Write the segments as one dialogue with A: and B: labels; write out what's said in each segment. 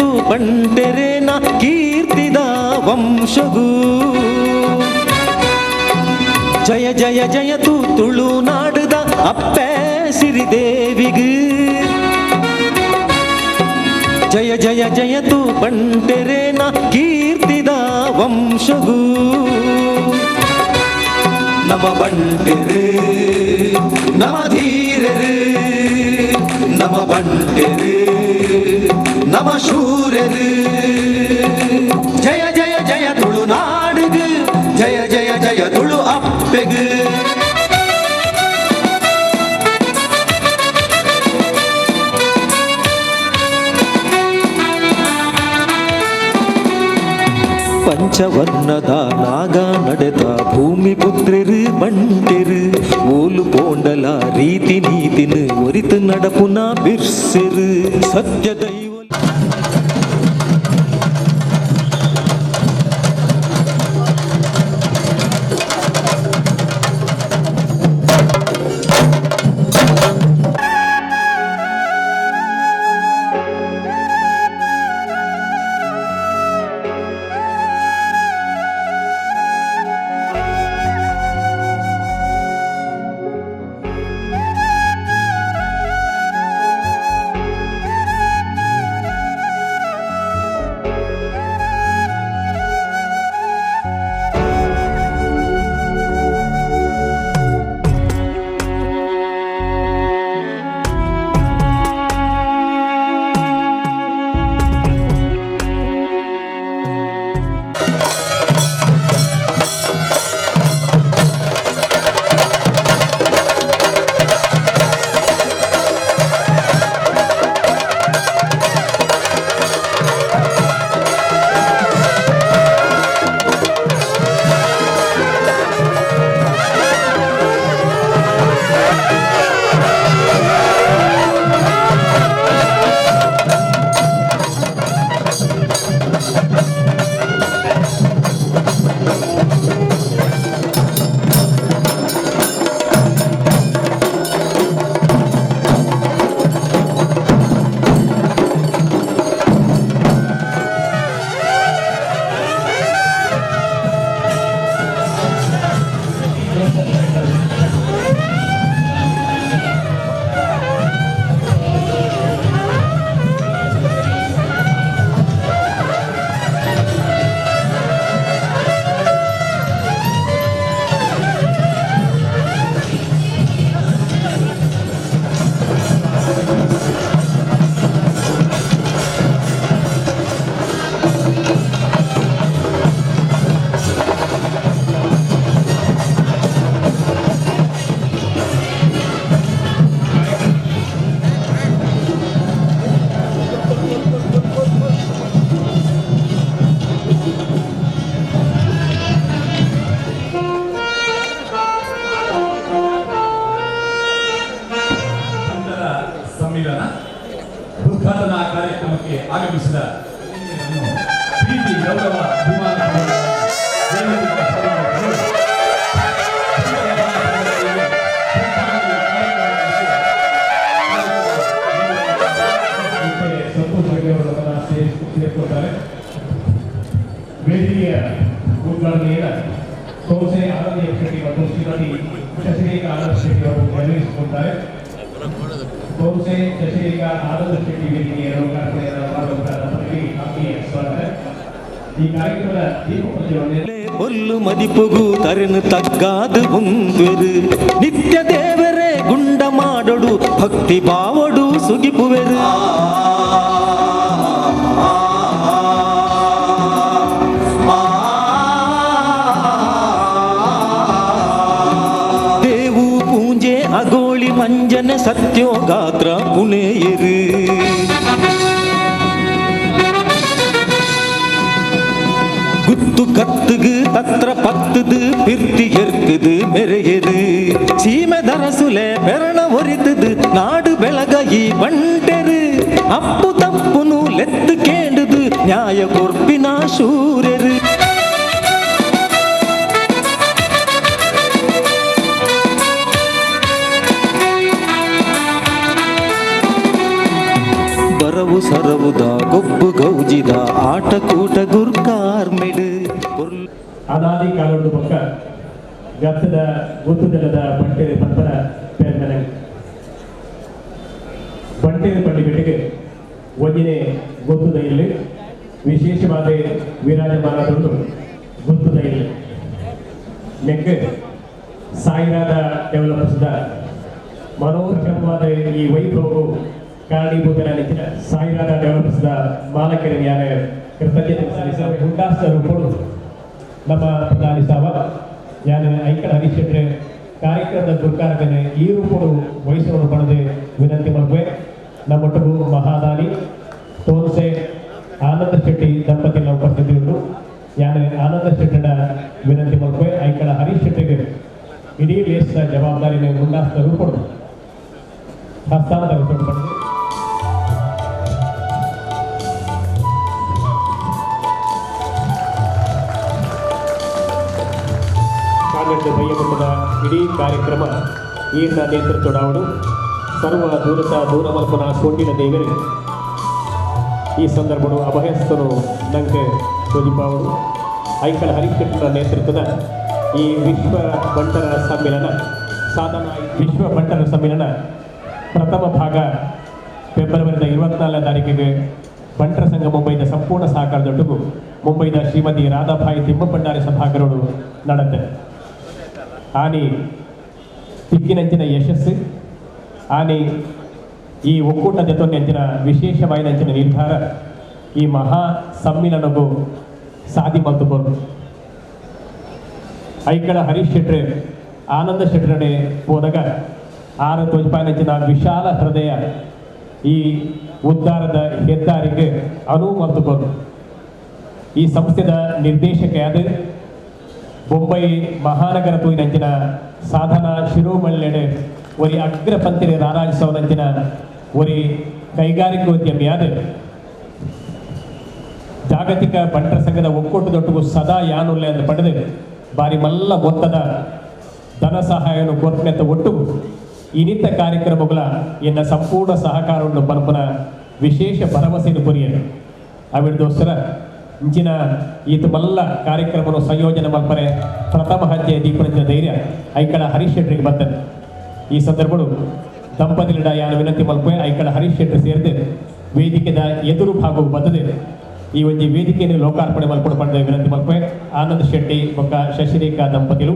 A: ಜಯತು ಬಂಟೆರೇನ ಕೀರ್ತಿದ ವಂಶಗೂ. ಜಯ ಜಯ ಜಯತು ತುಳುನಾಡದ ಅಪ್ಪೆ ಸಿರಿದೇವಿಗೂ. ಜಯ ಜಯ ಜಯತು ಬಂಟೆರೇನ ಕೀರ್ತಿದ ವಂಶಗೂ. ನಮ ಬಂಟೆರು ನಮ ಧೀರರು, ನಮ ಬಂಟೆರು ನಮ ಶೂರರು. ಜಯ ಜಯ ಜಯ ತುಳುನಾಡುಗು, ಜಯ ಜಯ ಜಯ ತುಳು ಅಪ್ಪೆಗು. ಪಂಚವರ್ಣದ ನಾಗ ನಡೆದ ಭೂಮಿ ಪುತ್ರಿರು ಬಂಟೆರು. ಓಲು ಪೋಂಡಲ ರೀತಿ ನೀತಿನ ಒರಿತು ನಡಪುನ ಬಿರ್ಸೆರು. ಸತ್ಯ ದೈವ
B: ಸಮ್ಮಿಲನ ಉದ್ಘಾಟನಾ ಕಾರ್ಯಕ್ರಮಕ್ಕೆ ಆಗಮಿಸಿದ ಪ್ರೀತಿ ಗೌರವ ಅಭಿಮಾನ ಸಂತೋಷ್ ಸೇರಿಕೊಳ್ತಾರೆ. ವೇದಿಕೆಯ ಉದ್ಘಾಟನೆಯ ತೋಸೆ ಆನಂದ ಶೆಟ್ಟಿ ಮತ್ತು ಶ್ರೀಮತಿ ಶಶಿರೇಖಾ ಆನಂದ ಶೆಟ್ಟಿ ಅವರು ನೆರವೇರಿಸಿಕೊಳ್ತಾರೆ. ತೋಸೆ ಶಶಿರೇಖಾ ಆನಂದ ಶೆಟ್ಟಿ ವೇದಿಕೆಯ ಲೋಕಾರ್ಪಣೆಯನ್ನು ಮಾಡುವಂತಹ ದಂಪತಿಗೆ ಆತ್ಮೀಯ ಸ್ವಾಗತ. ಈ ಕಾರ್ಯಕ್ರಮದ ದೀಪ ಪ್ರಜ್ವಲನೆ
A: ಒಲ್ಲು ಮದಿಪುಗು ತರೆನು ತಗ್ಗಾದು ಉಂದುವೆರು. ನಿತ್ಯ ದೇವರೇ ಗುಂಡ ಮಾಡೋಡು ಭಕ್ತಿ ಭಾವಡು ಸುಗಿಪುವೆರು. ದೇವು ಪೂಂಜೆ ಅಗೋಳಿ ಮಂಜನೆ ಸತ್ಯೋಗಾತ್ರ ಪುಣೆಯರು. ಗುತ್ತು ಕತ್ತುಗು ತತ್ರ ಪತ್ತುದು ಪಿರ್ತಿ ಎರ್க்குது ಮೆರೆಯದು. ಸೀಮೆ ದರಸುಲೆ பெரண ஒரித்தது நாடு ಬೆಳಗೈ ಬಂಟೆರು. ಅಪ್ಪು ತಪ್ಪುನು ಲೆತ್ತು ಕೇಂಡುದು ನ್ಯಾಯ ಕೊರ್ಪಿನ ಶೂರರು. ಬರವು ಸರವುದ ಗೊಬ್ಬು ಗೌ ಗೌಜಿದ ಆಟಕೂಟ ಗುರ್ಕಾರ್ಮೆಡು
B: ಅನಾದಿ ಕಾಲದ ಪಕ್ಕ ಗತ್ತದ ಗುತ್ತುದಲದ ಬಂಟೆರೆ ಪಂಪನ ಪೇರ್ಮನೆ ಬಂಟೆರೆ ಪಂಡಿಗಟ್ಟಿಗೆ ಒಂಜಿನೇ ಗೊತ್ತುದ ಇಲ್ಲಿ ವಿಶೇಷವಾದ ವಿರಾಜಮಾನದೊಂದು ಗೊತ್ತುದ ಇಲ್ಲಿ ನೆಕ್ ಸಾಯಿರಾದ ಡೆವಲಪರ್ಸ್ದ ಮನೋಹರವಾದ ಈ ವೈಭವವು ಕಾರಣೀಭೂತರಾದ ಸಾಯಿರಾದ ಡೆವಲಪರ್ಸ್ದ ಮಾಲಕರ ಯಾರ ಕೃತಜ್ಞತೆ ಸಲ್ಲಿಸುವ ಹುಂಡಾಸ್ತ ರೂಪಗಳು ನಮ್ಮ ಪ್ರಧಾನಿ ಸಾವ ಯಾನ ಐಕಳ ಹರೀಶ್ ಶೆಟ್ಟರೆ ಕಾರ್ಯಕ್ರಮದ ಗುರುಕಾರಕನೆ ಈ ರೂಪಗಳು ವಹಿಸುವನ್ನು ಪಡೆದು ವಿನಂತಿ ಮಾಡುವೆ. ನಮ್ಮೊಟ್ಟಿಗೂ ಮಹಾದಾನಿ ತೋನ್ಸೆ ಆನಂದ ಶೆಟ್ಟಿ ದಂಪತಿಗಳ ಉಪಸ್ಥಿತಿಯುಂಟು. ಯಾನ ಆನಂದ ಶೆಟ್ಟರ ವಿನಂತಿ ಮಾಡುವೆ ಐಕಳ ಹರೀಶ್ ಶೆಟ್ಟಿಗೆ ಇಡೀ ಲೇಸ್ನ ಜವಾಬ್ದಾರಿನ ಮುಂದಾಸ್ತ ರೂಪಗಳು ಹಸ್ತಾಂತರ ಪಡೆದು ಬಯ್ಯಮಟ್ಟದ ಇಡೀ ಕಾರ್ಯಕ್ರಮ ಈರ್ನ ನೇತೃತ್ವದವರು ಸರ್ವ ದೂರತ ದೂರ ಮಲ್ಪನ ಸೊಂಡಿನ ದೇವರು ಈ ಸಂದರ್ಭವು ಅಭಯಸ್ಥರು ನಂಗೆ ತೋಜಿಪಾವರು. ಐಕಳ ಹರಿಶೆಟ್ಟರ ನೇತೃತ್ವದ ಈ ವಿಶ್ವ ಬಂಟರ ಸಮ್ಮೇಳನ ಸಾಧನ ವಿಶ್ವ ಬಂಟರ ಸಮ್ಮೇಳನ ಪ್ರಥಮ ಭಾಗ ಫೆಬ್ರವರಿದ 24ನೇ ತಾರೀಕಿಗೆ ಬಂಟರ ಸಂಘ ಮುಂಬೈದ ಸಂಪೂರ್ಣ ಸಹಕಾರದೊಟ್ಟಿಗೂ ಮುಂಬೈದ ಶ್ರೀಮತಿ ರಾಧಾಬಾಯಿ ತಿಮ್ಮಭಂಡಾರಿ ಸಭಾಗರವರು ನಡೆದ ಆನಿ ತಿಕ್ಕಿನಂಚಿನ ಯಶಸ್ಸು ಆನಿ ಈ ಒಕ್ಕೂಟದ ಜೊತೆಂಚಿನ ವಿಶೇಷವಾಯಿನಂಚಿನ ನಿರ್ಧಾರ ಈ ಮಹಾ ಸಮ್ಮೇಳನಗೂ ಸಾಧಿ ಮಲ್ತುಕೊಂಡು ಐಕಳ ಹರೀಶ್ ಶೆಟ್ರೆ ಆನಂದ ಶೆಟ್ಟರಡೆ ಹೋದಾಗ ಆರ ತೋಜ್ಪಾಯಿನಂಚಿನ ವಿಶಾಲ ಹೃದಯ ಈ ಉದ್ಧಾರದ ಹೆದ್ದಾರಿಗೆ ಅನುವು ಮಲ್ತುಕೊಂಡು ಈ ಸಂಸ್ಥೆದ ನಿರ್ದೇಶಕ ಬೊಂಬೈ ಮಹಾನಗರ ತೂಯಿನಂಚಿನ ಸಾಧನ ಶಿರೋಮಲ್ಲೆಡೆ ಒರಿ ಅಗ್ರ ಪಂಕ್ತಿಗೆ ರಾರಾಜಿಸವನಂಚಿನ ಒರಿ ಕೈಗಾರಿಕೋದ್ಯಮಿಯಾದ ಜಾಗತಿಕ ಬಂಟರ ಸಂಘದ ಒಕ್ಕೂಟದೊಟ್ಟಿಗೂ ಸದಾ ಯಾನುಲ್ಲೆ ಅಂತ ಪಡೆದು ಬಾರಿ ಮಲ್ಲ ಮೊತ್ತದ ಧನ ಸಹಾಯವನ್ನು ಕೊರ್ಪನೆತ್ತ ಒಟ್ಟು ಇನ್ನಿತ ಕಾರ್ಯಕ್ರಮಗಳ ಎನ್ನ ಸಂಪೂರ್ಣ ಸಹಕಾರವನ್ನು ಪರಪನ ವಿಶೇಷ ಭರವಸೆಯನ್ನು ಕೊರಿಯರು. ಅವಿಡ್ದೋಸ್ಕರ ಇಂಚಿನ ಈತ ಮಲ್ಲ ಕಾರ್ಯಕ್ರಮವನ್ನು ಸಂಯೋಜನೆ ಮಲ್ಪರೆ ಪ್ರಥಮ ಹಜ್ಜೆ ದೀಪನಂಚಿನ ಧೈರ್ಯ ಐಕಳ ಹರೀಶ್ ಶೆಟ್ಟರಿಗೆ ಬರ್ತದೆ. ಈ ಸಂದರ್ಭಗಳು ದಂಪತಿಲಿಡ ಯಾನು ವಿನಂತಿ ಮಲ್ಪೆ ಐಕಳ ಹರೀಶ್ ಶೆಟ್ಟರು ಸೇರಿದೆ ವೇದಿಕೆದ ಎದುರು ಭಾಗವು ಬರ್ತದೆ. ಈ ಒಂದು ವೇದಿಕೆಯನ್ನು ಲೋಕಾರ್ಪಣೆ ಮಲ್ಪಡು ಪಡೆದ ವಿನಂತಿ ಮಲ್ಪೆ ಆನಂದ್ ಶೆಟ್ಟಿ ಬೊಕ್ಕ ಶಶಿರೇಖಾ ದಂಪತಿಲು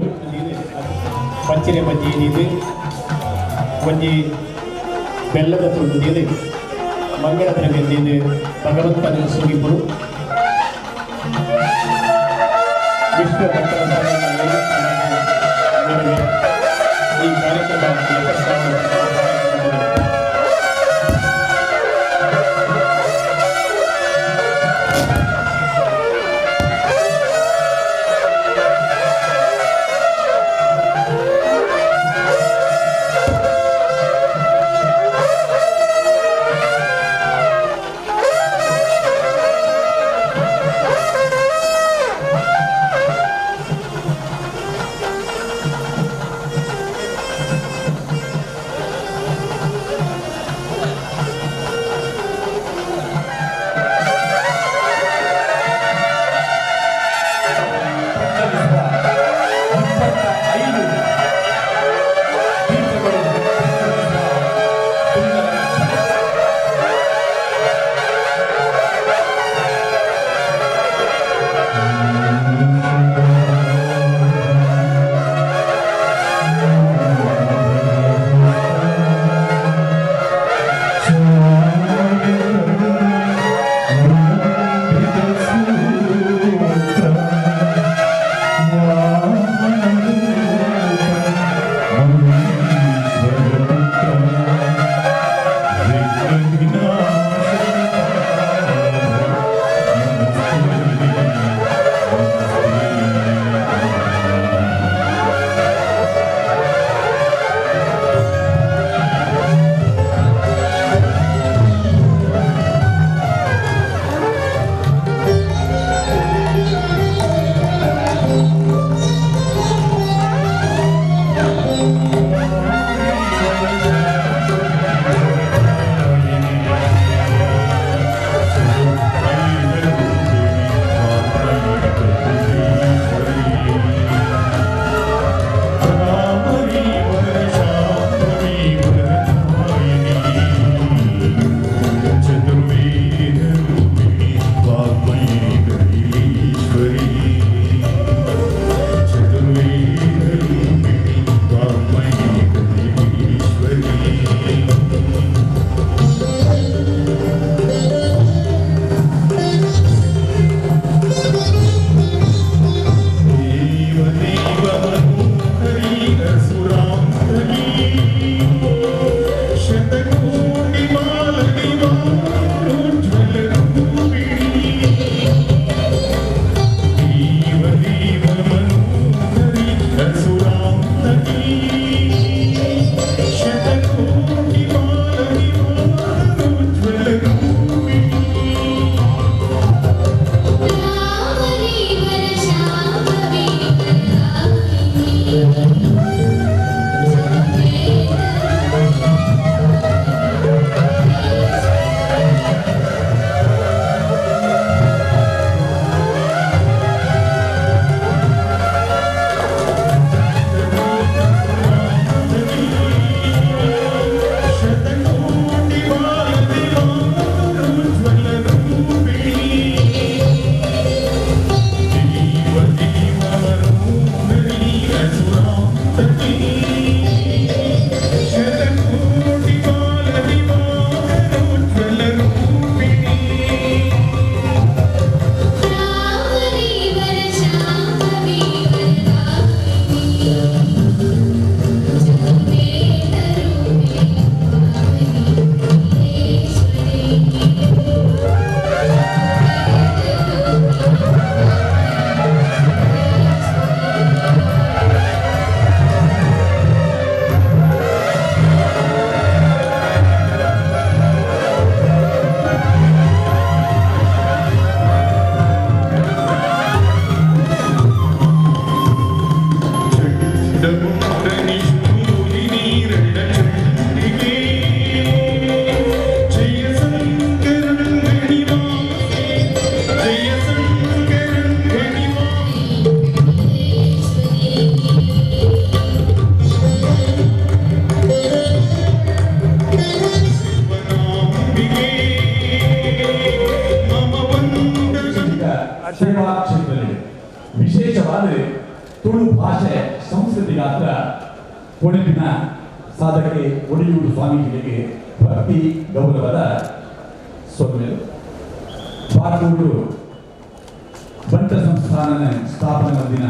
B: ಪಂಚಿರೆ ಬಜ್ಜಿ ನೀದು ಒಂಜಿ ಬೆಲ್ಲದ ತುಂಡು ನೀದು ಮಂಗಳ ದ್ರವ್ಯ ನೀದು ಭಗವಂತನ ಸುಗಿಪುರು ವಿಶ್ವ ಬಂಟರ ಈ ಕಾರ್ಯಕ್ರಮ
C: ಸೇವಾ ಕ್ಷೇತ್ರದಲ್ಲಿ ವಿಶೇಷವಾದ ತುಳು ಭಾಷೆ ಸಂಸ್ಕೃತಿಗಾತ್ರ ಕೊಡಗಿನ ಸಾಧಕೆ ಒಡಿಯೂರು ಸ್ವಾಮೀಜಿಗಳಿಗೆ ಭಕ್ತಿ ಗೌರವದ ಸೊಲ್ಮೆಲು. ಬಾಗೂರು ಬಂಟ ಸಂಸ್ಥಾನನ ಸ್ಥಾಪನೆ ದಿನ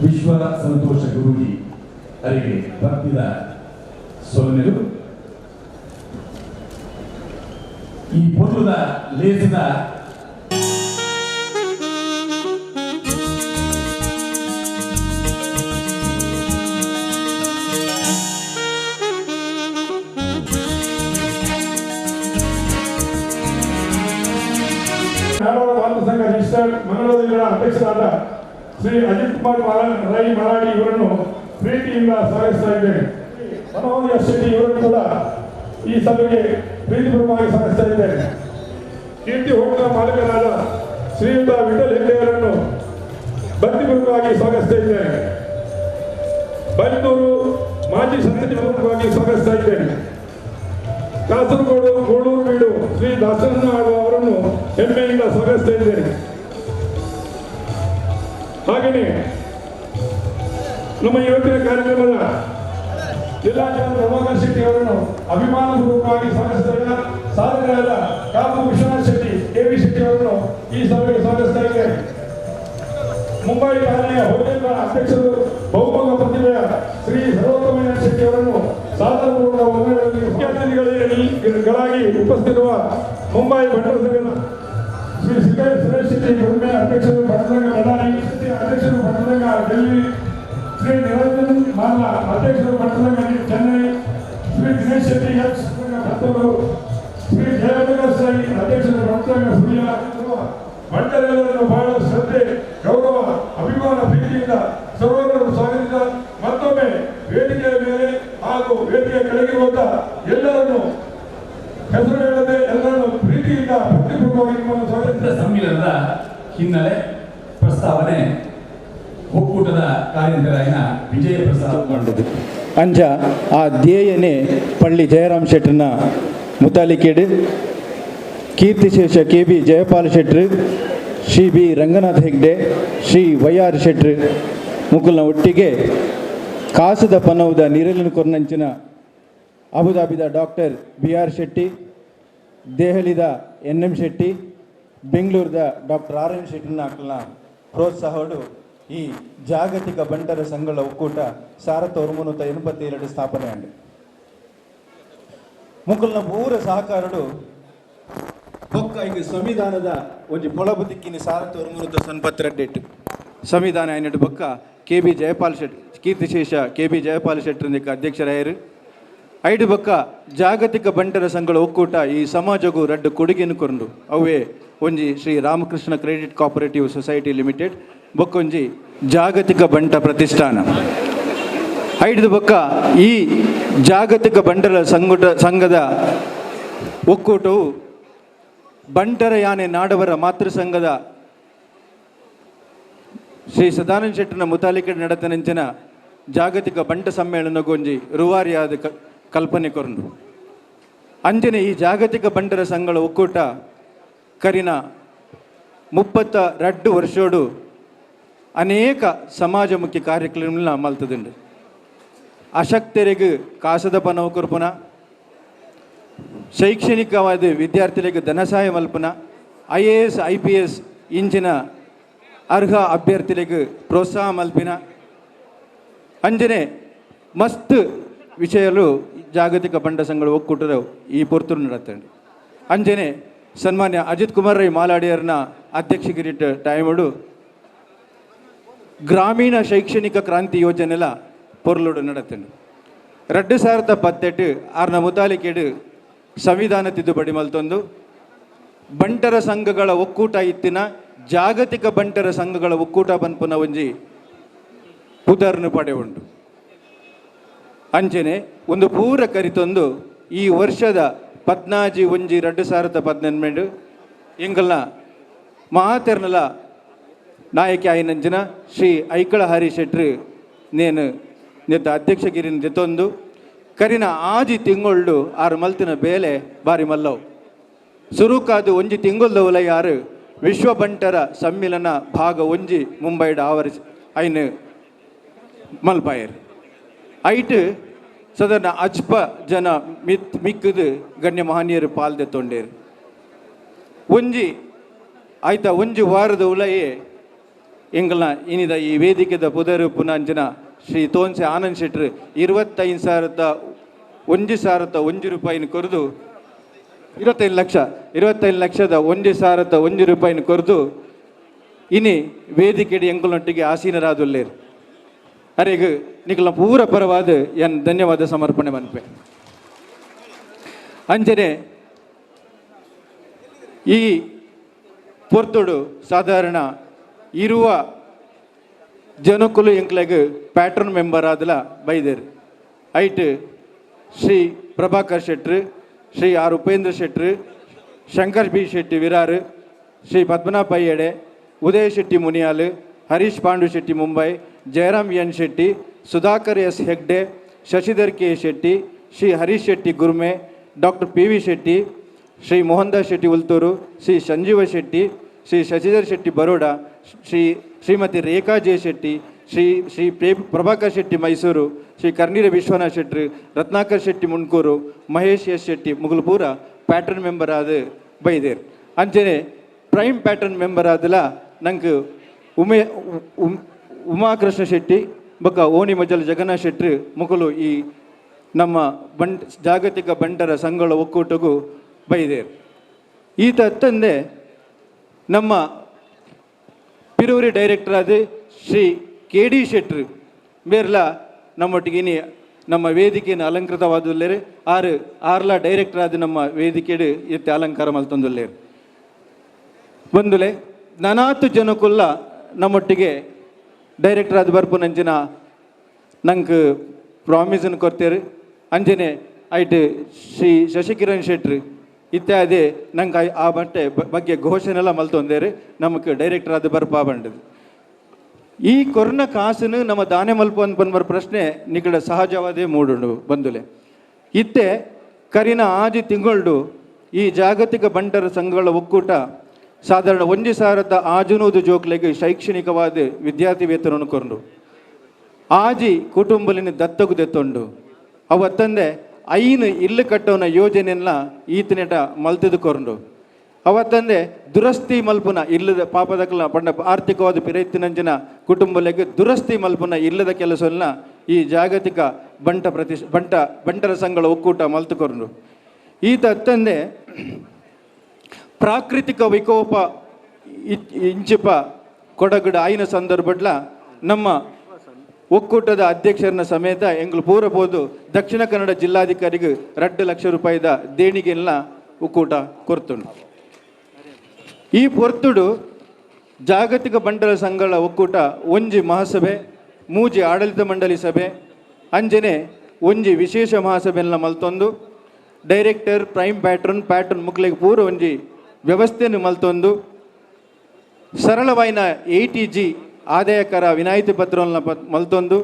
C: ವಿಶ್ವ ಸಂತೋಷ ಗುರೂಜಿ ಅವರಿಗೆ ಭಕ್ತಿದ ಸೊಲ್ಮೆಲು. ಈ ಪೊರ್ಲುದ ಲೇಸದ
D: ಸಂಘ ರಿಜಿಸ್ಟರ್ಡ್ ಮಂಗಳೂರಿನ ಅಧ್ಯಕ್ಷರಾದ ಶ್ರೀ ಅಜಿತ್ ಕುಮಾರ್ ರೈ ಮರಾಡಿ ಇವರನ್ನು ಪ್ರೀತಿಯಿಂದ ಸ್ವಾಗತಿಸ್ತಾ ಇದ್ದೇನೆ. ಮನೋಹರ್ ಶೆಟ್ಟಿ ಇವರನ್ನು ಕೂಡ ಈ ಸಭೆಗೆ ಪ್ರೀತಿಪೂರ್ವಕವಾಗಿ ಸ್ವಾಗತಿಸ್ತಾ ಇದ್ದೇನೆ. ಕೀರ್ತಿ ಹೋಟೆಲ್ ಮಾಲೀಕರಾದ ಶ್ರೀಯುತ ವಿಠಲ್ ಹೆಗ್ಡೆಯವರನ್ನು ಭಕ್ತಿಪೂರ್ವಕವಾಗಿ ಸ್ವಾಗತಿಸ್ತಾ ಇದ್ದೇನೆ. ಬೈಂದೂರು ಮಾಜಿ ಸಂಸದಪೂರ್ವಕವಾಗಿ ಸ್ವಾಗತಿಸ್ತಾ ಇದ್ದೇನೆ. ಕಾಸರಗೋಡು ಗೋಳೂರು ಬೀಡು ಶ್ರೀ ದಾಸಣ್ಣ ಅವರನ್ನು ಹೆಮ್ಮೆಯಿಂದ ಸ್ವಾಗತಿಸ್ತಾ ಇದ್ದೇನೆ. ಹಾಗೆಯೇ ನಮ್ಮ ಇವತ್ತಿನ ಕಾರ್ಯಕ್ರಮದ ಜಿಲ್ಲಾಧಿಕಾರಿ ರಮಾಕಾಂತ್ ಶೆಟ್ಟಿ ಅವರನ್ನು ಅಭಿಮಾನಪೂರ್ವಕವಾಗಿ ಸ್ವಾಗತಿಸ್ತಾ ಇದ್ದ ಸಾಧಕರಾದ ಕಾಪು ವಿಶ್ವನಾಥ್ ಶೆಟ್ಟಿ, ಕೆ ವಿ ಶೆಟ್ಟಿ ಅವರನ್ನು ಈ ಸಭೆಗೆ ಸ್ವಾಗತಿಸ್ತಾ ಇದ್ದೇನೆ. ಮುಂಬೈ ಠಾಣೆಯ ಹೋಟೆಲ್ನ ಅಧ್ಯಕ್ಷರು ಬಹುಮುಖ ಪ್ರತಿಭೆಯ ಶ್ರೀ ಸರ್ವೋತ್ತಮಯ್ಯ ಶೆಟ್ಟಿ ಅವರನ್ನು ಸಾದರಪೂರ್ವಕ ವಂದನೆಗಳೊಂದಿಗೆ ಮುಖ್ಯ ಅತಿಥಿಗಳಾಗಿ ಉಪಸ್ಥಿತಿರುವ ಮುಂಬೈ ಬಂಟರ ಸಂಘದ ಶ್ರೀ ಸುರೇಶ್ ಶೆಟ್ಟಿ ಗುರುಮೆ ಅಧ್ಯಕ್ಷರು ಬಂಟರ ಬಳ್ಳಾರಿ, ಅಧ್ಯಕ್ಷರು ಬಂಟರ ಸಂಘ ಡೆಲ್ಲಿ, ಶ್ರೀ ನಿರಂಜನ್ ಮಾರ್ಲಾ ಅಧ್ಯಕ್ಷರು ಬಂಟರ ಸಂಘ ಚೆನ್ನೈ, ಶ್ರೀ ದಿನೇಶ್ ಶೆಟ್ಟಿ ಎಚ್ ಭಕ್ತರು, ಶ್ರೀ ಜಯಪ್ರಕಾಶ್ ಸಾಯಿ ಅಧ್ಯಕ್ಷರು ಬಂಟರ ಸಂಘ ಸೂರ್ಯ. ಬಂಟರೆಲ್ಲರನ್ನು ಬಹಳ ಶ್ರದ್ಧೆ, ಗೌರವ, ಅಭಿಮಾನ, ಪ್ರೀತಿಯಿಂದ ಸರ್ವರನ್ನು ಸ್ವಾಗತಿಸಿದ ಮತ್ತೊಮ್ಮೆ ವೇದಿಕೆಯ ಮೇಲೆ ಹಾಗೂ ವೇದಿಕೆಯ ಕೆಳಗಿರುವಂತಹ ಎಲ್ಲರನ್ನು ಹೆಸರು ಹೇಳದೆ ಎಲ್ಲರನ್ನು ಪ್ರೀತಿಯಿಂದ ಭಕ್ತಿಪೂರ್ವಕವಾಗಿ ನಿಮ್ಮನ್ನು ಸ್ವಾಗತಿಸಿದ
C: ಸಮ್ಮಿಲನದ ಹಿನ್ನೆಲೆ ಪ್ರಸ್ತಾವನೆ ಒಕ್ಕೂಟದ ಕಾರ್ಯನಿರತರಾಗಿನ ವಿಜಯ ಪ್ರಸಾದ್
E: ಮಾಡಿದ್ದು ಅಂಚ ಆ ಧ್ಯೇಯನೇ ಪಳ್ಳಿ Jayaram ಶೆಟ್ಟರ್ನ ಮುತಾಲಿಕೇಡು ಕೀರ್ತಿಶೇಷ K B Jayapal Shettar, Shri B Ranganath Hegde, Shri why are ಶೆಟ್ರು ಮುಕುಲ್ನ ಒಟ್ಟಿಗೆ ಕಾಸದ ಪನೌದ ನಿರಲಿನ ಕೊರ್ನಂಚಿನ ಅಬುದಾಬಿದ doctor B R Shetty, ದೆಹಲಿದ N M Shetty, ಬೆಂಗಳೂರದ doctor R N ಶೆಟ್ಟಿನ ಅಕ್ಲನ ಪ್ರೋತ್ಸಾಹೋಡು ಈ ಜಾಗತಿಕ ಬಂಟರ ಸಂಘಗಳ ಒಕ್ಕೂಟ 1987 ಸ್ಥಾಪನೆ ಆಂಡ್. ಮುಕುಲ್ನ ಪೂರ ಸಹಕಾರಡು ಬೊಕ್ಕ ಈಗ ಸಂವಿಧಾನದ ಒಂಜಿ ಪೊಳಬು ದಿಕ್ಕಿನ 1992 ಸಂವಿಧಾನ ಐನಡು ಬೊಕ್ಕ ಕೆ ಬಿ ಜಯಪಾಲ್ ಶೆಟ್ ಕೀರ್ತಿಶೇಷ ಕೆ ಬಿ ಜಯಪಾಲ್ ಶೆಟ್ಟರ್ ಅಧ್ಯಕ್ಷರಾಯರು. ಐಡು ಬೊಕ್ಕ ಜಾಗತಿಕ ಬಂಟರ ಸಂಘಗಳ ಒಕ್ಕೂಟ ಈ ಸಮಾಜಗೂ ರಡ್ಡು ಕೊಡುಗೆಯನ್ನು ಕೊರಂಡು ಅವೇ ಒಂಜಿ Shri Ramakrishna credit cooperative society limited ಬೊಕ್ಕೊಂಜಿ ಜಾಗತಿಕ ಬಂಟ ಪ್ರತಿಷ್ಠಾನ. ಐದು ಬೊಕ್ಕ ಈ ಜಾಗತಿಕ ಬಂಟರ ಸಂಘದ ಒಕ್ಕೂಟವು ಬಂಟರ ಯಾನೆ ನಾಡವರ ಮಾತೃ ಸಂಘದ ಶ್ರೀ ಸದಾನಂದ ಶೆಟ್ಟರ್ನ ಮುತಾಲಿಕ ನಡತನಂಚಿನ ಜಾಗತಿಕ ಬಂಟ ಸಮ್ಮೇಳನಗೊಂಜಿ ರೂವಾರಿಯಾದ ಕಲ್ಪನೆ ಕೊರಂಡು. ಅಂಜನೆ ಈ ಜಾಗತಿಕ ಬಂಟರ ಸಂಘಗಳ ಒಕ್ಕೂಟ ಕರಿನ 32 ವರ್ಷೋಡು ಅನೇಕ ಸಮಾಜಮುಖಿ ಕಾರ್ಯಕ್ರಮಗಳನ್ನ ಮಲ್ತದುಂಡು. ಅಶಕ್ತರಿಗೆ ಕಾಸದ ಪನವು ಕೊರ್ಪುನ, ಶೈಕ್ಷಣಿಕವಾದ ವಿದ್ಯಾರ್ಥಿಗಳಿಗೆ ಧನಸಹಾಯ ಮಲ್ಪನ, IAS IPS ಇಂಚಿನ ಅರ್ಹ ಅಭ್ಯರ್ಥಿಗಳಿಗೆ ಪ್ರೋತ್ಸಾಹ ಮಲ್ಪಿನ ಅಂಜನೆ ಮಸ್ತ್ ವಿಷಯಲು ಜಾಗತಿಕ ಬಂಡ ಸಂಘಗಳ ಒಕ್ಕೂಟದ ಈ ಪೊರ್ತುರು ನಡತ್ತಂಡು. ಅಂಜನೆ ಸನ್ಮಾನ್ಯ ಅಜಿತ್ ಕುಮಾರ್ ರೈ ಮಾಲಾಡಿಯರ್ನ ಅಧ್ಯಕ್ಷಗಿರಿಟ ಟೈಮುಡು ಗ್ರಾಮೀಣ ಶೈಕ್ಷಣಿಕ ಕ್ರಾಂತಿ ಯೋಜನೆಲ ಪೊರ್ಲುಡು ನಡತ್ತಂಡು. 2018 ಆರ್ನ ಮುತಾಲಿಕೆಡು ಸಂವಿಧಾನ ತಿದ್ದುಪಡಿ ಮಲ್ತೊಂದು ಬಂಟರ ಸಂಘಗಳ ಒಕ್ಕೂಟ ಇತ್ತಿನ ಜಾಗತಿಕ ಬಂಟರ ಸಂಘಗಳ ಒಕ್ಕೂಟ ಪನ್ಪುನ ಒಂಜಿ ಪುದರ್ನು ಪಡೆ ಉಂಟು. ಅಂಚನೆ ಒಂದು ಪೂರ ಕರಿತೊಂದು ಈ ವರ್ಷದ 14/1/2018 ಎಂಗಲ್ನ ಮಾತೆರ್ನಲ ನಾಯಕಿ ಆಯಿನಂಚಿನ ಶ್ರೀ ಐಕಳ ಹರಿ ಶೆಟ್ರು ನೇನು ನೆತ್ತ ಅಧ್ಯಕ್ಷಗಿರಿನ ದೆತ್ತೊಂದು ಕರಿನ ಆಜಿ ತಿಂಗೊಳ್ಳು ಆರು ಮಲ್ತಿನ ಬೇಲೆ ಬಾರಿ ಮಲ್ಲವು. ಸುರುಕಾದು ಒಂಜಿ ತಿಂಗೊಲ್ದ ಉಲಯಾರು ವಿಶ್ವ ಬಂಟರ ಸಮ್ಮೇಳನ ಭಾಗ ಒಂಜಿ ಮುಂಬೈಡ್ ಆವರಿಸಿ ಐನು ಮಲ್ಪಾಯರ್. ಐಟ್ ಸದನ ಅಜ್ಪ ಜನ ಮಿತ್ ಮಿಕ್ಕದು ಗಣ್ಯ ಮಹನೀಯರು ಪಾಲ್ದೆ ತೊಂಡೇರು. ಒಂಜಿ ಆಯ್ತಾ ಒಂಜಿ ವಾರದ ಉಲಯೇ ಎಂಗಲ್ನ ಇನಿದ ಈ ವೇದಿಕೆದ ಪುದರು ಪುನಂಜನ ಶ್ರೀ ತೋನ್ಸೆ ಆನಂದ್ ಶೆಟ್ರು 25,001 ರೂಪಾಯಿನ ಕೊರದು 25 ಲಕ್ಷ 25 ಲಕ್ಷದ 1,001 ರೂಪಾಯಿನ ಕೊರದು ಇನಿ ವೇದಿಕೆಡಿ ಎಂಕಲ್ನೊಟ್ಟಿಗೆ ಆಸೀನರಾದುಲ್ಲೇರು. ಅರೆಗ್ ನಿಕಲ್ನ ಪೂರ ಪರವಾದ ಎನ್ ಧನ್ಯವಾದ ಸಮರ್ಪಣೆ ಮನ್ಪೆ. ಅಂಚನೆ ಈ ಪೊರ್ತುಡು ಸಾಧಾರಣ ಇರುವ ಜನಕುಲು ಎಂಕ್ಲೆಗ್ ಪ್ಯಾಟ್ರನ್ ಮೆಂಬರ್ ಆದಲ ಬೈದೇರು. ಐಟ್ ಶ್ರೀ ಪ್ರಭಾಕರ್ ಶೆಟ್ರು, ಶ್ರೀ ಆರ್ ಉಪೇಂದ್ರ ಶೆಟ್ರು, ಶಂಕರ್ ಬಿ ಶೆಟ್ಟಿ ವಿರಾರ್, ಶ್ರೀ ಪದ್ಮನಾಭ ಪೈಯಡೆ, Udaya Shetty Muniyal, Harish Pandu Shetty Mumbai, Jayaram N Shetty, Sudhakar S Hegde, Shashidhar K Shetty, Shri Harish Shetty Gurme, doctor P V Shetty, Shri Mohan Das Shetty Ulthur, Shri Sanjeeva Shetty, Shri Shashidhar Shetty Baroda, Shri Shrimati Rekha J Shetty, Shri Shri Prabhakar Shetty Mysuru, Shri Karnire Vishwanath ಶೆಟ್ರು, Ratnakar Shetty Munkur, Mahesh S Shetty Mugulpura patron member ಆದ ಬೈದೇರ್. ಅಂಚನೆ ಪ್ರೈಮ್ ಪ್ಯಾಟ್ರನ್ ಮೆಂಬರ್ ಆದಲ ನಂಗೆ ಉಮೇ ಉಮಾಕೃಷ್ಣ ಶೆಟ್ಟಿ ಬೊಕ್ಕ ಓಣಿ ಮಜಲ್ ಜಗನ್ನಾಥ್ ಶೆಟ್ರು ಮುಗುಲು ಈ ನಮ್ಮ ಜಾಗತಿಕ ಬಂಟರ ಸಂಘಗಳ ಒಕ್ಕೂಟಗೂ ಬೈದೇರ್. ಈತ ತಂದೆ ನಮ್ಮ ಪಿರೂರಿ ಡೈರೆಕ್ಟರ್ ಆದ ಶ್ರೀ ಕೆ ಡಿ ಶೆಟ್ರು ಬೇರ್ಲ ನಮ್ಮೊಟ್ಟಿಗೆ ಇನಿ ನಮ್ಮ ವೇದಿಕೆಯನ್ನು ಅಲಂಕೃತವಾದುಲ್ಲೇರು. ಆರು ಆರ್ಲ ಡೈರೆಕ್ಟರ್ ಆದ ನಮ್ಮ ವೇದಿಕೆಡು ಇತ್ತೆ ಅಲಂಕಾರ ಮಲ್ತೊಂದುಲ್ಲೇರು. ಬಂದುಲೆ ನಾನಾತು ಜನಕ್ಕುಲ್ಲ ನಮ್ಮೊಟ್ಟಿಗೆ ಡೈರೆಕ್ಟರ್ ಆದ ಬರ್ಪುನಂಚಿನ ನಂಗೆ ಪ್ರಾಮಿಸನ್ ಕೊರ್ತೇರು. ಅಂಜನೆ ಐಟ್ ಶ್ರೀ ಶಶಿಕಿರಣ್ ಶೆಟ್ರು ಇತ್ಯಾದಿ ನಂಗೆ ಆ ಬಟ್ಟೆ ಬಗ್ಗೆ ಘೋಷಣೆಲ್ಲ ಮಲ್ತೊಂದೇರು ನಮಕ್ ಡೈರೆಕ್ಟರ್ ಆದ ಬರ್ಪಾ ಬಂಡದು. ಈ ಕೊರ್ನ ಕಾಸುನು ನಮ್ಮ ದಾನೆ ಮಲ್ಪ ಅನ್ಪನ್ಬರ್ ಪ್ರಶ್ನೆ ನಿಕಡ ಸಹಜವಾದೇ ಮೂಡುಂಡು ಬಂದುಲೆ. ಇತ್ತೆ ಕರಿನ ಆಜಿ ತಿಂಗಳ್ಡು ಈ ಜಾಗತಿಕ ಬಂಟರ ಸಂಘಗಳ ಒಕ್ಕೂಟ ಸಾಧಾರಣ 1,600 ಜೋಕ್ಲೆಗೆ ಶೈಕ್ಷಣಿಕವಾದ ವಿದ್ಯಾರ್ಥಿ ವೇತನವನ್ನು ಕೊಂಡು ಆಜಿ ಕುಟುಂಬಲಿನ ದತ್ತಗು ದೆತ್ತೊಂಡು ಅವತ್ತಂದೆ ಐನು ಇಲ್ಲು ಕಟ್ಟೋನ ಯೋಜನೆಯನ್ನ ಈತನೆಟ ಮಲ್ತದು ಕೊರಂಡು ಅವತ್ತಂದೆ ದುರಸ್ತಿ ಮಲ್ಪುನ ಇಲ್ಲದ ಪಾಪದಕ್ಲ ಪಂಡ ಆರ್ಥಿಕವಾದ ಪಿರೈತಿನಂಚಿನ ಕುಟುಂಬಲೆಗೆ ದುರಸ್ತಿ ಮಲ್ಪುನ ಇಲ್ಲದ ಕೆಲಸವನ್ನ ಈ ಜಾಗತಿಕ ಬಂಟ ಪ್ರತಿ ಬಂಟ ಬಂಟರ ಸಂಘಗಳ ಒಕ್ಕೂಟ ಮಲ್ತುಕೊರಂಡು. ಈತ ಅತ್ತಂದೆ ಪ್ರಾಕೃತಿಕ ವಿಕೋಪ ಇಂಚಿಪ ಕೊಡಗಡ ಆಯ್ನ ಸಂದರ್ಭಡ್ಲ ನಮ್ಮ ಒಕ್ಕೂಟದ ಅಧ್ಯಕ್ಷರನ್ನ ಸಮೇತ ಎಂಗ್ಲು ಪೂರ ಪೋದು ದಕ್ಷಿಣ ಕನ್ನಡ ಜಿಲ್ಲಾಧಿಕಾರಿಗೆ 2 ಲಕ್ಷ ರೂಪಾಯಿದ ದೇಣಿಗೆಲ್ಲ ಒಕ್ಕೂಟ ಕೊರ್ತುಂಡು. ಈ ಪೊರ್ತುಡು ಜಾಗತಿಕ ಬಂಟರ ಸಂಘಗಳ ಒಕ್ಕೂಟ ಒಂಜಿ ಮಹಾಸಭೆ, ಮೂಜಿ ಆಡಳಿತ ಮಂಡಳಿ ಸಭೆ, ಅಂಜನೆ ಒಂಜಿ ವಿಶೇಷ ಮಹಾಸಭೆಯನ್ನ ಮಲ್ತೊಂದು ಡೈರೆಕ್ಟರ್ ಪ್ರೈಮ್ ಪ್ಯಾಟ್ರನ್ ಪ್ಯಾಟ್ರನ್ ಮುಕ್ಲೆಗ್ ಪೂರ ಒಂಜಿ ವ್ಯವಸ್ಥೆಯನ್ನು ಮಲ್ತೊಂದು ಸರಳವಾಯಿನ 80G ಆದಾಯಕರ ವಿನಾಯಿತಿ ಪತ್ರವನ್ನು ಮಲ್ತೊಂದು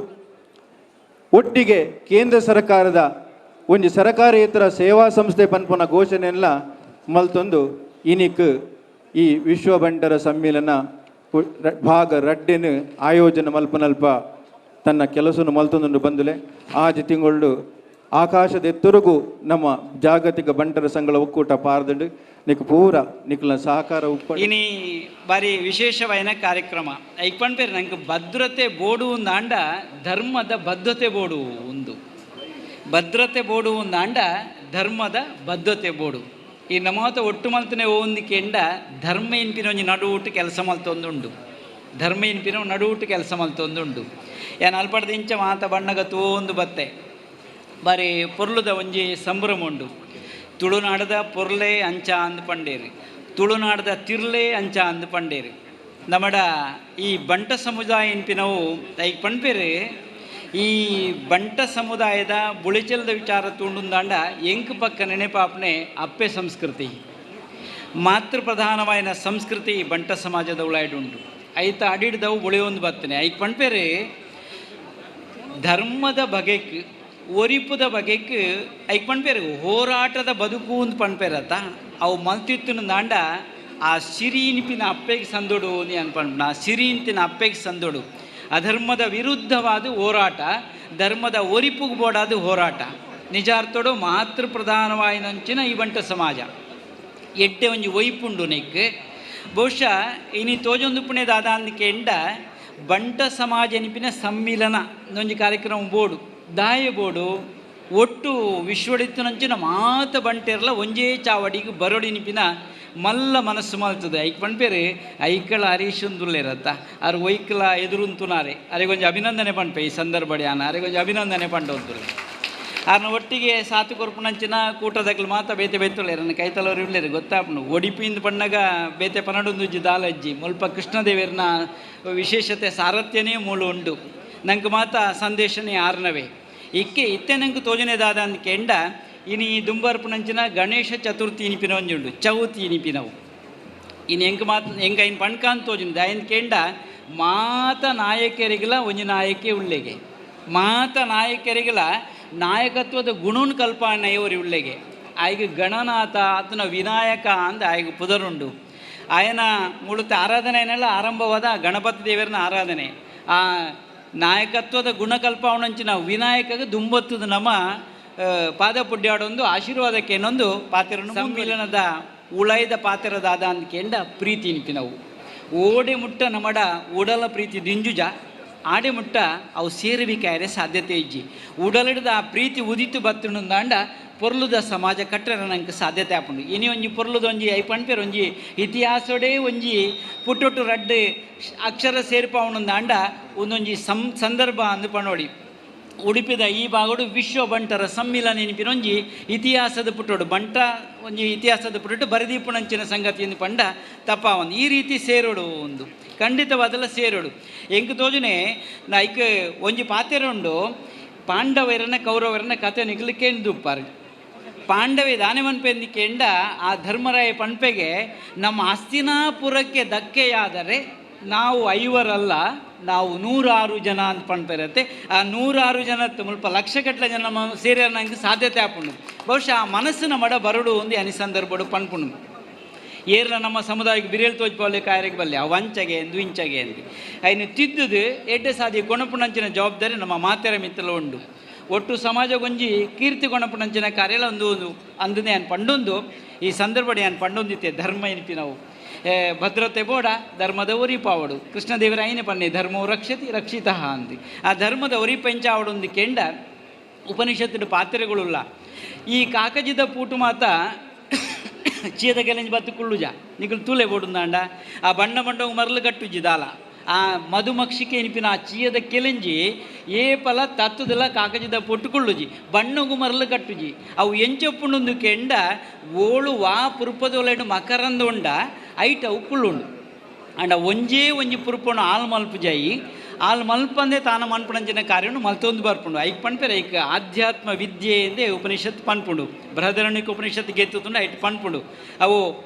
E: ಒಟ್ಟಿಗೆ ಕೇಂದ್ರ ಸರ್ಕಾರದ ಒಂಜಿ ಸರ್ಕಾರೇತರ ಸೇವಾ ಸಂಸ್ಥೆ ಪನ್ಪುನ ಘೋಷಣೆಯನ್ನ ಮಲ್ತೊಂದು ಇನಿಕ್ ಈ ವಿಶ್ವ ಬಂಟರ ಸಮ್ಮೇಳನ ಭಾಗ ರಡ್ಡೆನು ಆಯೋಜನೆ ಮಲ್ಪನಲ್ಪ ತನ್ನ ಕೆಲಸವನ್ನು ಮಲ್ತೊಂದು ಬಂದುಲೆ. ಆಜಿ ತಿಂಗಳು ಆಕಾಶದ ಎತ್ತರಗೂ ನಮ್ಮ ಜಾಗತಿಕ ಬಂಟರ ಸಂಘಗಳ ಒಕ್ಕೂಟ ಪಾರದಂಡು ನಿಕ್ ಪೂರ ನಿಕ್ಲ ಸಹಕಾರ ಉಪ್ಪ
F: ಇನಿ ಬಾರಿ ವಿಶೇಷವಾಯಿನ ಕಾರ್ಯಕ್ರಮ ಐಕ್ ಪೇರು ನಂಗೆ ಭದ್ರತೆ ಬೋಡು ಅಂಡ ಧರ್ಮದ ಬದ್ಧತೆ ಬೋಡು ಒಂದು ಭದ್ರತೆ ಬೋಡು ಅಂಡ ಧರ್ಮದ ಬದ್ಧತೆ ಬೋಡು ಈ ನಮ್ಮತ ಒಟ್ಟು ಮಲ್ತನೆ ಒಂದು ಕೆಂಡ ಧರ್ಮ ಇನ್ಪಿನ ಒಂಜಿ ನಡುವುಟ್ಟು ಕೆಲಸ ಮಲ್ತೊಂದುಂಡು ಧರ್ಮ ಇನ್ಪಿನ ನಡುವುಟ್ಟು ಕೆಲಸ ಮಲ್ತೊಂದುಂಡು ಏನ್ ಅಲ್ಪಡ್ದ ಇಂಚ ಮಾತ ಬಣ್ಣಗ ತೋಂದು ಬತ್ತೆ ಬಾರಿ ಪೊರ್ಲುದ ಒಂಜಿ ಸಂಭ್ರಮ ಉಂಡು. ತುಳುನಾಡದ ಪೊರ್ಲೆ ಅಂಚ ಅಂದ್ ಪಂಡೇರಿ ತುಳುನಾಡದ ತಿರ್ಲೆ ಅಂಚ ಅಂದ್ ಪಂಡೇರಿ ನಮ್ಮಡ ಈ ಬಂಟ ಸಮುದಾಯ ಇನ್ಪಿನವು ಐಕ್ ಪಣ್ಪೇರು ಈ ಬಂಟ ಸಮುದಾಯದ ಬುಳಿಚಲ್ದ ವಿಚಾರ ತೂಂಡುಂದಾಂಡ ಎಂಕ್ ಪಕ್ಕ ನೆನೆಪಾಪ್ನೆ ಅಪ್ಪೆ ಸಂಸ್ಕೃತಿ ಮಾತೃ ಪ್ರಧಾನವಾಯಿನ ಸಂಸ್ಕೃತಿ ಬಂಟ ಸಮಾಜದ ಉಳಾಯ್ಡುಂಟು ಐತ ಅಡಿಡ್ದವು ಬುಳಿಯೊಂದು ಬತ್ತನೆ ಐಕ್ ಪಣ್ಪೇರು ಧರ್ಮದ ಬಗೆಕ್ ಒರಿಪುದ ಬಗೆಕ್ ಐಕ್ ಪನ್ಪೆರ್ ಹೋರಾಟದ ಬದುಕು ಅಂದ್ ಪನ್ಪೆರತ್ತ. ಅವು ಮಲ್ತಿತ್ತಿನ ದಾಂಡ ಆ ಸಿರಿ ಇನ್ಪಿನ ಅಪ್ಪೆಗ್ ಸಂದೊಡು ಯಾನ್ ಪನ್ಪುನ. ಆ ಸಿರಿ ಇನ್ತಿನ ಅಪ್ಪೆಗ್ ಸಂದೊಡು. ಅಧರ್ಮದ ವಿರುದ್ಧವಾದ ಹೋರಾಟ, ಧರ್ಮದ ಒರಿಪುಗ್ ಬೋಡಾದ ಹೋರಾಟ. ನಿಜಾರ್ಥೊಡು ಮಾತೃ ಪ್ರಧಾನವಾಯಿನಂಚಿನ ಈ ಬಂಟ ಸಮಾಜ ಎಡ್ಡೆ ಒಂಜಿ ಒಯ್ಪುಂಡು ನೆಕ್. ಬಹುಶಃ ಇನಿ ತೋಜೊಂದು ಪುಣೆ ದಾದ ಕೆಂಡ ಬಂಟ ಸಮಾಜ ನಿಪಿನ ಸಮ್ಮಿಲನ ಒಂಜಿ ಕಾರ್ಯಕ್ರಮ ಬೋಡು ದಾಯ ಬೋಡು ಒಟ್ಟು ವಿಶ್ವಡಿತ್ತುನಂಚಿನ ಮಾತ ಬಂಟೆರ್ಲ ಒಂಜೇ ಚಾವಡಿಗೆ ಬರೊಡಿ ನಿಪಿನ ಮಲ್ಲ ಮನಸ್ಸು ಮಲ್ತದೆ. ಐಕ್ ಪನ್ಪೇರು ಐಕಳ ಹರೀಶುಂದುಲ್ಲೇರತ್ತ ಆರು ಒಯ್ಕಲ ಎದುರುಂತುನಾರೆ. ಅರೆಗೊಂಜಿ ಅಭಿನಂದನೆ ಪನ್ಪೆ ಈ ಸಂದರ್ಭ ಯಾನ ಅರೆಗೊಂಜಿ ಅಭಿನಂದನೆ ಪಂಡೊಂದುಲ್ಲೆ. ಆರ್ನ ಒಟ್ಟಿಗೆ ಸಾತು ಕೊರ್ಪುನಂಚಿನ ಕೂಟದಕ್ಲು ಮಾತ ಬೇತೆ ಬೇತುಲ್ಲೇರು ನನ್ನ ಕೈತಲವರು ಇಲ್ಲೇರು ಗೊತ್ತಾಪುಂಡು. ಒಡಿಪಿಂದ ಪಣ್ಣಗ ಬೇತೆ ಪನಡೊಂದುಜ್ಜಿ ದಾಲಜ್ಜಿ ಮುಲ್ಪ ಕೃಷ್ಣದೇವರ್ನ ವಿಶೇಷತೆ ಸಾರಥ್ಯನೇ ಮೂಲ ಉಂಡು. ನಂಗೆ ಮಾತ ಸಂದೇಶನೇ ಆರ್ನವೇ ಇಕ್ಕೆ ಇತ್ತೆ ನಂಗೆ ತೋಜನೆ ದಾದ ಅಂದ್ ಕೆಂಡ ಇನಿ ದುಂಬರ್ಪುನಂಚಿನ ಗಣೇಶ ಚತುರ್ಥಿ ಇನಿಪಿನ ಒಂಜುಂಡು ಚೌತಿ ಇನಿಪಿನವು. ಇನಿ ಎಂಕ್ ಮಾತ ಎಂಕ್ ಐನ್ ಪಣ್ಕಾನ್ ತೋಜುಂಡು ದಾಯನ್ ಕೆಂಡ ಮಾತ ನಾಯಕರಿಗಲ ಒಂಜಿ ನಾಯಕೆ ಉಳ್ಳೆಗೆ ಮಾತ ನಾಯಕರಿಗಲ ನಾಯಕತ್ವದ ಗುಣನ್ ಕಲ್ಪನೆಯವರಿ ಉಳ್ಳೆಗೆ. ಆಯ್ಗೆ ಗಣನಾಥ ಆತನ ವಿನಾಯಕ ಅಂದ ಆಯ್ಗೆ ಪುದರುಂಡು. ಆಯನ ಮುಳುತ ಆರಾಧನೆಯನ್ನೆಲ್ಲ ಆರಂಭವಾದ ಗಣಪತಿ ದೇವರನ ಆರಾಧನೆ. ಆ ನಾಯಕತ್ವದ ಗುಣಕಲ್ಪವನಂಚಿನ ವಿನಾಯಕಗೆ ದುಂಬತ್ತದ ನಮ್ಮ ಪಾದ ಪುಡ್ಯಾಡೊಂದು ಆಶೀರ್ವಾದಕ್ಕೇನೊಂದು ಪಾತ್ರ ಸಮ್ಮಿಲನದ ಉಳೈದ ಪಾತ್ರದಾದ ಅಂದ್ಕೆಂಡ ಪ್ರೀತಿ ನಿಪಿನವು. ಓಡೆ ಮುಟ್ಟ ನಮಡ ಉಡಲ ಪ್ರೀತಿ ದಿಂಜುಜ ಆಡೆ ಮುಟ್ಟ ಅವು ಸೇರಬೇಕಾದ್ರೆ ಸಾಧ್ಯತೆ ಇಜ್ಜಿ. ಉಡಲಿಡ್ದ ಆ ಪ್ರೀತಿ ಉದಿತು ಬತ್ತುಂಡಾಂಡ ಪೊರ್ಲುದ ಸಮಾಜ ಕಟ್ಟರ ನಂಗೆ ಸಾಧ್ಯತೆ ಆಪುಂಡು. ಇನಿ ಒಂಜಿ ಪೊರ್ಲುದ ಒಂಜಿ I ಪನ್ಪೆರ್ ಒಂಜಿ ಇತಿಹಾಸೋಡೇ ಒಂಜಿ ಪುಟ್ಟೊಟ್ಟು ರಡ್ಡ್ ಅಕ್ಷರ ಸೇರ್ಪಾವಣಂದಾಂಡ ಒಂದೊಂಜಿ ಸಂದರ್ಭ ಅಂದು ಪಣೋಡಿ. ಉಡುಪಿದ ಈ ಭಾಗಡು ವಿಶ್ವ ಬಂಟರ ಸಮ್ಮಿಲನ ನೆನಪಿನೊಂಜಿ ಇತಿಹಾಸದ ಪುಟ್ಟೋಡು ಬಂಟ ಒಂಜಿ ಇತಿಹಾಸದ ಪುಟ್ಟೊಟ್ಟು ಬರದೀಪುಣಂಚಿನ ಸಂಗತಿಯನ್ನು ಪಂಡ ತಪ್ಪಾವೊಂದು ಈ ರೀತಿ ಸೇರೋಡು ಒಂದು ಖಂಡಿತವಾದಲ್ಲ ಸೇರೋಡು. ಎಂಕ್ ತೋಜುನೆ ನೈಕ್ ಒಂಜಿ ಪಾತೆರ ಉಂಡು. ಪಾಂಡವರನ ಕೌರವರನ ಕತೆ ನಿಕ್ಲು ಕೇಂದುಪ್ಪಾರು. ಪಾಂಡವೆ ದಾನೆ ಮನ್ಪೆಂದಿ ಕೆಂಡ ಆ ಧರ್ಮರಾಯ ಪನ್ಪೆಗೆ ನಮ್ಮ ಹಸ್ತಿನಾಪುರಕ್ಕೆ ಧಕ್ಕೆಯಾದರೆ ನಾವು ಐವರಲ್ಲ ನಾವು 106 ಜನ ಅಂತ ಪನ್ಪೆರತ್ತೆ. ಆ 106 ಜನ ಮುಲ್ಪ ಲಕ್ಷಗಟ್ಟಲೆ ಜನ ಸೇರಿ ನಂಗೆ ಸಾಧ್ಯತೆ ಆಪುಂಡು. ಬಹುಶಃ ಆ ಮನಸ್ಸಿನ ಮಡ ಬರಡು ಒಂದು ಅನಿ ಸಂದರ್ಭಡು ಪನ್ಪುಂಡು. ಏರ್ಲ ನಮ್ಮ ಸಮುದಾಯಕ್ಕೆ ಬಿರೇಲ್ ತೋಜ್ಪಾವಲೆ ಕಾಯರಿಗೆ ಬಲ್ಲೆ ಆ ವಂಚಗೆ ಎಂದು ಇಂಚಗೆ ಎಂದು ಐನು ತಿದ್ದುದು ಎಡ್ಡೆ ಸಾದಿ ಕೊಣಪುಣಂಚಿನ ಜವಾಬ್ದಾರಿ ನಮ್ಮ ಮಾತೆರ ಮಿತ್ತಲ ಉಂಡು. ಒಟ್ಟು ಸಮಾಜಗೊಂಜಿ ಕೀರ್ತಿ ಕೊಣಪುಣಂಚಿನ ಕಾರ್ಯಲ ಒಂದು ಒಂದು ಅಂದನೆ ಅನ್ ಪಂಡೊಂದು ಈ ಸಂದರ್ಭ ಅನ್ ಪಂಡೊಂದಿತ್ತೆ ಧರ್ಮ ಎನ್ಪಿ ನಾವು ಭದ್ರತೆ ಬೋಡ ಧರ್ಮದ ಒರಿಪಾವಡು. ಕೃಷ್ಣದೇವರ ಐನೆ ಪನ್ನೆ ಧರ್ಮವು ರಕ್ಷತಿ ರಕ್ಷಿತಃ ಅಂದು ಆ ಧರ್ಮದ ಒರಿಪೆಂಚಾವಡೊಂದು ಕೆಂಡ ಉಪನಿಷತ್ತಿನ ಪಾತ್ರೆಗಳುಲ್ಲ. ಈ ಕಾಕಜಿದ ಪೂಟು ಮಾತ ಚೀದ ಕೆಲೆಂಜಿ ಬತ್ತು ಕುಳ್ಳುಜ ನಿಕುಲು ತೂಲೆ ಬೋಡುಂದಾಂಡ ಆ ಬಣ್ಣ ಬಣ್ಣವು ಮರಳು ಕಟ್ಟುಜಿ ದಾಲ ಆ ಮಧುಮಕ್ಷಿಕೆ ಎನಿಪಿನ ಆ ಚೀಯದ ಕೆಲೆಂಜಿ ಏ ಪಲ ತತ್ತುದಲ ಕಾಕಜಿದ ಪೊಟ್ಟು ಕುಳ್ಳುಜಿ ಬಣ್ಣಗು ಮರಳು ಕಟ್ಟುಜಿ ಅವು ಎಂಚೊಪ್ಪುಂಡೊಂದು ಕೆಂಡ ಓಳು ವಾ ಪುರುಪದೊಲೆಡು ಮಕರಂದ ಉಂಡ ಐಟ್ ಅವು ಕುಳ್ಳುಂಡು. ಅಂಡ ಒಂಜೇ ಒಂಜಿ ಪುರುಪನು ಆಲ್ ಮಲ್ಪು ಜಾಯಿ ಆಲ್ ಮಲ್ಪಂದೆ ತಾನ ಮನ್ಪುಣಂಚಿನ ಕಾರ್ಯನು ಮಲ್ತೊಂದು ಬರ್ಪುಂಡು. ಐಕ್ ಪನ್ಪೆರ್ ಐಕ್ ಆಧ್ಯಾತ್ಮ ವಿದ್ಯೆ ಎಂದೇ ಉಪನಿಷತ್ ಪನ್ಪುಂಡು. ಬೃಹದರಣ್ಯಕ ಉಪನಿಷತ್ ಗೆತ್ತುಂಡು ಐಟ್ ಪನ್ಪುಂಡು. ಅವು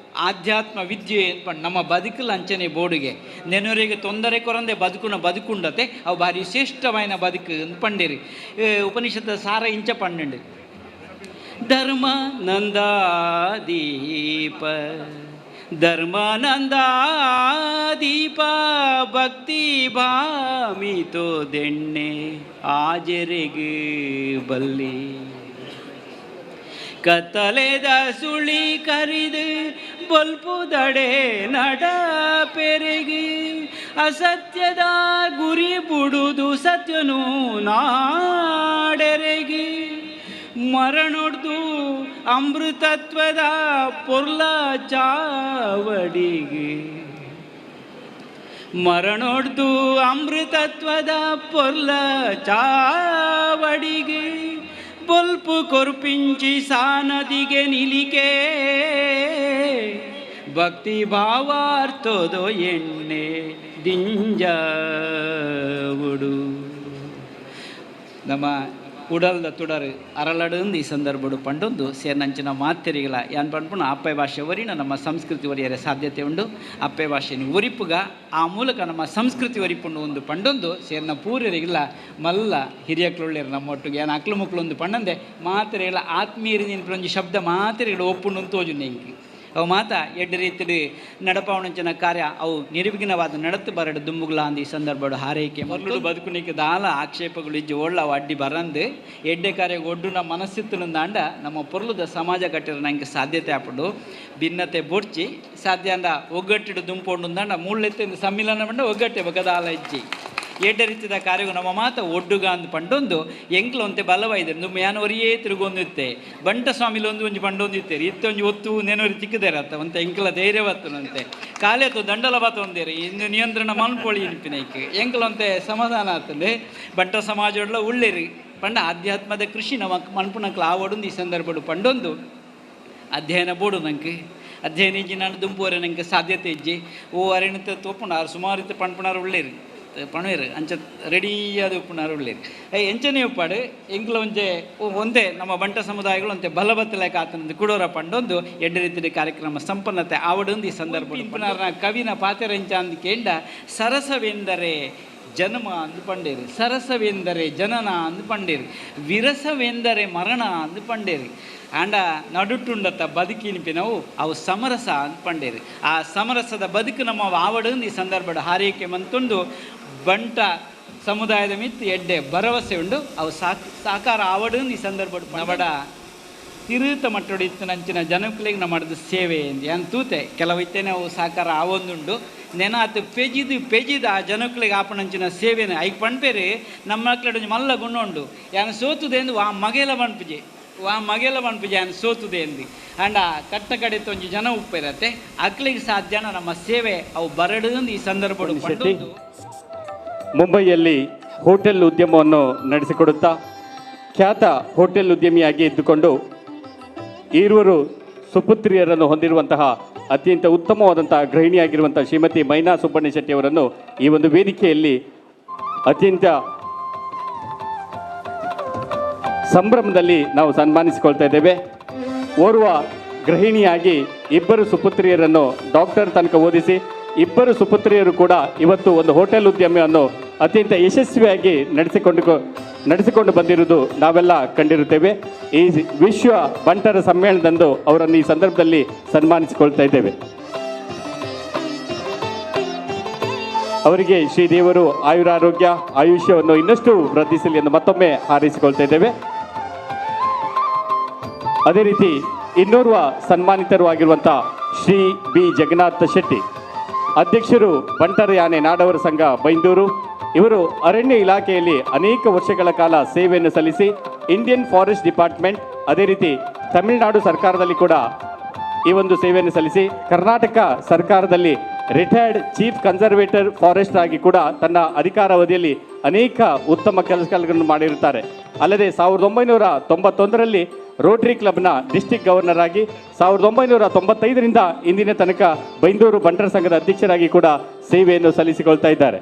F: ಆಧ್ಯಾತ್ಮ ವಿದ್ಯೆ ನಮ್ಮ ಬದುಕಲು ಅಂಚನೆ ಬೋಡುಗೆ ನೆನೂರಿಗೆ ತೊಂದರೆ ಕೊರಂದೆ ಬದುಕುನ ಬದುಕುಂಡತೆ ಅವು ಭಾರಿ ಶ್ರೇಷ್ಠವಾಯಿನ ಬದುಕು ಅಂದ್ ಪಂಡೇರಿ. ಉಪನಿಷತ್ ಸಾರ ಇಂಚ ಪಂಡುಂಡು. ಧರ್ಮ ನಂದಾದೀಪ ಧರ್ಮಾನಂದಾದೀಪ ಭಕ್ತಿ ಭಾಮಿತೋ ದೆಣ್ಣೆ ಆಜರೆಗೆ ಬಲ್ಲಿ ಕತ್ತಲೆದ ಸುಳಿ ಕರಿದು ಬೊಲ್ಪುದಡೆ ನಡ ಪೆರೆಗಿ ಅಸತ್ಯದ ಗುರಿ ಬುಡುದು ಸತ್ಯನು ನಾಡೆರೆಗಿ ಮರಣೊಡ್ದು ಅಮೃತತ್ವದ ಪೊರ್ಲ ಚಾವಡಿಗೆ ಮರಣೊಡ್ದು ಅಮೃತತ್ವದ ಪೊರ್ಲ ಚಾವಡಿಗೆ ಬೊಲ್ಪು ಕೊರ್ಪಿಂಚಿ ಸಾನದಿಗೆ ನಿಲಿಕೆ ಭಕ್ತಿ ಭಾವಾರ್ಥದೋ ಎಣ್ಣೆ ದಿಂಜಾವುಡು. ನಮ್ಮ ಉಡಲ್ದ ತುಡರು ಅರಳಡುಂದು ಈ ಸಂದರ್ಭಡು ಪಂಡೊಂದು ಸೇರ್ನಂಚಿನ ಮಾತೆರಿಗಳ ಯಾನ್ ಪನ್ಪುನ ಅಪ್ಪೆ ಭಾಷೆ ಒರಿನ ನಮ್ಮ ಸಂಸ್ಕೃತಿ ಒರಿಯರೆ ಸಾಧ್ಯತೆ ಉಂಡು. ಅಪ್ಪೆ ಭಾಷೆನ ಒರಿಪುಗ ಆ ಮೂಲಕ ನಮ್ಮ ಸಂಸ್ಕೃತಿ ಒರಿಪುಂಡು ಒಂದು ಪಂಡೊಂದು ಸೇರ್ನ ಪೂರ್ಯರಿಗೆಲ್ಲ ಮಲ್ಲ ಹಿರಿಯಕ್ಲುಳ್ಳೇರು ನಮ್ಮೊಟ್ಟಿಗೆ ಯಾನ್ ಅಕ್ಲು ಮುಕ್ಲೊಂದು ಪಂಡಂದೆ ಮಾತೆರಿಗಳ ಆತ್ಮೀಯರಿ ಒಂಜಿ ಶಬ್ದ ಮಾತೆರಿಗಳ ಒಪ್ಪುಂಡು ತೋಜು ನೆಂಕಿ ಅವು ಮಾತ ಎಡ್ಡೆ ರೀತಿಯಲ್ಲಿ ನಡಪಾವಣಂಚಿನ ಕಾರ್ಯ ಅವು ನಿರ್ವಿಘ್ನವಾದ ನಡತು ಬರಡು ದುಂಬುಗ್ಲ ಅಂದ ಈ ಸಂದರ್ಭಡು ಹಾರೈಕೆ ಮೊದಲು ಬದುಕುನಿಕ್ಕೆ ದಾಲ ಆಕ್ಷೇಪಗಳು ಇಜ್ಜಿ ಒಳ್ಳ ಅವು ಅಡ್ಡಿ ಬರಂದು ಎಡ್ಡೆ ಕಾರ್ಯ ಒಡ್ಡು ನಮ್ಮ ಮನಸ್ಸಿತ್ತು ನಮ್ಮ ಪೊರ್ಲುದ ಸಮಾಜ ಕಟ್ಟಿರ ನಂಗೆ ಸಾಧ್ಯತೆ ಆಪುಂಡು. ಭಿನ್ನತೆ ಬೊಡ್ಚಿ ಸಾಧ್ಯ ಅಂದ ಒಗ್ಗಟ್ಟಿಡು ದುಂಪೊಂಡು ಮೂಳೆತ್ತೆ ಸಮ್ಮಿಲನ ಬಂಡ ಒಗ್ಗಟ್ಟೆ ಬಗದಾಲ ಇಜ್ಜಿ ಎಡ್ಡೆ ರೀತಿಯ ಕಾರ್ಯವು ನಮ್ಮ ಮಾತ ಒಡ್ಡುಗ ಅಂದ್ ಪಂಡೊಂದು ಎಂಕ್ಲೊಂತೆ ಬಲವಾಯಿದೆ ದುಮ್ಮ ಒರಿಯೇ ತಿರುಗೊಂದಿತ್ತೆ ಬಂಟ ಸ್ವಾಮಿಲೊಂದು ಒಂಜಿ ಪಂಡೊಂದಿತ್ತೇರಿ ಇತ್ತೊಂಜಿ ಒತ್ತು ನೆನೊರಿ ತಿಕ್ಕದೇರತ್ತ ಒಂತೆ ಎಂಕ್ಲ ಧೈರ್ಯವತ್ತನಂತೆ ಕಾಲೇತು ದಂಡಲ ಬಾತೊಂದೇರಿ ಇನ್ನು ನಿಯಂತ್ರಣ ಮನ್ಪೊಳಿ ಇನ್ಪಿನೈಕ್ ಎಂಕ್ಲೊಂತೆ ಸಮಾಧಾನ ಆತಂದೆ ಬಂಟ ಸಮಾಜೊಡ್ಲ ಉಳ್ಳೇರಿ ಪಂಡ ಆಧ್ಯಾತ್ಮದ ಕೃಷಿ ನಮ್ಮ ಮನ್ಪುನಕ್ಲ ಆವಡುಂದು ಈ ಸಂದರ್ಭಡು ಪಂಡೊಂದು ಅಧ್ಯಯನ ಬೋಡು ನಂಗೆ ಅಧ್ಯಯನ ಇಜ್ಜಿ ನಾನು ದುಂಪುವರೆ ನಂಗೆ ಸಾಧ್ಯತೆ ಇಜ್ಜಿ ಓ ಅರೆಣತ ತೋಪುಣಾರು ಸುಮಾರು ಇತ್ತು ಪಣ್ಪುಣಾರು ಉಳ್ಳೇರಿ ಪಣವೇರು ಅಂಚ ರೆಡಿಯಾದ ಉಪ್ಪುನಾರು ಉಳ್ಳೇರಿ ಎಂಚನೇ ಉಪ್ಪಾಡು ಎಂಕ್ಲ ಒಂಜೆ ಒಂದೇ ನಮ್ಮ ಬಂಟ ಸಮುದಾಯಗಳು ಅಂತೆ ಬಲಬತ್ತಲೇಕ ಆತನದು ಕುಡೋರ ಪಂಡೊಂದು ಎಡ್ಡೆ ರೀತಿಯ ಕಾರ್ಯಕ್ರಮ ಸಂಪನ್ನತೆ ಆವಡೊಂದು ಈ ಸಂದರ್ಭ ಇಪ್ಪನಾರ್ನ ಕವಿನ ಪಾತೆರೆಂಚ ಅಂದ್ ಕೇಂಡ ಸರಸವೆಂದರೆ ಜನ್ಮ ಅಂದು ಪಂಡೇರಿ, ಸರಸವೆಂದರೆ ಜನನ ಅಂದು ಪಂಡೇರಿ, ವಿರಸವೆಂದರೆ ಮರಣ ಅಂದು ಪಂಡೇರಿ, ಆಂಡ ನಡುಟುಂಡತ್ತ ಬದುಕಿನಿಪಿನವು ಅವು ಸಮರಸ ಅಂದು ಪಂಡೇರಿ. ಆ ಸಮರಸದ ಬದುಕು ನಮ್ಮ ಆವಡು ಈ ಸಂದರ್ಭದ ಹಾರೈಕೆ ಮಂತುಂಡು ಬಂಟ ಸಮುದಾಯದ ಮಿತ್ತು ಎಡ್ಡೆ ಭರವಸೆ ಉಂಡು ಅವು ಸಾಕಾರ ಆವಡು ಈ ಸಂದರ್ಭ ನವಡ ತಿರುತ ಮಟ್ಟೊಡಿತ್ತು ನಂಚಿನ ಜನಕ್ಕಲಿಗೆ ನಮ್ಮ ಮಾಡಿದ ಸೇವೆ ಎಂದು ಏನು ತೂತೆ ಕೆಲವು ಇತ್ತೇನೆ ಅವು ಸಾಕಾರ ಆವೊಂದುಂಡು ನೆನಾತು ಪೆಜಿದು ಪೆಜಿದ ಆ ಜನಕ್ಕಲಿಗೆ ಆಪಣಂಚಿನ ಸೇವೆನ ಐಕ್ ಪಣ್ಪೇರಿ ನಮ್ಮ ಮಕ್ಕಳ ಮಲ್ಲ ಗುಣ ಉಂಡು ಯಾನು ಸೋತುದೆ ಎಂದು ಆ ಮಗೆಲ ಪಣ್ಪುಜೆ ಆ ಮಗೆಲ ಪಣ್ಪುಜೆ ಯಾನು ಸೋತುದೆ ಎಂದು ಅಂಡ ಕಟ್ಟ ಕಡೆ ತೊಂಜಿ ಜನ ಉಪ್ಪಿರತ್ತೆ ಅಕ್ಲಿಗೆ ಸಾಧ್ಯನ ನಮ್ಮ ಸೇವೆ ಅವು ಬರಡು ಈ ಸಂದರ್ಭ.
G: ಮುಂಬೈಯಲ್ಲಿ ಹೋಟೆಲ್ ಉದ್ಯಮವನ್ನು ನಡೆಸಿಕೊಡುತ್ತಾ ಖ್ಯಾತ ಹೋಟೆಲ್ ಉದ್ಯಮಿಯಾಗಿ ಇದ್ದುಕೊಂಡು ಈರುವರು ಸುಪುತ್ರಿಯರನ್ನು ಹೊಂದಿರುವಂತಹ ಅತ್ಯಂತ ಉತ್ತಮವಾದಂತಹ ಗೃಹಿಣಿಯಾಗಿರುವಂತಹ ಶ್ರೀಮತಿ ಮೈನಾ ಸುಬ್ಬಣ್ಣ ಶೆಟ್ಟಿಯವರನ್ನು ಈ ಒಂದು ವೇದಿಕೆಯಲ್ಲಿ ಅತ್ಯಂತ ಸಂಭ್ರಮದಲ್ಲಿ ನಾವು ಸನ್ಮಾನಿಸಿಕೊಳ್ತಾ ಇದ್ದೇವೆ. ಓರ್ವ ಗೃಹಿಣಿಯಾಗಿ ಇಬ್ಬರು ಸುಪುತ್ರಿಯರನ್ನು ಡಾಕ್ಟರ್ ತನಕ ಓದಿಸಿ ಇಬ್ಬರು ಸುಪುತ್ರಿಯರು ಕೂಡ ಇವತ್ತು ಒಂದು ಹೋಟೆಲ್ ಉದ್ಯಮವನ್ನು ಅತ್ಯಂತ ಯಶಸ್ವಿಯಾಗಿ ನಡೆಸಿಕೊಂಡು ಬಂದಿರುವುದು ನಾವೆಲ್ಲ ಕಂಡಿರುತ್ತೇವೆ. ಈ ವಿಶ್ವ ಬಂಟರ ಸಮ್ಮೇಳನದಂದು ಅವರನ್ನು ಈ ಸಂದರ್ಭದಲ್ಲಿ ಸನ್ಮಾನಿಸಿಕೊಳ್ತಾ ಇದ್ದೇವೆ. ಅವರಿಗೆ ಶ್ರೀದೇವರು ಆಯುರಾರೋಗ್ಯ ಆಯುಷ್ಯವನ್ನು ಇನ್ನಷ್ಟು ವೃದ್ಧಿಸಲಿ ಎಂದು ಮತ್ತೊಮ್ಮೆ ಹಾರೈಸಿಕೊಳ್ತಾ ಇದ್ದೇವೆ. ಅದೇ ರೀತಿ ಇನ್ನೋರ್ವ ಸನ್ಮಾನಿತರು ಆಗಿರುವಂಥ ಶ್ರೀ ಬಿ ಜಗನ್ನಾಥ ಶೆಟ್ಟಿ, ಅಧ್ಯಕ್ಷರು ಬಂಟರ ಯಾನೆ ನಾಡವರ ಸಂಘ ಬೈಂದೂರು. ಇವರು ಅರಣ್ಯ ಇಲಾಖೆಯಲ್ಲಿ ಅನೇಕ ವರ್ಷಗಳ ಕಾಲ ಸೇವೆಯನ್ನು ಸಲ್ಲಿಸಿ ಇಂಡಿಯನ್ ಫಾರೆಸ್ಟ್ ಡಿಪಾರ್ಟ್ಮೆಂಟ್, ಅದೇ ರೀತಿ ತಮಿಳುನಾಡು ಸರ್ಕಾರದಲ್ಲಿ ಕೂಡ ಈ ಒಂದು ಸೇವೆಯನ್ನು ಸಲ್ಲಿಸಿ ಕರ್ನಾಟಕ ಸರ್ಕಾರದಲ್ಲಿ ರಿಟೈರ್ಡ್ ಚೀಫ್ ಕನ್ಸರ್ವೇಟರ್ ಫಾರೆಸ್ಟ್ ಆಗಿ ಕೂಡ ತನ್ನ ಅಧಿಕಾರಾವಧಿಯಲ್ಲಿ ಅನೇಕ ಉತ್ತಮ ಕೆಲಸಗಳನ್ನು ಮಾಡಿರುತ್ತಾರೆ. ಅಲ್ಲದೆ 1991ರಲ್ಲಿ ರೋಟರಿ ಕ್ಲಬ್ನ ಡಿಸ್ಟಿಕ್ ಗವರ್ನರ್ ಆಗಿ 1995ರಿಂದ ಇಂದಿನ ತನಕ ಬೈಂದೂರು ಬಂಟರ ಸಂಘದ ಅಧ್ಯಕ್ಷರಾಗಿ ಕೂಡ ಸೇವೆಯನ್ನು ಸಲ್ಲಿಸಿಕೊಳ್ತಾ ಇದ್ದಾರೆ.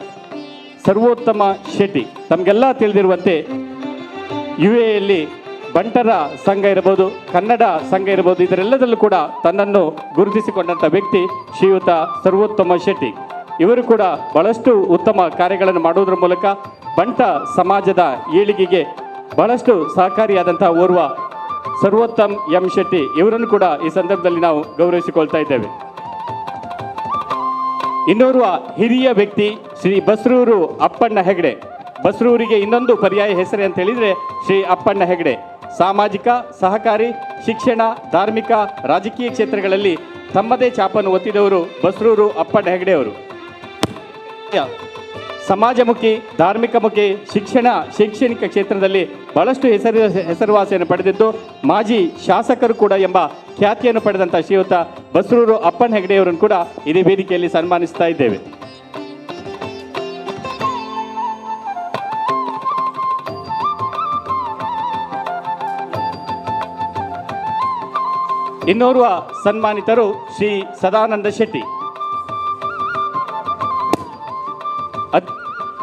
G: ಸರ್ವೋತ್ತಮ ಶೆಟ್ಟಿ ತಮಗೆಲ್ಲ ತಿಳಿದಿರುವಂತೆ ಯುಎಯಲ್ಲಿ ಬಂಟರ ಸಂಘ ಇರಬಹುದು, ಕನ್ನಡ ಸಂಘ ಇರಬಹುದು, ಇದರೆಲ್ಲದಲ್ಲೂ ಕೂಡ ತನ್ನನ್ನು ಗುರುತಿಸಿಕೊಂಡಂಥ ವ್ಯಕ್ತಿ ಶ್ರೀಯುತ ಸರ್ವೋತ್ತಮ ಶೆಟ್ಟಿ. ಇವರು ಕೂಡ ಬಹಳಷ್ಟು ಉತ್ತಮ ಕಾರ್ಯಗಳನ್ನು ಮಾಡುವುದರ ಮೂಲಕ ಬಂಟ ಸಮಾಜದ ಏಳಿಗೆಗೆ ಬಹಳಷ್ಟು ಸಹಕಾರಿಯಾದಂಥ ಓರ್ವ ಸರ್ವೋತ್ತಮ್ ಎಂ ಶೆಟ್ಟಿ ಇವರನ್ನು ಕೂಡ ಈ ಸಂದರ್ಭದಲ್ಲಿ ನಾವು ಗೌರವಿಸಿಕೊಳ್ತಾ ಇದ್ದೇವೆ. ಇನ್ನೋರ್ವ ಹಿರಿಯ ವ್ಯಕ್ತಿ ಶ್ರೀ ಬಸ್ರೂರು ಅಪ್ಪಣ್ಣ ಹೆಗಡೆ. ಬಸ್ರೂರಿಗೆ ಇನ್ನೊಂದು ಪರ್ಯಾಯ ಹೆಸರು ಅಂತ ಹೇಳಿದರೆ ಶ್ರೀ ಅಪ್ಪಣ್ಣ ಹೆಗಡೆ. ಸಾಮಾಜಿಕ, ಸಹಕಾರಿ, ಶಿಕ್ಷಣ, ಧಾರ್ಮಿಕ, ರಾಜಕೀಯ ಕ್ಷೇತ್ರಗಳಲ್ಲಿ ತಮ್ಮದೇ ಛಾಪನ್ನು ಒತ್ತಿದವರು ಬಸ್ರೂರು ಅಪ್ಪಣ್ಣ ಹೆಗಡೆಯವರು. ಸಮಾಜಮುಖಿ, ಧಾರ್ಮಿಕಮುಖಿ, ಶಿಕ್ಷಣ, ಶೈಕ್ಷಣಿಕ ಕ್ಷೇತ್ರದಲ್ಲಿ ಬಹಳಷ್ಟು ಹೆಸರುವಾಸಿಯನ್ನು ಪಡೆದಿದ್ದು ಮಾಜಿ ಶಾಸಕರು ಕೂಡ ಎಂಬ ಖ್ಯಾತಿಯನ್ನು ಪಡೆದಂಥ ಶ್ರೀಯುತ ಬಸ್ರೂರು ಅಪ್ಪಣ್ಣ ಹೆಗಡೆಯವರನ್ನು ಕೂಡ ಇದೇ ವೇದಿಕೆಯಲ್ಲಿ ಸನ್ಮಾನಿಸ್ತಾ ಇದ್ದೇವೆ. ಇನ್ನೋರ್ವ ಸನ್ಮಾನಿತರು ಶ್ರೀ ಸದಾನಂದ ಶೆಟ್ಟಿ,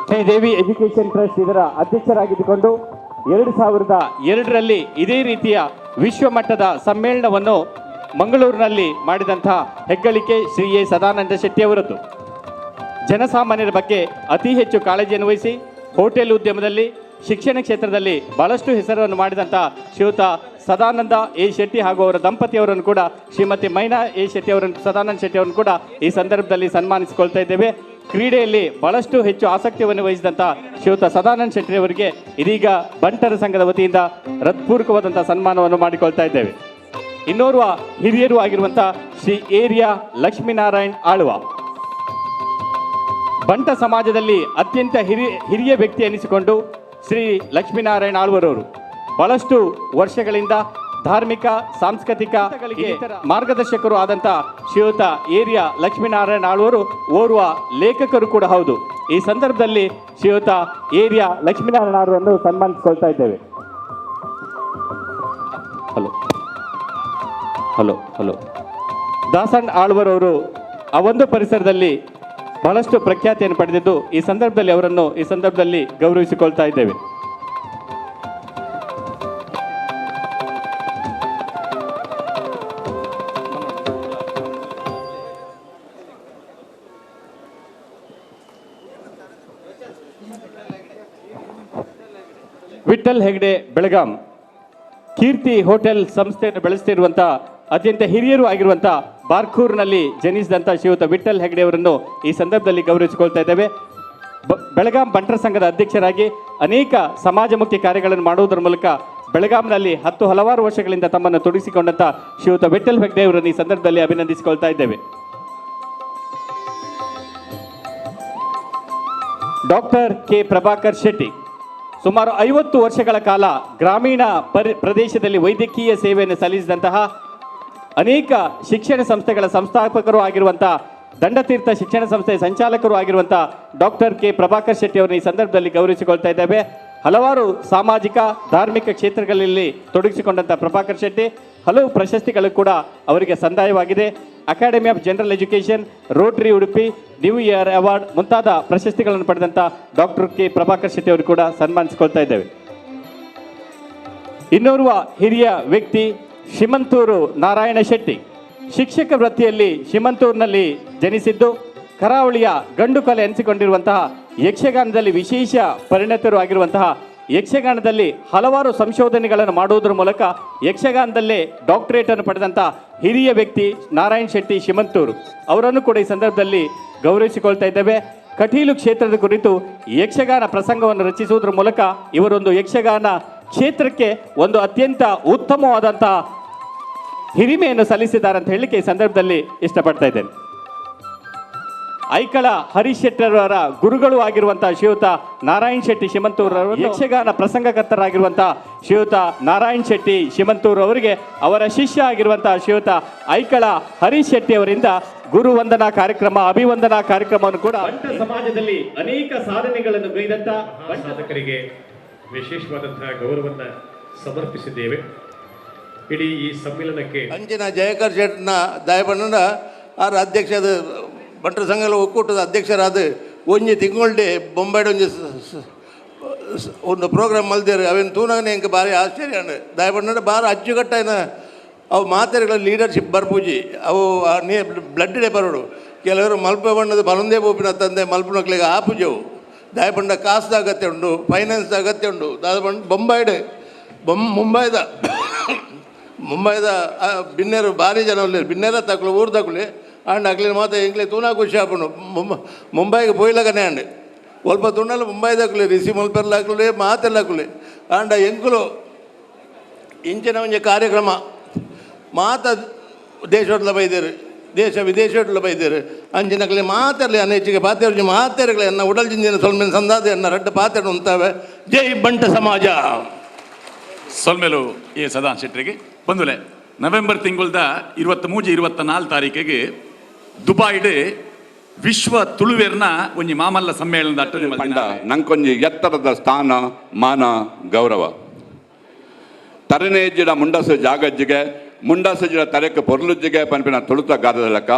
G: ಶ್ರೀದೇವಿ ಎಜುಕೇಷನ್ ಟ್ರಸ್ಟ್ ಇದರ ಅಧ್ಯಕ್ಷರಾಗಿದ್ದುಕೊಂಡು 2002ರಲ್ಲಿ ಇದೇ ರೀತಿಯ ವಿಶ್ವಮಟ್ಟದ ಸಮ್ಮೇಳನವನ್ನು ಮಂಗಳೂರಿನಲ್ಲಿ ಮಾಡಿದಂತಹ ಹೆಗ್ಗಳಿಕೆ ಶ್ರೀ ಎ ಸದಾನಂದ ಶೆಟ್ಟಿ ಅವರದ್ದು. ಜನಸಾಮಾನ್ಯರ ಬಗ್ಗೆ ಅತಿ ಹೆಚ್ಚು ಕಾಳಜಿಯನ್ನು ವಹಿಸಿ ಹೋಟೆಲ್ ಉದ್ಯಮದಲ್ಲಿ, ಶಿಕ್ಷಣ ಕ್ಷೇತ್ರದಲ್ಲಿ ಬಹಳಷ್ಟು ಹೆಸರನ್ನು ಮಾಡಿದಂಥ ಶ್ರೀಯುತ ಸದಾನಂದ ಎ ಶೆಟ್ಟಿ ಹಾಗೂ ಅವರ ದಂಪತಿಯವರನ್ನು ಕೂಡ, ಶ್ರೀಮತಿ ಮೈನಾ ಎ ಶೆಟ್ಟಿ ಅವರನ್ನು, ಸದಾನಂದ ಶೆಟ್ಟಿ ಅವರನ್ನು ಕೂಡ ಈ ಸಂದರ್ಭದಲ್ಲಿ ಸನ್ಮಾನಿಸಿಕೊಳ್ತಾ ಇದ್ದೇವೆ. ಕ್ರೀಡೆಯಲ್ಲಿ ಬಹಳಷ್ಟು ಹೆಚ್ಚು ಆಸಕ್ತಿಯನ್ನು ವಹಿಸಿದಂಥ ಶ್ರೀಯುತ ಸದಾನಂದ ಶೆಟ್ಟಿ ಅವರಿಗೆ ಇದೀಗ ಬಂಟರ ಸಂಘದ ವತಿಯಿಂದ ಹೃತ್ಪೂರ್ವಕವಾದಂಥ ಸನ್ಮಾನವನ್ನು ಮಾಡಿಕೊಳ್ತಾ ಇದ್ದೇವೆ. ಇನ್ನೋರ್ವ ಹಿರಿಯರು ಆಗಿರುವಂಥ ಶ್ರೀ ಏರಿಯಾ ಲಕ್ಷ್ಮೀನಾರಾಯಣ್ ಆಳ್ವ, ಬಂಟ ಸಮಾಜದಲ್ಲಿ ಅತ್ಯಂತ ಹಿರಿಯ ವ್ಯಕ್ತಿ ಎನಿಸಿಕೊಂಡು ಶ್ರೀ ಲಕ್ಷ್ಮೀನಾರಾಯಣ ಆಳ್ವರವರು ಬಹಳಷ್ಟು ವರ್ಷಗಳಿಂದ ಧಾರ್ಮಿಕ, ಸಾಂಸ್ಕೃತಿಕ ಮಾರ್ಗದರ್ಶಕರು ಆದಂಥ ಶ್ರೀಯುತ ಏರಿಯಾ ಲಕ್ಷ್ಮೀನಾರಾಯಣ ಆಳ್ವರು ಓರ್ವ ಲೇಖಕರು ಕೂಡ ಹೌದು. ಈ ಸಂದರ್ಭದಲ್ಲಿ ಶ್ರೀಯುತ ಏರಿಯಾ ಲಕ್ಷ್ಮೀನಾರಾಯಣ ಆಳ್ವರನ್ನು ಸನ್ಮಾನಿಸಿಕೊಳ್ತಾ ಇದ್ದೇವೆ. Hello hello hello. Dasan ಆಳ್ವರವರು ಆ ಒಂದು ಪರಿಸರದಲ್ಲಿ ಬಹಳಷ್ಟು ಪ್ರಖ್ಯಾತಿಯನ್ನು ಪಡೆದಿದ್ದು, ಈ ಸಂದರ್ಭದಲ್ಲಿ ಅವರನ್ನು ಈ ಸಂದರ್ಭದಲ್ಲಿ ಗೌರವಿಸಿಕೊಳ್ತಾ ಇದ್ದೇವೆ. ವಿಠಲ್ ಹೆಗ್ಡೆ ಬೆಳಗಾಂ, ಕೀರ್ತಿ ಹೋಟೆಲ್ ಸಂಸ್ಥೆಯನ್ನು ಬೆಳೆಸ್ತಿರುವಂಥ ಅತ್ಯಂತ ಹಿರಿಯರು ಆಗಿರುವಂಥ ಬಾರ್ಕೂರ್ನಲ್ಲಿ ಜನಿಸಿದಂಥ ಶ್ರೀಯುತ ವಿಠಲ್ ಹೆಗ್ಡೆ ಅವರನ್ನು ಈ ಸಂದರ್ಭದಲ್ಲಿ ಗೌರವಿಸಿಕೊಳ್ತಾ ಇದ್ದೇವೆ. ಬೆಳಗಾಂ ಬಂಟರ ಸಂಘದ ಅಧ್ಯಕ್ಷರಾಗಿ ಅನೇಕ ಸಮಾಜಮುಖಿ ಕಾರ್ಯಗಳನ್ನು ಮಾಡುವುದರ ಮೂಲಕ ಬೆಳಗಾಂನಲ್ಲಿ 10 ಹಲವಾರು ವರ್ಷಗಳಿಂದ ತಮ್ಮನ್ನು ತೊಡಗಿಸಿಕೊಂಡಂಥ ಶ್ರೀಯುತ ವಿಠಲ್ ಹೆಗ್ಡೆ ಅವರನ್ನು ಈ ಸಂದರ್ಭದಲ್ಲಿ ಅಭಿನಂದಿಸಿಕೊಳ್ತಾ ಇದ್ದೇವೆ. ಡಾಕ್ಟರ್ ಕೆ ಪ್ರಭಾಕರ್ ಶೆಟ್ಟಿ ಸುಮಾರು 50 ವರ್ಷಗಳ ಕಾಲ ಗ್ರಾಮೀಣ ಪ್ರದೇಶದಲ್ಲಿ ವೈದ್ಯಕೀಯ ಸೇವೆಯನ್ನು ಸಲ್ಲಿಸಿದಂತಹ ಅನೇಕ ಶಿಕ್ಷಣ ಸಂಸ್ಥೆಗಳ ಸಂಸ್ಥಾಪಕರು ಆಗಿರುವಂಥ, ದಂಡತೀರ್ಥ ಶಿಕ್ಷಣ ಸಂಸ್ಥೆಯ ಸಂಚಾಲಕರು ಆಗಿರುವಂಥ ಡಾಕ್ಟರ್ ಕೆ ಪ್ರಭಾಕರ್ ಶೆಟ್ಟಿ ಅವರನ್ನು ಈ ಸಂದರ್ಭದಲ್ಲಿ ಗೌರವಿಸಿಕೊಳ್ತಾ ಇದ್ದೇವೆ. ಹಲವಾರು ಸಾಮಾಜಿಕ, ಧಾರ್ಮಿಕ ಕ್ಷೇತ್ರಗಳಲ್ಲಿ ತೊಡಗಿಸಿಕೊಂಡಂಥ ಪ್ರಭಾಕರ್ ಶೆಟ್ಟಿ ಹಲವು ಪ್ರಶಸ್ತಿಗಳು ಕೂಡ ಅವರಿಗೆ ಸಂದಾಯವಾಗಿದೆ. Academy of general education, Rotary Udupi, new year award ಮುಂತಾದ ಪ್ರಶಸ್ತಿಗಳನ್ನು ಪಡೆದಂಥ ಡಾಕ್ಟರ್ ಕೆ ಪ್ರಭಾಕರ್ ಶೆಟ್ಟಿ ಅವರು ಕೂಡ ಸನ್ಮಾನಿಸಿಕೊಳ್ತಾ ಇದ್ದೇವೆ. ಇನ್ನೋರ್ವ ಹಿರಿಯ ವ್ಯಕ್ತಿ ಶಿಮಂತೂರು ನಾರಾಯಣ ಶೆಟ್ಟಿ, ಶಿಕ್ಷಕ ವೃತ್ತಿಯಲ್ಲಿ ಶಿಮಂತೂರಿನಲ್ಲಿ ಜನಿಸಿದ್ದು, ಕರಾವಳಿಯ ಗಂಡು ಕಲೆ ಎನಿಸಿಕೊಂಡಿರುವಂತಹ ಯಕ್ಷಗಾನದಲ್ಲಿ ವಿಶೇಷ ಪರಿಣತರು ಆಗಿರುವಂತಹ, ಯಕ್ಷಗಾನದಲ್ಲಿ ಹಲವಾರು ಸಂಶೋಧನೆಗಳನ್ನು ಮಾಡುವುದರ ಮೂಲಕ ಯಕ್ಷಗಾನದಲ್ಲೇ ಡಾಕ್ಟರೇಟನ್ನು ಪಡೆದಂಥ ಹಿರಿಯ ವ್ಯಕ್ತಿ ನಾರಾಯಣ ಶೆಟ್ಟಿ ಶಿಮಂತೂರು ಅವರನ್ನು ಕೂಡ ಈ ಸಂದರ್ಭದಲ್ಲಿ ಗೌರವಿಸಿಕೊಳ್ತಾ ಇದ್ದೇವೆ. ಕಟೀಲು ಕ್ಷೇತ್ರದ ಕುರಿತು ಯಕ್ಷಗಾನ ಪ್ರಸಂಗವನ್ನು ರಚಿಸುವುದರ ಮೂಲಕ ಇವರೊಂದು ಯಕ್ಷಗಾನ ಕ್ಷೇತ್ರಕ್ಕೆ ಒಂದು ಅತ್ಯಂತ ಉತ್ತಮವಾದಂಥ ಹಿರಿಮೆಯನ್ನು ಸಲ್ಲಿಸಿದ್ದಾರೆ ಅಂತ ಹೇಳಲಿಕ್ಕೆ ಈ ಸಂದರ್ಭದಲ್ಲಿ ಇಷ್ಟಪಡ್ತಾ ಇದ್ದೇನೆ. ಐಕಳ ಹರೀಶ್ ಶೆಟ್ಟರವರ ಗುರುಗಳು ಆಗಿರುವಂತಹ ಶ್ರೀಯುತ ನಾರಾಯಣ್ ಶೆಟ್ಟಿ ಶಿಮಂತೂರವರು, ಯಕ್ಷಗಾನ ಪ್ರಸಂಗಕರ್ತರಾಗಿರುವಂತಹ ಶ್ರೀಯುತ ನಾರಾಯಣ್ ಶೆಟ್ಟಿ ಶಿಮಂತೂರು ಅವರಿಗೆ ಅವರ ಶಿಷ್ಯ ಆಗಿರುವಂತಹ ಶ್ರೀಯುತ ಐಕಳ ಹರೀಶ್ ಶೆಟ್ಟಿ ಅವರಿಂದ ಗುರುವಂದನಾ ಕಾರ್ಯಕ್ರಮ, ಅಭಿವಂದನಾ ಕಾರ್ಯಕ್ರಮವನ್ನು ಕೂಡ ಸಮಾಜದಲ್ಲಿ ಅನೇಕ ಸಾಧನೆಗಳನ್ನು ಗೈದಂತ
B: ಸಾಧಕರಿಗೆ ವಿಶೇಷವಾದಂತಹ ಗೌರವವನ್ನು ಸಮರ್ಪಿಸಿದ್ದೇವೆ. ಇಡೀ ಈ ಸಮ್ಮೇಳನಕ್ಕೆ
H: ಅಂಚಿನ ಜಯಕರ್ ಶೆಟ್ನ ದಯಪಣ್ಣನ ಆರ್ ಅಧ್ಯಕ್ಷದ ಬಂಟರ ಸಂಘದ ಒಕ್ಕೂಟದ ಅಧ್ಯಕ್ಷರಾದ ಒಂಜಿ ತಿಂಗಳ್ಡೆ ಬೊಂಬೈಡ್ ಒಂಜಿ ಒಂದು ಪ್ರೋಗ್ರಾಮ್ ಮಲ್ದೇರು ಅವೇನು ತೂನಾಗನೆ ಎಂಕ್ ಭಾರಿ ಆಶ್ಚರ್ಯ ಅಂಡ್ ದಯಪಣ್ಣನ ಭಾರಿ ಅಚ್ಚುಕಟ್ಟಾಯಿನ ಅವು ಮಾತೆರ್ಗಳ ಲೀಡರ್ಶಿಪ್ ಬರ್ಪೂಜಿ ಅವು ನೀ ಬ್ಲಡ್ ಡೇ ಬರೋಡು ಕೆಲವರು ಮಲ್ಪೆ ಬಣ್ಣದ ಬಲಂದೇ ಬೋಪಿನ ತಂದೆ ಮಲ್ಪನಕ್ಲಿಗೆ ಆಪುಜವು ದಯಪಂಡ ಕಾಸ್ದ ಅಗತ್ಯ ಉಂಟು, ಫೈನಾನ್ಸ್ದ ಅಗತ್ಯ ಉಂಟು. ದಾದ ಪಂಡ ಬೊಂಬೈಡ್ ಮುಂಬೈದ ಮುಂಬೈದ ಬಿನ್ನೇರು ಭಾರಿ ಜನ ಉಲ್ಲೇರು ಬಿನ್ನೇರ ತಕ್ಲು ಊರು ತಕ್ಲು ಆಂಡ್ ಅಕ್ಲಿನ ಮಾತ ಎಂಕ್ಲೆ ತೂನಾ ಖುಷಿ ಆಪುಂಡು. ಮುಂಬೈಗೆ ಪೋಯ್ಲಗನೆ ಅಂಡ್ ಒಲ್ಪ ತುಣ್ಣಲು ಮುಂಬೈದಕ್ಲೆ ರಿಸಿ ಮಲ್ಪೆರ್ಲಾಕ್ಲೆ ಮಾತೆಲ್ಲ ಆಂಡ ಎಂಕುಲು ಇಂಚಿನ ಒಂಜಿ ಕಾರ್ಯಕ್ರಮ ಮಾತ ದೇಶೋಡ್ಲ ಬೈದೇರು, ದೇಶ ವಿದೇಶೋಡ್ಲ ಬೈದೇರು ಅಂಚಿನಕ್ಲೆ ಮಾತೆರ್ಲಿ ಅನೇಚಿಗೆ ಪಾತೆರ್ಜಿ ಮಾತೆರ್ಗಲೆ ಎನ್ನ ಉಡಲ್ ಜಿಂಜಿನ ಸೊಲ್ಮೆನ್ ಸಂದಾದ ಎನ್ನ ರಡ್ಡ ಪಾತೆರ್ ಉಂತಾವೆ. ಜೈ ಬಂಟ ಸಮಾಜ.
C: ಸೊಲ್ಮೆಲು ಎ ಸದಾನ್ ಶೆಟ್ಟರಿಗೆ ಬಂದುಲೆ ನವೆಂಬರ್ ತಿಂಗಳದ 23 24 ತಾರೀಕಿಗೆ ದುಬಾಯ್ಡ್ ವಿಶ್ವ ತುಳುವೆರ್ನ ಒಂಜಿ ಮಾಮಲ್ಲ ಸಮ್ಮೇಳನದ ಅಟ್ಟನೆ
I: ಪಂಡ ನಂಕೊಂಜಿ ಎತ್ತರದ ಸ್ಥಾನ ಮಾನ ಗೌರವ ತರನೇಜ್ಜಿಡ ಮುಂಡಸು ಜಾಗಜ್ಜಿಗೆ ಮುಂಡಸಜಿಡ ತರೆಕ್ ಪೊರ್ಲುಜ್ಜಿಗೆ ಪನ್ಪಿನ ತುಳುತ ಗಾದದ ಲೆಕ್ಕ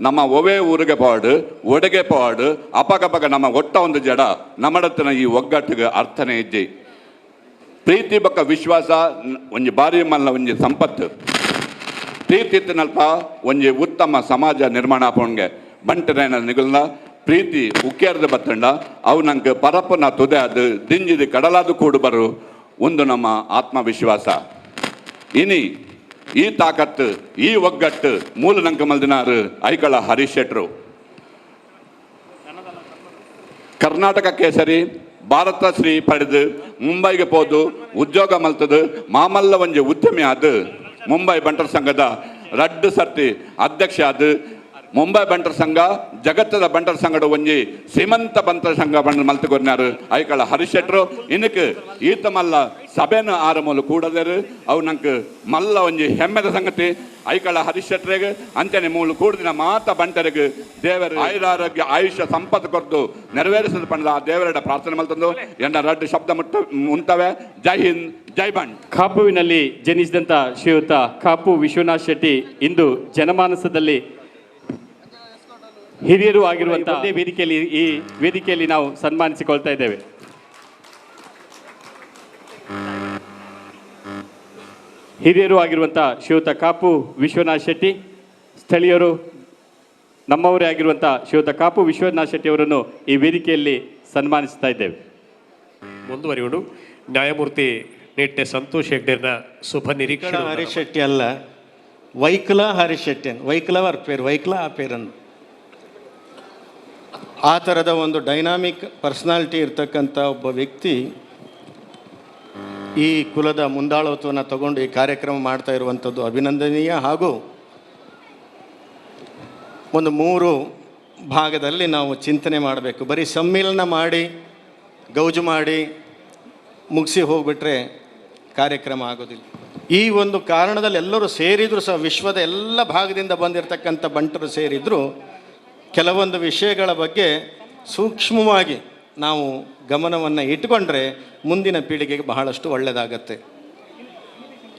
I: ನಮ್ಮ ಒವೇ ಊರಿಗೆ ಪಾಡು ಒಡೆಗೆ ಪಾಡು ಅಪಗಪಗ ನಮ್ಮ ಒಟ್ಟ ಒಂದು ಜಡ ನಮ್ಮಡತ್ತಿನ ಈ ಒಗ್ಗಟ್ಟಿಗೆ ಅರ್ಥನೇ ಇಜ್ಜಿ. ಪ್ರೀತಿ ಬೊಕ್ಕ ವಿಶ್ವಾಸ ಒಂಜಿ ಬಾರಿ ಮಲ್ಲ ಒಂಜಿ ಸಂಪತ್ತು. ಪ್ರೀತಿ ಇತ್ತಿನಲ್ಪ ಒಂಜಿ ಉತ್ತಮ ಸಮಾಜ ನಿರ್ಮಾಣ ಆಪುಂಗೆ ಬಂಟರೈನ ನಿಗುಲ್ನ ಪ್ರೀತಿ ಉಕ್ಕೇರ್ದ ಬತ್ತಂಡ ಅವು ನಂಗೆ ಪರಪ್ಪನ ತುದೆ ಅದು ದಿಂಜಿದ ಕಡಲಾದ ಕೂಡು ಬರು ಒಂದು ನಮ್ಮ ಆತ್ಮವಿಶ್ವಾಸ. ಇನಿ ಈ ತಾಕತ್ತು ಈ ಒಗ್ಗಟ್ಟು ಮೂಲ ನಂಕ ಮಲ್ದಿನಾರು ಐಕಳ ಹರೀಶ್ ಶೆಟ್ರು. ಕರ್ನಾಟಕ ಕೇಸರಿ ಭಾರತ ಶ್ರೀ ಪಡೆದು ಮುಂಬೈಗೆ ಪೋದು ಉದ್ಯೋಗ ಮಲ್ತದು ಮಾಮಲ್ಲ ಒಂಜಿ ಉದ್ಯಮಿ ಆದ ಮುಂಬೈ ಬಂಟರ ಸಂಘದ ರಡ್ಡು ಸರ್ತಿ ಅಧ್ಯಕ್ಷ ಆದ ಮುಂಬೈ ಬಂಟರ ಸಂಘ ಜಗತ್ತದ ಬಂಟರ ಸಂಘದ ಒಂಜಿ ಶ್ರೀಮಂತ ಬಂಟರ ಸಂಘ ಬಂಡ ಮಲ್ತುಕೊರ್ನಾರು ಐಕಳ ಹರೀಶ್ ಶೆಟ್ರು. ಇನಕ್ ಈತ ಮಲ್ಲ ಸಭೆನ ಆರಮೂಲು ಕೂಡದೇರು ಅವು ನಂಗೆ ಮಲ್ಲ ಒಂಜಿ ಹೆಮ್ಮೆದ ಸಂಗತಿ. ಐಕಳ ಹರೀಶ್ ಶೆಟ್ರಿಗೆ ಅಂಚನೆ ಮೂಲು ಕೂಡದಿನ ಮಾತ ಬಂಟರಿಗೆ ದೇವರು ಆಯುರಾರೋಗ್ಯ ಆಯುಷ್ಯ ಸಂಪತ್ತು ಕೊರದು ನೆರವೇರಿಸದ ಪಂಡ ಆ ದೇವರ ಪ್ರಾರ್ಥನೆ ಮಲ್ತಂದು ಎನ್ನ ರಡ್ಡು ಶಬ್ದ ಮುಟ್ಟ ಮುಂತವೆ. ಜೈ ಹಿಂದ್, ಜೈ ಬಂಟ್.
G: ಕಾಪುವಿನಲ್ಲಿ ಜನಿಸಿದಂಥ ಶ್ರೀಯುತ ಕಾಪು ವಿಶ್ವನಾಥ್ ಶೆಟ್ಟಿ ಇಂದು ಜನಮಾನಸದಲ್ಲಿ ಹಿರಿಯರು ಆಗಿರುವಂತಹ ವೇದಿಕೆಯಲ್ಲಿ ಈ ವೇದಿಕೆಯಲ್ಲಿ ನಾವು ಸನ್ಮಾನಿಸಿಕೊಳ್ತಾ ಇದ್ದೇವೆ. ಹಿರಿಯರು ಆಗಿರುವಂಥ ಶ್ರೀಯುತ ಕಾಪು ವಿಶ್ವನಾಥ್ ಶೆಟ್ಟಿ, ಸ್ಥಳೀಯರು ನಮ್ಮವರೇ ಆಗಿರುವಂಥ ಶ್ರೀಯುತ ಕಾಪು ವಿಶ್ವನಾಥ್ ಶೆಟ್ಟಿ ಅವರನ್ನು ಈ ವೇದಿಕೆಯಲ್ಲಿ ಸನ್ಮಾನಿಸ್ತಾ ಇದ್ದೇವೆ.
B: ಮುಂದುವರಿಯುವುದು ನ್ಯಾಯಮೂರ್ತಿ ನಿಟ್ಟೆ ಸಂತೋಷ್ ಹೆಗ್ಡೆರ್ನ ಶುಭ ನಿರೀಕ್ಷೆ.
J: ಹರೀಶ್ ಶೆಟ್ಟಿ ಅಲ್ಲ, ವೈಕುಲ ಹರೀಶ್ ಶೆಟ್ಟಿ ಅಂತ, ವೈಕುಲ ಅವರ ಪೇರು, ವೈಕುಲ ಆ ಪೇರನ್ನು. ಆ ಥರದ ಒಂದು ಡೈನಾಮಿಕ್ ಪರ್ಸ್ನಾಲಿಟಿ ಇರ್ತಕ್ಕಂಥ ಒಬ್ಬ ವ್ಯಕ್ತಿ ಈ ಕುಲದ ಮುಂದಾಳತ್ವವನ್ನು ತಗೊಂಡು ಈ ಕಾರ್ಯಕ್ರಮ ಮಾಡ್ತಾ ಇರುವಂಥದ್ದು ಅಭಿನಂದನೀಯ. ಹಾಗೂ ಒಂದು 3 ಭಾಗದಲ್ಲಿ ನಾವು ಚಿಂತನೆ ಮಾಡಬೇಕು. ಬರೀ ಸಮ್ಮಿಲನ ಮಾಡಿ ಗೌಜು ಮಾಡಿ ಮುಗಿಸಿ ಹೋಗ್ಬಿಟ್ರೆ ಕಾರ್ಯಕ್ರಮ ಆಗೋದಿಲ್ಲ. ಈ ಒಂದು ಕಾರಣದಲ್ಲಿ ಎಲ್ಲರೂ ಸೇರಿದರೂ ಸಹ, ವಿಶ್ವದ ಎಲ್ಲ ಭಾಗದಿಂದ ಬಂದಿರತಕ್ಕಂಥ ಬಂಟರು ಸೇರಿದರೂ ಕೆಲವೊಂದು ವಿಷಯಗಳ ಬಗ್ಗೆ ಸೂಕ್ಷ್ಮವಾಗಿ ನಾವು ಗಮನವನ್ನು ಇಟ್ಟುಕೊಂಡ್ರೆ ಮುಂದಿನ ಪೀಳಿಗೆಗೆ ಬಹಳಷ್ಟು ಒಳ್ಳೆಯದಾಗತ್ತೆ.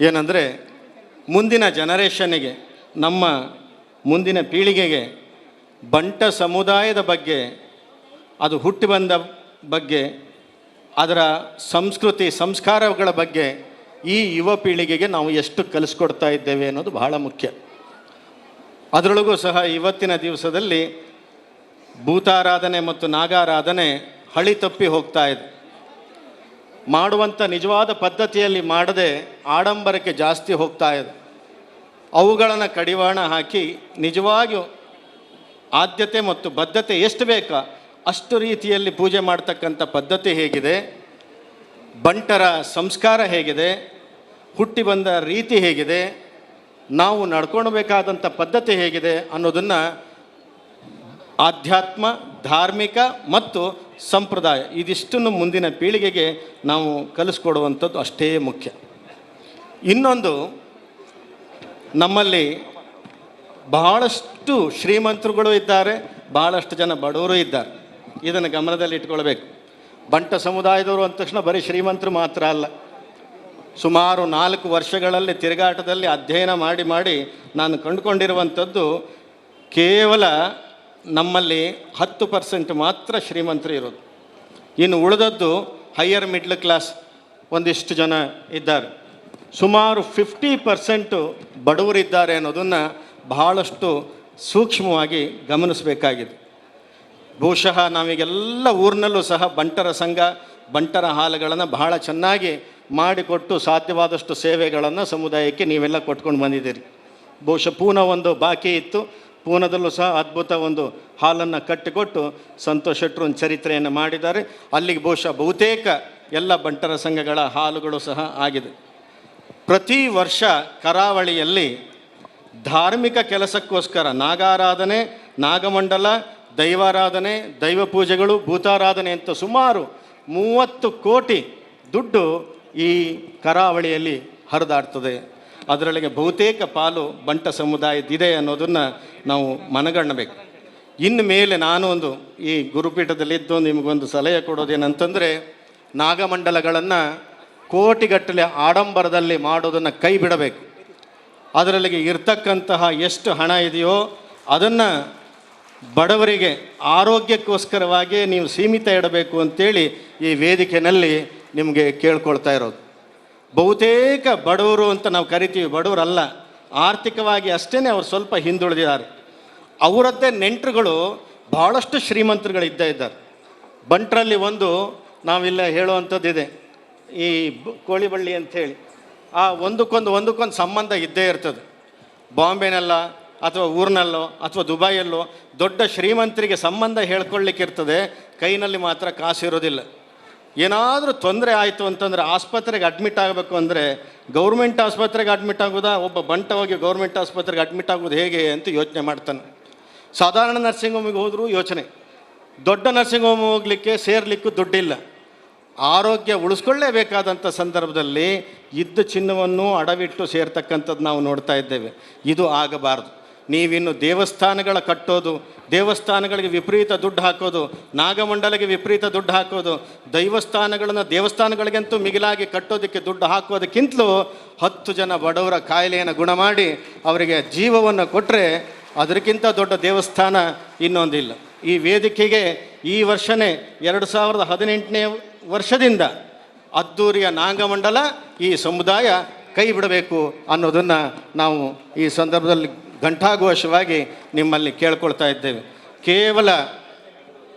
J: ಏನಂದರೆ ಮುಂದಿನ ಜನರೇಷನ್ನಿಗೆ, ನಮ್ಮ ಮುಂದಿನ ಪೀಳಿಗೆಗೆ ಬಂಟ ಸಮುದಾಯದ ಬಗ್ಗೆ, ಅದು ಹುಟ್ಟಿ ಬಂದ ಬಗ್ಗೆ, ಅದರ ಸಂಸ್ಕೃತಿ ಸಂಸ್ಕಾರಗಳ ಬಗ್ಗೆ ಈ ಯುವ ಪೀಳಿಗೆಗೆ ನಾವು ಎಷ್ಟು ಕಲಿಸ್ಕೊಡ್ತಾ ಇದ್ದೇವೆ ಅನ್ನೋದು ಬಹಳ ಮುಖ್ಯ. ಅದರೊಳಗೂ ಸಹ ಇವತ್ತಿನ ದಿವಸದಲ್ಲಿ ಭೂತಾರಾಧನೆ ಮತ್ತು ನಾಗಾರಾಧನೆ ಹಳಿ ತಪ್ಪಿ ಹೋಗ್ತಾ ಇದೆ. ಮಾಡುವಂಥ ನಿಜವಾದ ಪದ್ಧತಿಯಲ್ಲಿ ಮಾಡದೆ ಆಡಂಬರಕ್ಕೆ ಜಾಸ್ತಿ ಹೋಗ್ತಾ ಇದೆ. ಅವುಗಳನ್ನು ಕಡಿವಾಣ ಹಾಕಿ ನಿಜವಾಗಿಯೂ ಆದ್ಯತೆ ಮತ್ತು ಬದ್ಧತೆ ಎಷ್ಟು ಬೇಕೋ ಅಷ್ಟು ರೀತಿಯಲ್ಲಿ ಪೂಜೆ ಮಾಡ್ತಕ್ಕಂಥ ಪದ್ಧತಿ ಹೇಗಿದೆ, ಬಂಟರ ಸಂಸ್ಕಾರ ಹೇಗಿದೆ, ಹುಟ್ಟಿ ಬಂದ ರೀತಿ ಹೇಗಿದೆ, ನಾವು ನಡ್ಕೊಳ್ಬೇಕಾದಂಥ ಪದ್ಧತಿ ಹೇಗಿದೆ ಅನ್ನೋದನ್ನು ಆಧ್ಯಾತ್ಮ, ಧಾರ್ಮಿಕ ಮತ್ತು ಸಂಪ್ರದಾಯ ಇದಿಷ್ಟನ್ನು ಮುಂದಿನ ಪೀಳಿಗೆಗೆ ನಾವು ಕಲಿಸ್ಕೊಡುವಂಥದ್ದು ಅಷ್ಟೇ ಮುಖ್ಯ. ಇನ್ನೊಂದು, ನಮ್ಮಲ್ಲಿ ಬಹಳಷ್ಟು ಶ್ರೀಮಂತರುಗಳು ಇದ್ದಾರೆ, ಬಹಳಷ್ಟು ಜನ ಬಡವರು ಇದ್ದಾರೆ. ಇದನ್ನು ಗಮನದಲ್ಲಿ ಇಟ್ಕೊಳ್ಬೇಕು. ಬಂಟ ಸಮುದಾಯದವರು ಅಂದ ತಕ್ಷಣ ಬರೀ ಶ್ರೀಮಂತರು ಮಾತ್ರ ಅಲ್ಲ. ಸುಮಾರು 4 ವರ್ಷಗಳಲ್ಲಿ ತಿರುಗಾಟದಲ್ಲಿ ಅಧ್ಯಯನ ಮಾಡಿ ಮಾಡಿ ನಾನು ಕಂಡುಕೊಂಡಿರುವಂಥದ್ದು ಕೇವಲ ನಮ್ಮಲ್ಲಿ 10% ಮಾತ್ರ ಶ್ರೀಮಂತರು ಇರೋದು. ಇನ್ನು ಉಳಿದದ್ದು higher middle class ಒಂದಿಷ್ಟು ಜನ ಇದ್ದಾರೆ. ಸುಮಾರು 50% ಬಡವರಿದ್ದಾರೆ ಅನ್ನೋದನ್ನು ಬಹಳಷ್ಟು ಸೂಕ್ಷ್ಮವಾಗಿ ಗಮನಿಸಬೇಕಾಗಿದೆ. ಬಹುಶಃ ನಾವೀಗೆಲ್ಲ ಊರಿನಲ್ಲೂ ಸಹ ಬಂಟರ ಸಂಘ, ಬಂಟರ ಹಾಲುಗಳನ್ನು ಬಹಳ ಚೆನ್ನಾಗಿ ಮಾಡಿಕೊಟ್ಟು ಸಾಧ್ಯವಾದಷ್ಟು ಸೇವೆಗಳನ್ನು ಸಮುದಾಯಕ್ಕೆ ನೀವೆಲ್ಲ ಕೊಟ್ಕೊಂಡು ಬಂದಿದ್ದೀರಿ. ಬಹುಶಃ ಪೂನಾ ಒಂದು ಬಾಕಿ ಇತ್ತು, ಪೂನಾದಲ್ಲೂ ಸಹ ಅದ್ಭುತ ಒಂದು ಹಾಲನ್ನು ಕಟ್ಟಿಕೊಟ್ಟು ಸಂತೋಷ್ ಶೆಟ್ಟರು ಒಂದು ಚರಿತ್ರೆಯನ್ನು ಮಾಡಿದ್ದಾರೆ. ಅಲ್ಲಿಗೆ ಬಹುಶಃ ಬಹುತೇಕ ಎಲ್ಲ ಬಂಟರ ಸಂಘಗಳ ಹಾಲುಗಳು ಸಹ ಆಗಿದೆ. ಪ್ರತಿ ವರ್ಷ ಕರಾವಳಿಯಲ್ಲಿ ಧಾರ್ಮಿಕ ಕೆಲಸಕ್ಕೋಸ್ಕರ ನಾಗಾರಾಧನೆ, ನಾಗಮಂಡಲ, ದೈವಾರಾಧನೆ, ದೈವ ಪೂಜೆಗಳು, ಭೂತಾರಾಧನೆ ಅಂತ ಸುಮಾರು 30 ಕೋಟಿ ದುಡ್ಡು ಈ ಕರಾವಳಿಯಲ್ಲಿ ಹರಿದಾಡ್ತದೆ. ಅದರೊಳಗೆ ಬಹುತೇಕ ಪಾಲು ಬಂಟ ಸಮುದಾಯದಿದೆ ಅನ್ನೋದನ್ನು ನಾವು ಮನಗಣ್ಣಬೇಕು. ಇನ್ನು ಮೇಲೆ ನಾನು ಒಂದು ಈ ಗುರುಪೀಠದಲ್ಲಿದ್ದು ನಿಮಗೊಂದು ಸಲಹೆ ಕೊಡೋದೇನಂತಂದರೆ, ನಾಗಮಂಡಲಗಳನ್ನು ಕೋಟಿಗಟ್ಟಲೆ ಆಡಂಬರದಲ್ಲಿ ಮಾಡೋದನ್ನು ಕೈ ಬಿಡಬೇಕು. ಅದರಲ್ಲಿಗೆ ಇರ್ತಕ್ಕಂತಹ ಎಷ್ಟು ಹಣ ಇದೆಯೋ ಅದನ್ನು ಬಡವರಿಗೆ ಆರೋಗ್ಯಕ್ಕೋಸ್ಕರವಾಗಿ ನೀವು ಸೀಮಿತ ಇಡಬೇಕು ಅಂತೇಳಿ ಈ ವೇದಿಕೆಯಲ್ಲಿ ನಿಮಗೆ ಕೇಳ್ಕೊಳ್ತಾ ಇರೋದು. ಬಹುತೇಕ ಬಡವರು ಅಂತ ನಾವು ಕರಿತೀವಿ, ಬಡವರಲ್ಲ, ಆರ್ಥಿಕವಾಗಿ ಅಷ್ಟೇ ಅವರು ಸ್ವಲ್ಪ ಹಿಂದುಳಿದಿದ್ದಾರೆ. ಅವರದ್ದೇ ನೆಂಟರುಗಳು ಭಾಳಷ್ಟು ಶ್ರೀಮಂತರುಗಳಿದ್ದೇ ಇದ್ದಾರೆ. ಬಂಟರಲ್ಲಿ ಒಂದು ನಾವಿಲ್ಲ ಹೇಳುವಂಥದ್ದಿದೆ, ಈ ಕೋಳಿಬಳ್ಳಿ ಅಂಥೇಳಿ, ಆ ಒಂದಕ್ಕೊಂದು ಒಂದಕ್ಕೊಂದು ಸಂಬಂಧ ಇದ್ದೇ ಇರ್ತದೆ. ಬಾಂಬೆನಲ್ಲ ಅಥವಾ ಊರಿನಲ್ಲೋ ಅಥವಾ ದುಬೈಯಲ್ಲೋ ದೊಡ್ಡ ಶ್ರೀಮಂತರಿಗೆ ಸಂಬಂಧ ಹೇಳ್ಕೊಳ್ಳಿಕ್ಕಿರ್ತದೆ, ಕೈನಲ್ಲಿ ಮಾತ್ರ ಕಾಸಿರೋದಿಲ್ಲ. ಏನಾದರೂ ತೊಂದರೆ ಆಯಿತು ಅಂತಂದರೆ ಆಸ್ಪತ್ರೆಗೆ ಅಡ್ಮಿಟ್ ಆಗಬೇಕು ಅಂದರೆ ಗೌರ್ಮೆಂಟ್ ಆಸ್ಪತ್ರೆಗೆ ಅಡ್ಮಿಟ್ ಆಗೋದಾ, ಒಬ್ಬ ಬಂಟ ಹೋಗಿ ಗೌರ್ಮೆಂಟ್ ಆಸ್ಪತ್ರೆಗೆ ಅಡ್ಮಿಟ್ ಆಗೋದು ಹೇಗೆ ಅಂತ ಯೋಚನೆ ಮಾಡ್ತಾನೆ. ಸಾಧಾರಣ ನರ್ಸಿಂಗ್ ಹೋಮಿಗೆ ಹೋದರೂ ಯೋಚನೆ, ದೊಡ್ಡ ನರ್ಸಿಂಗ್ ಹೋಮ್ ಹೋಗಲಿಕ್ಕೆ ಸೇರಲಿಕ್ಕೂ ದುಡ್ಡಿಲ್ಲ. ಆರೋಗ್ಯ ಉಳಿಸ್ಕೊಳ್ಳೇಬೇಕಾದಂಥ ಸಂದರ್ಭದಲ್ಲಿ ಇದ್ದ ಚಿನ್ನವನ್ನು ಅಡವಿಟ್ಟು ಸೇರ್ತಕ್ಕಂಥದ್ದು ನಾವು ನೋಡ್ತಾ ಇದ್ದೇವೆ. ಇದು ಆಗಬಾರ್ದು. ನೀವಿನ್ನು ದೇವಸ್ಥಾನಗಳ ಕಟ್ಟೋದು, ದೇವಸ್ಥಾನಗಳಿಗೆ ವಿಪರೀತ ದುಡ್ಡು ಹಾಕೋದು, ನಾಗಮಂಡಲಿಗೆ ವಿಪರೀತ ದುಡ್ಡು ಹಾಕೋದು, ದೈವಸ್ಥಾನಗಳನ್ನು ದೇವಸ್ಥಾನಗಳಿಗಂತೂ ಮಿಗಿಲಾಗಿ ಕಟ್ಟೋದಕ್ಕೆ ದುಡ್ಡು ಹಾಕೋದಕ್ಕಿಂತಲೂ 10 ಜನ ಬಡವರ ಕಾಯಿಲೆಯನ್ನು ಗುಣ ಮಾಡಿ ಅವರಿಗೆ ಜೀವವನ್ನು ಕೊಟ್ಟರೆ ಅದಕ್ಕಿಂತ ದೊಡ್ಡ ದೇವಸ್ಥಾನ ಇನ್ನೊಂದಿಲ್ಲ. ಈ ವೇದಿಕೆಗೆ ಈ ವರ್ಷನೇ 2018ನೇ ವರ್ಷದಿಂದ ಅದ್ದೂರಿಯ ನಾಗಮಂಡಲ ಈ ಸಮುದಾಯ ಕೈ ಬಿಡಬೇಕು ಅನ್ನೋದನ್ನು ನಾವು ಈ ಸಂದರ್ಭದಲ್ಲಿ ಘಂಟಾಘೋಷವಾಗಿ ನಿಮ್ಮಲ್ಲಿ ಕೇಳ್ಕೊಳ್ತಾ ಇದ್ದೇವೆ. ಕೇವಲ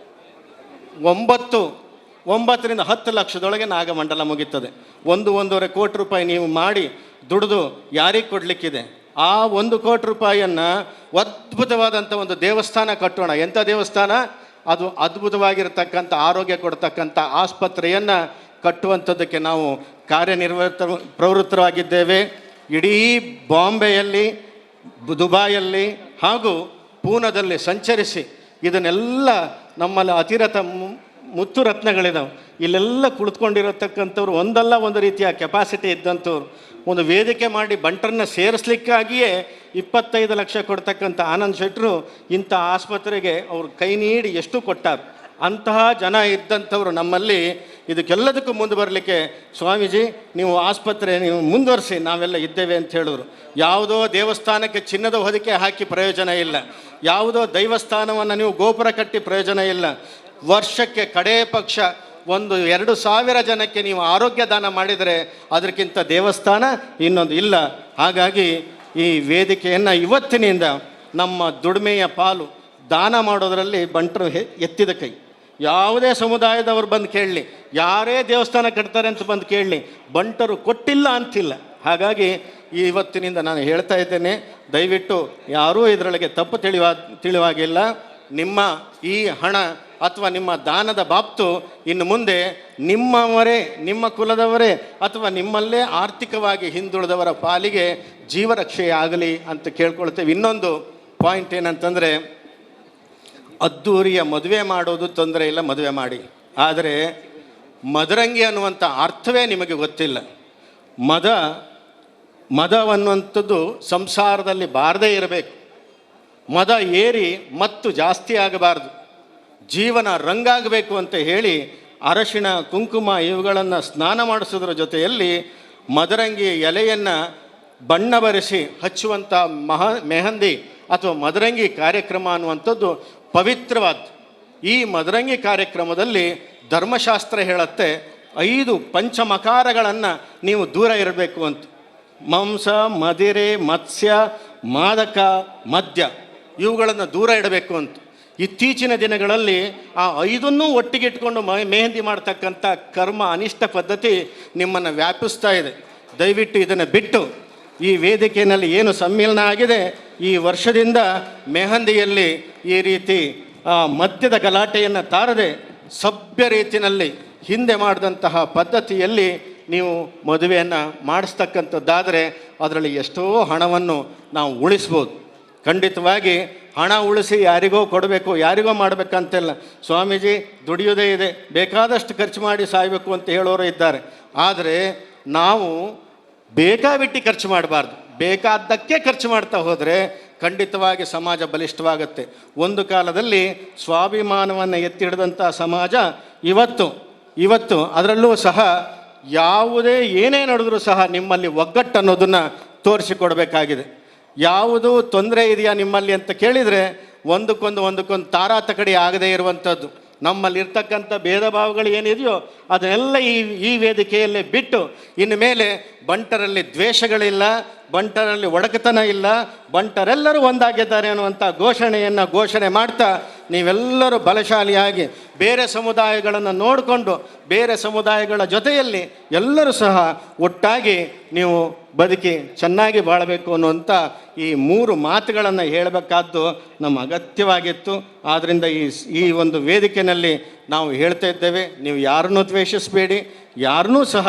J: 9 ರಿಂದ 10 ಲಕ್ಷದೊಳಗೆ ನಾಗಮಂಡಲ ಮುಗೀತದೆ. 1-1.5 ಕೋಟಿ ರೂಪಾಯಿ ನೀವು ಮಾಡಿ ದುಡಿದು ಯಾರಿಗೆ ಕೊಡಲಿಕ್ಕಿದೆ? ಆ 1 ಕೋಟಿ ರೂಪಾಯಿಯನ್ನು ಅದ್ಭುತವಾದಂಥ ಒಂದು ದೇವಸ್ಥಾನ ಕಟ್ಟೋಣ. ಎಂಥ ದೇವಸ್ಥಾನ ಅದು? ಅದ್ಭುತವಾಗಿರ್ತಕ್ಕಂಥ ಆರೋಗ್ಯ ಕೊಡ್ತಕ್ಕಂಥ ಆಸ್ಪತ್ರೆಯನ್ನು ಕಟ್ಟುವಂಥದ್ದಕ್ಕೆ ನಾವು ಕಾರ್ಯನಿರ್ವೃತ್ತ ಪ್ರವೃತ್ತರಾಗಿದ್ದೇವೆ. ಇಡೀ ಬಾಂಬೆಯಲ್ಲಿ, ದುಬಾಯಲ್ಲಿ ಹಾಗೂ ಪೂನಾದಲ್ಲಿ ಸಂಚರಿಸಿ ಇದನ್ನೆಲ್ಲ ನಮ್ಮಲ್ಲಿ ಅತಿರಥ ಮುತ್ತುರತ್ನಗಳಿದಾವೆ. ಇಲ್ಲೆಲ್ಲ ಕುಳಿತುಕೊಂಡಿರತಕ್ಕಂಥವ್ರು ಒಂದಲ್ಲ ಒಂದು ರೀತಿಯ ಕೆಪಾಸಿಟಿ ಇದ್ದಂಥವ್ರು. ಒಂದು ವೇದಿಕೆ ಮಾಡಿ ಬಂಟರನ್ನ ಸೇರಿಸ್ಲಿಕ್ಕಾಗಿಯೇ 25 ಲಕ್ಷ ಕೊಡ್ತಕ್ಕಂಥ ಆನಂದ್ ಶೆಟ್ಟರು ಇಂಥ ಆಸ್ಪತ್ರೆಗೆ ಅವ್ರು ಕೈ ನೀಡಿ ಎಷ್ಟು ಕೊಟ್ಟಾರು. ಅಂತಹ ಜನ ಇದ್ದಂಥವ್ರು ನಮ್ಮಲ್ಲಿ. ಇದಕ್ಕೆಲ್ಲದಕ್ಕೂ ಮುಂದೆ ಬರಲಿಕ್ಕೆ ಸ್ವಾಮೀಜಿ ನೀವು ಆಸ್ಪತ್ರೆ ನೀವು ಮುಂದುವರಿಸಿ, ನಾವೆಲ್ಲ ಇದ್ದೇವೆ ಅಂತ ಹೇಳಿದ್ರು. ಯಾವುದೋ ದೇವಸ್ಥಾನಕ್ಕೆ ಚಿನ್ನದ ಹೊದಿಕೆ ಹಾಕಿ ಪ್ರಯೋಜನ ಇಲ್ಲ, ಯಾವುದೋ ದೈವಸ್ಥಾನವನ್ನು ನೀವು ಗೋಪುರ ಕಟ್ಟಿ ಪ್ರಯೋಜನ ಇಲ್ಲ. ವರ್ಷಕ್ಕೆ ಕಡೇ ಪಕ್ಷ 1-2 ಸಾವಿರ ಜನಕ್ಕೆ ನೀವು ಆರೋಗ್ಯ ದಾನ ಮಾಡಿದರೆ ಅದಕ್ಕಿಂತ ದೇವಸ್ಥಾನ ಇನ್ನೊಂದು ಇಲ್ಲ. ಹಾಗಾಗಿ ಈ ವೇದಿಕೆಯನ್ನು ಇವತ್ತಿನಿಂದ ನಮ್ಮ ದುಡಿಮೆಯ ಪಾಲು ದಾನ ಮಾಡೋದರಲ್ಲಿ ಬಂಟರು ಎತ್ತಿದ ಕೈ. ಯಾವುದೇ ಸಮುದಾಯದವರು ಬಂದು ಕೇಳಲಿ, ಯಾರೇ ದೇವಸ್ಥಾನ ಕಟ್ತಾರೆ ಅಂತ ಬಂದು ಕೇಳಲಿ, ಬಂಟರು ಕೊಟ್ಟಿಲ್ಲ ಅಂತಿಲ್ಲ. ಹಾಗಾಗಿ ಇವತ್ತಿನಿಂದ ನಾನು ಹೇಳ್ತಾ ಇದ್ದೇನೆ, ದಯವಿಟ್ಟು ಯಾರೂ ಇದರೊಳಗೆ ತಪ್ಪು ತಿಳಿಯುವಾಗಿಲ್ಲ. ನಿಮ್ಮ ಈ ಹಣ ಅಥವಾ ನಿಮ್ಮ ದಾನದ ಬಾಬ್ತು ಇನ್ನು ಮುಂದೆ ನಿಮ್ಮವರೇ, ನಿಮ್ಮ ಕುಲದವರೇ ಅಥವಾ ನಿಮ್ಮಲ್ಲೇ ಆರ್ಥಿಕವಾಗಿ ಹಿಂದುಳಿದವರ ಪಾಲಿಗೆ ಜೀವರಕ್ಷೆಯಾಗಲಿ ಅಂತ ಕೇಳ್ಕೊಳ್ತೇವೆ. ಇನ್ನೊಂದು ಪಾಯಿಂಟ್ ಏನಂತಂದರೆ, ಅದ್ದೂರಿಯ ಮದುವೆ ಮಾಡೋದು ತೊಂದರೆ ಇಲ್ಲ, ಮದುವೆ ಮಾಡಿ. ಆದರೆ ಮದರಂಗಿ ಅನ್ನುವಂಥ ಅರ್ಥವೇ ನಿಮಗೆ ಗೊತ್ತಿಲ್ಲ. ಮದವನ್ನುವಂಥದ್ದು ಸಂಸಾರದಲ್ಲಿ ಬಾರದೇ ಇರಬೇಕು. ಮದ ಏರಿ ಮತ್ತು ಜಾಸ್ತಿ ಆಗಬಾರ್ದು, ಜೀವನ ರಂಗಾಗಬೇಕು ಅಂತ ಹೇಳಿ ಅರಶಿಣ ಕುಂಕುಮ ಇವುಗಳನ್ನು ಸ್ನಾನ ಮಾಡಿಸೋದ್ರ ಜೊತೆಯಲ್ಲಿ ಮದರಂಗಿ ಎಲೆಯನ್ನು ಬಣ್ಣ ಬರೆಸಿ ಹಚ್ಚುವಂಥ ಮೆಹಂದಿ ಅಥವಾ ಮದರಂಗಿ ಕಾರ್ಯಕ್ರಮ ಅನ್ನುವಂಥದ್ದು ಪವಿತ್ರವಾದ್ದು. ಈ ಮದರಂಗಿ ಕಾರ್ಯಕ್ರಮದಲ್ಲಿ ಧರ್ಮಶಾಸ್ತ್ರ ಹೇಳುತ್ತೆ, 5 ಪಂಚಮಕಾರಗಳನ್ನು ನೀವು ದೂರ ಇರಬೇಕು ಅಂತ. ಮಾಂಸ, ಮದಿರೆ, ಮತ್ಸ್ಯ, ಮಾದಕ, ಮದ್ಯ ಇವುಗಳನ್ನು ದೂರ ಇಡಬೇಕು ಅಂತ. ಇತ್ತೀಚಿನ ದಿನಗಳಲ್ಲಿ ಆ 5 ಒಟ್ಟಿಗೆ ಇಟ್ಕೊಂಡು ಮೆಹಂದಿ ಮಾಡ್ತಕ್ಕಂಥ ಕರ್ಮ ಅನಿಷ್ಟ ಪದ್ಧತಿ ನಿಮ್ಮನ್ನು ವ್ಯಾಪಿಸ್ತಾ ಇದೆ. ದಯವಿಟ್ಟು ಇದನ್ನು ಬಿಟ್ಟು ಈ ವೇದಿಕೆಯಲ್ಲಿ ಏನು ಸಮ್ಮೇಳನ ಆಗಿದೆ, ಈ ವರ್ಷದಿಂದ ಮೆಹಂದಿಯಲ್ಲಿ ಈ ರೀತಿ ಮದ್ಯದ ಗಲಾಟೆಯನ್ನು ತಾರದೆ ಸಭ್ಯ ರೀತಿಯಲ್ಲಿ ಹಿಂದೆ ಮಾಡಿದಂತಹ ಪದ್ಧತಿಯಲ್ಲಿ ನೀವು ಮದುವೆಯನ್ನು ಮಾಡಿಸ್ತಕ್ಕಂಥದ್ದಾದರೆ ಅದರಲ್ಲಿ ಎಷ್ಟೋ ಹಣವನ್ನು ನಾವು ಉಳಿಸ್ಬೋದು. ಖಂಡಿತವಾಗಿ ಹಣ ಉಳಿಸಿ ಯಾರಿಗೋ ಕೊಡಬೇಕು, ಯಾರಿಗೋ ಮಾಡಬೇಕಂತಿಲ್ಲ. ಸ್ವಾಮೀಜಿ ದುಡಿಯೋದೇ ಇದೆ, ಬೇಕಾದಷ್ಟು ಖರ್ಚು ಮಾಡಿ ಸಾಯಬೇಕು ಅಂತ ಹೇಳೋರು ಇದ್ದಾರೆ. ಆದರೆ ನಾವು ಬೇಕಾಬಿಟ್ಟು ಖರ್ಚು ಮಾಡಬಾರ್ದು, ಬೇಕಾದ್ದಕ್ಕೆ ಖರ್ಚು ಮಾಡ್ತಾ ಹೋದರೆ ಖಂಡಿತವಾಗಿ ಸಮಾಜ ಬಲಿಷ್ಠವಾಗುತ್ತೆ. ಒಂದು ಕಾಲದಲ್ಲಿ ಸ್ವಾಭಿಮಾನವನ್ನು ಎತ್ತಿ ಹಿಡಿದಂಥ ಸಮಾಜ ಇವತ್ತು ಅದರಲ್ಲೂ ಸಹ ಯಾವುದೇ ಏನೇ ನಡೆದರೂ ಸಹ ನಿಮ್ಮಲ್ಲಿ ಒಗ್ಗಟ್ಟು ಅನ್ನೋದನ್ನು ತೋರಿಸಿಕೊಡ್ಬೇಕಾಗಿದೆ. ಯಾವುದು ತೊಂದರೆ ಇದೆಯಾ ನಿಮ್ಮಲ್ಲಿ ಅಂತ ಕೇಳಿದರೆ ಒಂದಕ್ಕೊಂದು ಒಂದಕ್ಕೊಂದು ತಾರಾತಕಡಿ ಆಗದೇ ಇರುವಂಥದ್ದು. ನಮ್ಮಲ್ಲಿರ್ತಕ್ಕಂಥ ಭೇದ ಭಾವಗಳು ಏನಿದೆಯೋ ಅದನ್ನೆಲ್ಲ ಈ ಈ ವೇದಿಕೆಯಲ್ಲೇ ಬಿಟ್ಟು ಇನ್ನು ಮೇಲೆ ಬಂಟರಲ್ಲಿ ದ್ವೇಷಗಳಿಲ್ಲ, ಬಂಟರಲ್ಲಿ ಒಡಕತನ ಇಲ್ಲ, ಬಂಟರೆಲ್ಲರೂ ಒಂದಾಗಿದ್ದಾರೆ ಅನ್ನುವಂಥ ಘೋಷಣೆಯನ್ನು ಘೋಷಣೆ ಮಾಡ್ತಾ ನೀವೆಲ್ಲರೂ ಬಲಶಾಲಿಯಾಗಿ ಬೇರೆ ಸಮುದಾಯಗಳನ್ನು ನೋಡಿಕೊಂಡು ಬೇರೆ ಸಮುದಾಯಗಳ ಜೊತೆಯಲ್ಲಿ ಎಲ್ಲರೂ ಸಹ ಒಟ್ಟಾಗಿ ನೀವು ಬದುಕಿ ಚೆನ್ನಾಗಿ ಬಾಳಬೇಕು ಅನ್ನುವಂಥ ಈ ಮೂರು ಮಾತುಗಳನ್ನು ಹೇಳಬೇಕಾದ್ದು ನಮ್ಮ ಅಗತ್ಯವಾಗಿತ್ತು. ಆದ್ದರಿಂದ ಈ ಈ ಒಂದು ವೇದಿಕೆಯಲ್ಲಿ ನಾವು ಹೇಳ್ತಾ ಇದ್ದೇವೆ, ನೀವು ಯಾರನ್ನೂ ದ್ವೇಷಿಸಬೇಡಿ, ಯಾರನ್ನೂ ಸಹ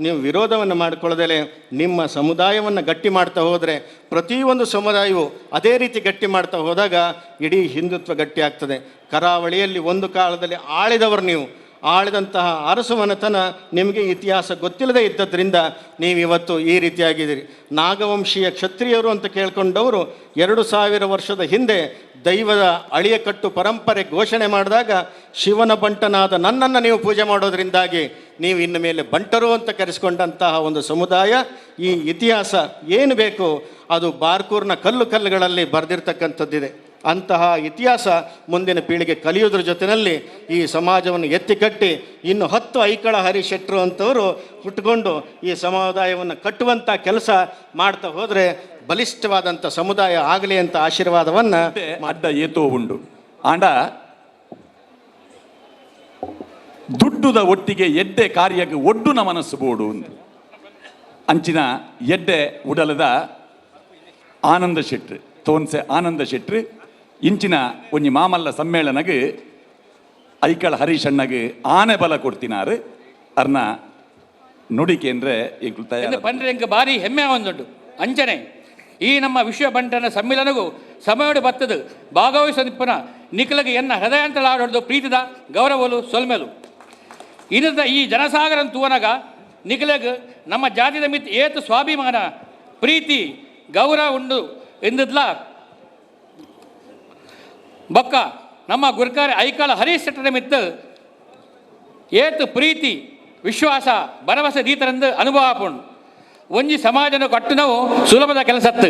J: ನೀವು ವಿರೋಧವನ್ನು ಮಾಡಿಕೊಳ್ಳದಲೇ ನಿಮ್ಮ ಸಮುದಾಯವನ್ನು ಗಟ್ಟಿ ಮಾಡ್ತಾ ಹೋದರೆ, ಪ್ರತಿಯೊಂದು ಸಮುದಾಯವು ಅದೇ ರೀತಿ ಗಟ್ಟಿ ಮಾಡ್ತಾ ಹೋದಾಗ ಇಡೀ ಹಿಂದುತ್ವ ಗಟ್ಟಿ ಆಗ್ತದೆ. ಕರಾವಳಿಯಲ್ಲಿ ಒಂದು ಕಾಲದಲ್ಲಿ ಆಳಿದವರು ನೀವು, ಆಳಿದಂತಹ ಅರಸುಮನೆತನ ನಿಮಗೆ ಇತಿಹಾಸ ಗೊತ್ತಿಲ್ಲದೆ ಇದ್ದದ್ರಿಂದ ನೀವಿವತ್ತು ಈ ರೀತಿಯಾಗಿದ್ದೀರಿ. ನಾಗವಂಶೀಯ ಕ್ಷತ್ರಿಯರು ಅಂತ ಕೇಳ್ಕೊಂಡವರು 2000 ವರ್ಷದ ಹಿಂದೆ ದೈವದ ಅಳಿಯ ಕಟ್ಟು ಪರಂಪರೆ ಘೋಷಣೆ ಮಾಡಿದಾಗ ಶಿವನ ಬಂಟನಾದ ನನ್ನನ್ನು ನೀವು ಪೂಜೆ ಮಾಡೋದರಿಂದಾಗಿ ನೀವು ಇನ್ನು ಮೇಲೆ ಬಂಟರು ಅಂತ ಕರೆಸಿಕೊಂಡಂತಹ ಒಂದು ಸಮುದಾಯ. ಈ ಇತಿಹಾಸ ಏನು ಬೇಕು ಅದು ಬಾರ್ಕೂರ್ನ ಕಲ್ಲು ಕಲ್ಲುಗಳಲ್ಲಿ ಬರೆದಿರ್ತಕ್ಕಂಥದ್ದಿದೆ. ಅಂತಹ ಇತಿಹಾಸ ಮುಂದಿನ ಪೀಳಿಗೆ ಕಲಿಯೋದ್ರ ಜೊತೆಯಲ್ಲಿ ಈ ಸಮಾಜವನ್ನು ಎತ್ತಿಕಟ್ಟಿ ಇನ್ನು 10 ಐಕಳ ಹರಿಶೆಟ್ಟರು ಅಂಥವರು ಹುಟ್ಟುಕೊಂಡು ಈ ಸಮುದಾಯವನ್ನು ಕಟ್ಟುವಂಥ ಕೆಲಸ ಮಾಡ್ತಾ ಹೋದರೆ ಬಲಿಷ್ಠವಾದಂಥ ಸಮುದಾಯ ಆಗಲಿ ಅಂತ ಆಶೀರ್ವಾದವನ್ನು
C: ಅಡ್ಡ ಏತೋ ಉಂಡು. ಆಂಡ ದುಡ್ಡುದ ಒಟ್ಟಿಗೆ ಎಡ್ಡೆ ಕಾರ್ಯಕ್ಕೆ ಒಡ್ಡುನ ಮನಸ್ಸು ಬೋಡು ಅಂಚಿನ ಎಡ್ಡೆ ಉಡಲದ ಆನಂದ ಶೆಟ್ರು, ತೋನ್ಸೆ ಆನಂದ ಶೆಟ್ರು ಇಂಚಿನ ಒಂಜಿ ಮಾಮಲ್ಲ ಸಮ್ಮೇಳನಗೆ ಐಕಳ ಹರೀಶಣ್ಣಗೆ ಆನೆ ಬಲ ಕೊಡ್ತಿನಾರು ಅರ್ನ ನುಡಿಕೇಂದ್ರೆ ತಯಾರು
K: ಪಂಡ್ರೆ ಎಂಕ್ ಬಾರಿ ಹೆಮ್ಮೆ ಒಂದುಂಟು. ಅಂಚನೆ ಈ ನಮ್ಮ ವಿಶ್ವ ಬಂಟನ ಸಮ್ಮೇಳನಗೂ ಸಮಯೋಡು ಬತ್ತದು ಭಾಗವಹಿಸ ನಿಪ್ಪನ ನಿಖಲಗೆ ಎನ್ನ ಹೃದಯಾಂತಲಾಡೋದು ಪ್ರೀತಿದ ಗೌರವಲು ಸೊಲ್ಮೆಲು. ಇನ್ನದ ಈ ಜನಸಾಗರನ್ ತೂವನಗ ನಿಖಲಗ್ ನಮ್ಮ ಜಾತಿದ ಮಿತ್ ಏತು ಸ್ವಾಭಿಮಾನ ಪ್ರೀತಿ ಗೌರವ ಉಂಡು ಎಂದದ್ಲ ಬೊಕ್ಕ ನಮ್ಮ ಗುರ್ಕಾರೆ ಐಕಾಳ ಹರೀಶ್ ಶೆಟ್ಟರ ಮಿತ್ತು ಏತು ಪ್ರೀತಿ ವಿಶ್ವಾಸ ಭರವಸೆ ದೀತರಂದು ಅನುಭವ ಆಪುಂಡು. ಒಂಜಿ ಸಮಾಜನ ಕಟ್ಟುನವು ಸುಲಭದ ಕೆಲಸತ್ತು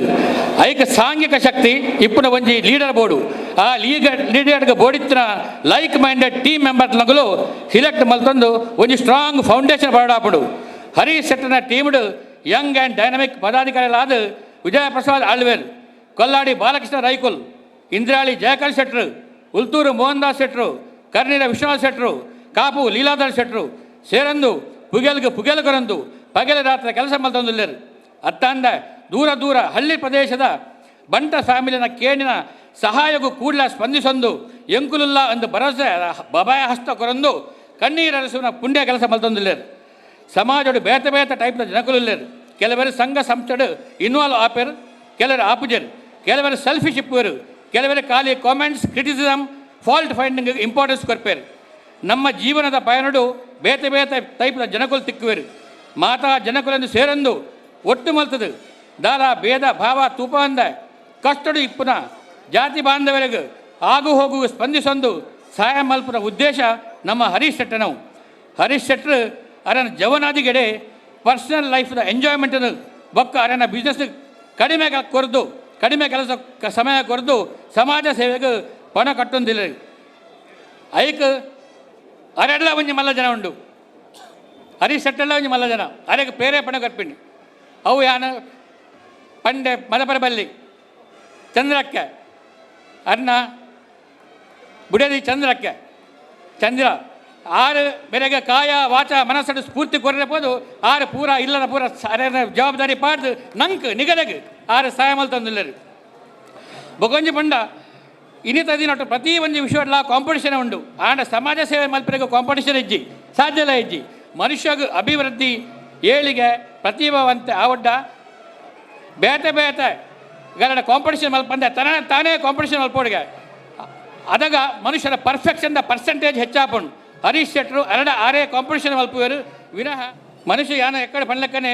K: ಐಕ ಸಾಂಘಿಕ ಶಕ್ತಿ ಇಪ್ಪುನ ಒಂಜಿ ಲೀಡರ್ ಬೋರ್ಡು ಆ ಲೀಡರ್ಗೆ ಬೋಡಿತ್ತಿನ like minded team member ನಗುಲು select ಮಲ್ತೊಂದು ಒಂಜಿ ಸ್ಟ್ರಾಂಗ್ ಫೌಂಡೇಶನ್ ಬೋರ್ಡ್. ಹರೀಶ್ ಶೆಟ್ಟನ ಟೀಮ್ಡ್ Young and dynamic ಪದಾಧಿಕಾರಿಗಳಾದ ವಿಜಯ ಪ್ರಸಾದ್ ಆಳ್ವೇರ್, ಕೊಲ್ಲಾಡಿ ಬಾಲಕೃಷ್ಣ ರೈಕುಲ್, ಇಂದ್ರಾಳಿ ಜಯಕರ್ ಶೆಟ್ರು, ಉಲ್ತೂರು ಮೋಹನ್ ದಾಸ್ ಶೆಟ್ರು, ಕರ್ನೀರ ವಿಶ್ವನಾಥ್ ಶೆಟ್ರು, ಕಾಪು ಲೀಲಾಧರ್ ಶೆಟ್ರು ಸೇರಂದು ಪುಗೆಲ್ಗೆ ಪುಗೆಲ್ ಕೊರಂದು ಪಗೆಲ ರಾತ್ರಿ ಕೆಲಸ ಮಲ್ತೊಂದುಲ್ಲೆರ್. ಅತ್ತಾಂದ ದೂರ ದೂರ ಹಳ್ಳಿ ಪ್ರದೇಶದ ಬಂಟ ಫ್ಯಾಮಿಲಿನ ಕೇಣಿನ ಸಹಾಯಗೂ ಕೂಡಲ ಸ್ಪಂದಿಸೊಂದು ಎಂಕುಲುಲ್ಲ ಒಂದು ಭರವಸೆ ಬಬಾಯ ಹಸ್ತ ಕೊರಂದು ಕಣ್ಣೀರರಸುವಿನ ಪುಣ್ಯ ಕೆಲಸ ಮಲ್ತೊಂದುಲ್ಲೆರ್. ಸಮಾಜಡು ಬೇತೆ ಬೇತೆ ಟೈಪ್ನ ಜನಕುಲುಲ್ಲೆರ್. ಕೆಲವರು ಸಂಘ ಸಂಸ್ಥೆಡು ಇನ್ವಾಲ್ವ್ ಆಪೆರ್, ಕೆಲವರು ಆಪುಜೆರ್, ಕೆಲವರು ಸೆಲ್ಫಿಶ್ ಇಪ್ಪುವರು, ಕೆಲವರು ಖಾಲಿ comments criticism fault finding importance ಕೊರ್ಪೇರು. ನಮ್ಮ ಜೀವನದ ಪಯಣಡು ಬೇತೆ ಬೇತೆ ಟೈಪ್ನ ಜನಕುಲು ತಿಕ್ಕುವೆರು. ಮಾತಾ ಜನಕುಲೆಂದು ಸೇರಂದು ಒಟ್ಟು ಮಲ್ತದು ದಾಲ ಭೇದ ಭಾವ ತೂಪ ಅಂದ ಕಷ್ಟಡು ಇಪ್ಪುನ ಜಾತಿ ಬಾಂಧವರಿಗೆ ಆಗು ಹೋಗು ಸ್ಪಂದಿಸೊಂದು ಸಹಾಯ ಮಲ್ಪುನ ಉದ್ದೇಶ ನಮ್ಮ ಹರೀಶ್ ಶೆಟ್ಟನವು. ಹರೀಶ್ ಶೆಟ್ಟರು ಅರನ ಜವನಾದಿಗೆಡೆ ಪರ್ಸನಲ್ ಲೈಫ್ದ ಎಂಜಾಯ್ಮೆಂಟನ್ನು ಬೊಕ್ಕ ಅರನ ಬಿಸ್ನೆಸ್ ಕಡಿಮೆ ಕೊರದು ಕಡಿಮೆ ಕೆಲಸ ಸಮಯ ಕೊರದು ಸಮಾಜ ಸೇವೆಗೆ ಪಣ ಕಟ್ಟೊಂದಿಲ್ಲ. ಐಕ್ ಅರೆಡ್ಲ ಒಂಜಿ ಮಲ್ಲ ಜನ ಉಂಡು, ಹರೀಶ್ ಶೆಟ್ಟೆಲ್ಲ ಒಂಜಿ ಮಲ್ಲ ಜನ ಅರೆಗೆ ಪೇರೆ ಪಣ ಕಟ್ಪಿಂಡಿ. ಅವು ಯಾನ ಪಂಡೆ ಮದಪರ ಬಲ್ಲಿ ಚಂದ್ರಕ್ಕೆ ಅನ್ನ ಬುಡದಿ ಚಂದ್ರಕ್ಕೆ ಚಂದ್ರ ಆರು ಬೆರಗೆ ಕಾಯ ವಾಚ ಮನಸ್ಸು ಸ್ಫೂರ್ತಿ ಕೊರರೆ ಪೋದು ಆರು ಪೂರ ಇಲ್ಲದ ಪೂರ ಅರೆ ಜವಾಬ್ದಾರಿ ಪಾಡ್ದು ನಂಕ್ ನಿಗದಗ್ ಆರು ಸಹಾಯ ಮಲ್ತೊಂದುಲ್ಲೆರ್. ಬೊಕೊಂಜಿ ಪಂಡ ಇನ್ನಿತ ದಿನೊಟ್ಟು ಪ್ರತಿ ಒಂಜಿ ವಿಷಯಡ್ಲ ಕಾಂಪಿಟೇಷನ್ ಉಂಡು. ಆಂಡ ಸಮಾಜ ಸೇವೆ ಮಲ್ಪರೆಗ್ ಕಾಂಪಿಟೇಷನ್ ಇಜ್ಜಿ, ಸಾಧ್ಯಲ ಇಜ್ಜಿ. ಮನುಷ್ಯಗ್ ಅಭಿವೃದ್ಧಿ ಏಳಿಗೆ ಪ್ರತಿಭಾವಂತೆ ಆವಡ್ಡ ಬೇತೆ ಬೇತೆ ಗರಡ ಕಾಂಪಿಟೇಷನ್ ಮಲ್ಪಂದೆ ತನ ತಾನೇ ಕಾಂಪಿಟೇಷನ್ ಮಲ್ಪೋಡಿಗೆ ಅದಾಗ ಮನುಷ್ಯನ ಪರ್ಫೆಕ್ಷನ್ ಪರ್ಸೆಂಟೇಜ್ ಹೆಚ್ಚಾಪುಂಡು. ಹರೀಶ್ ಶೆಟ್ಟರು ಅರಡ ಆರೇ ಕಾಂಪಿಟೇಷನ್ ಮಲ್ಪುವರು ವಿನಃ ಮನುಷ್ಯ ಯಾನ ಎಕ್ಕಡೆ ಪಣ್ಲಕ್ಕನೆ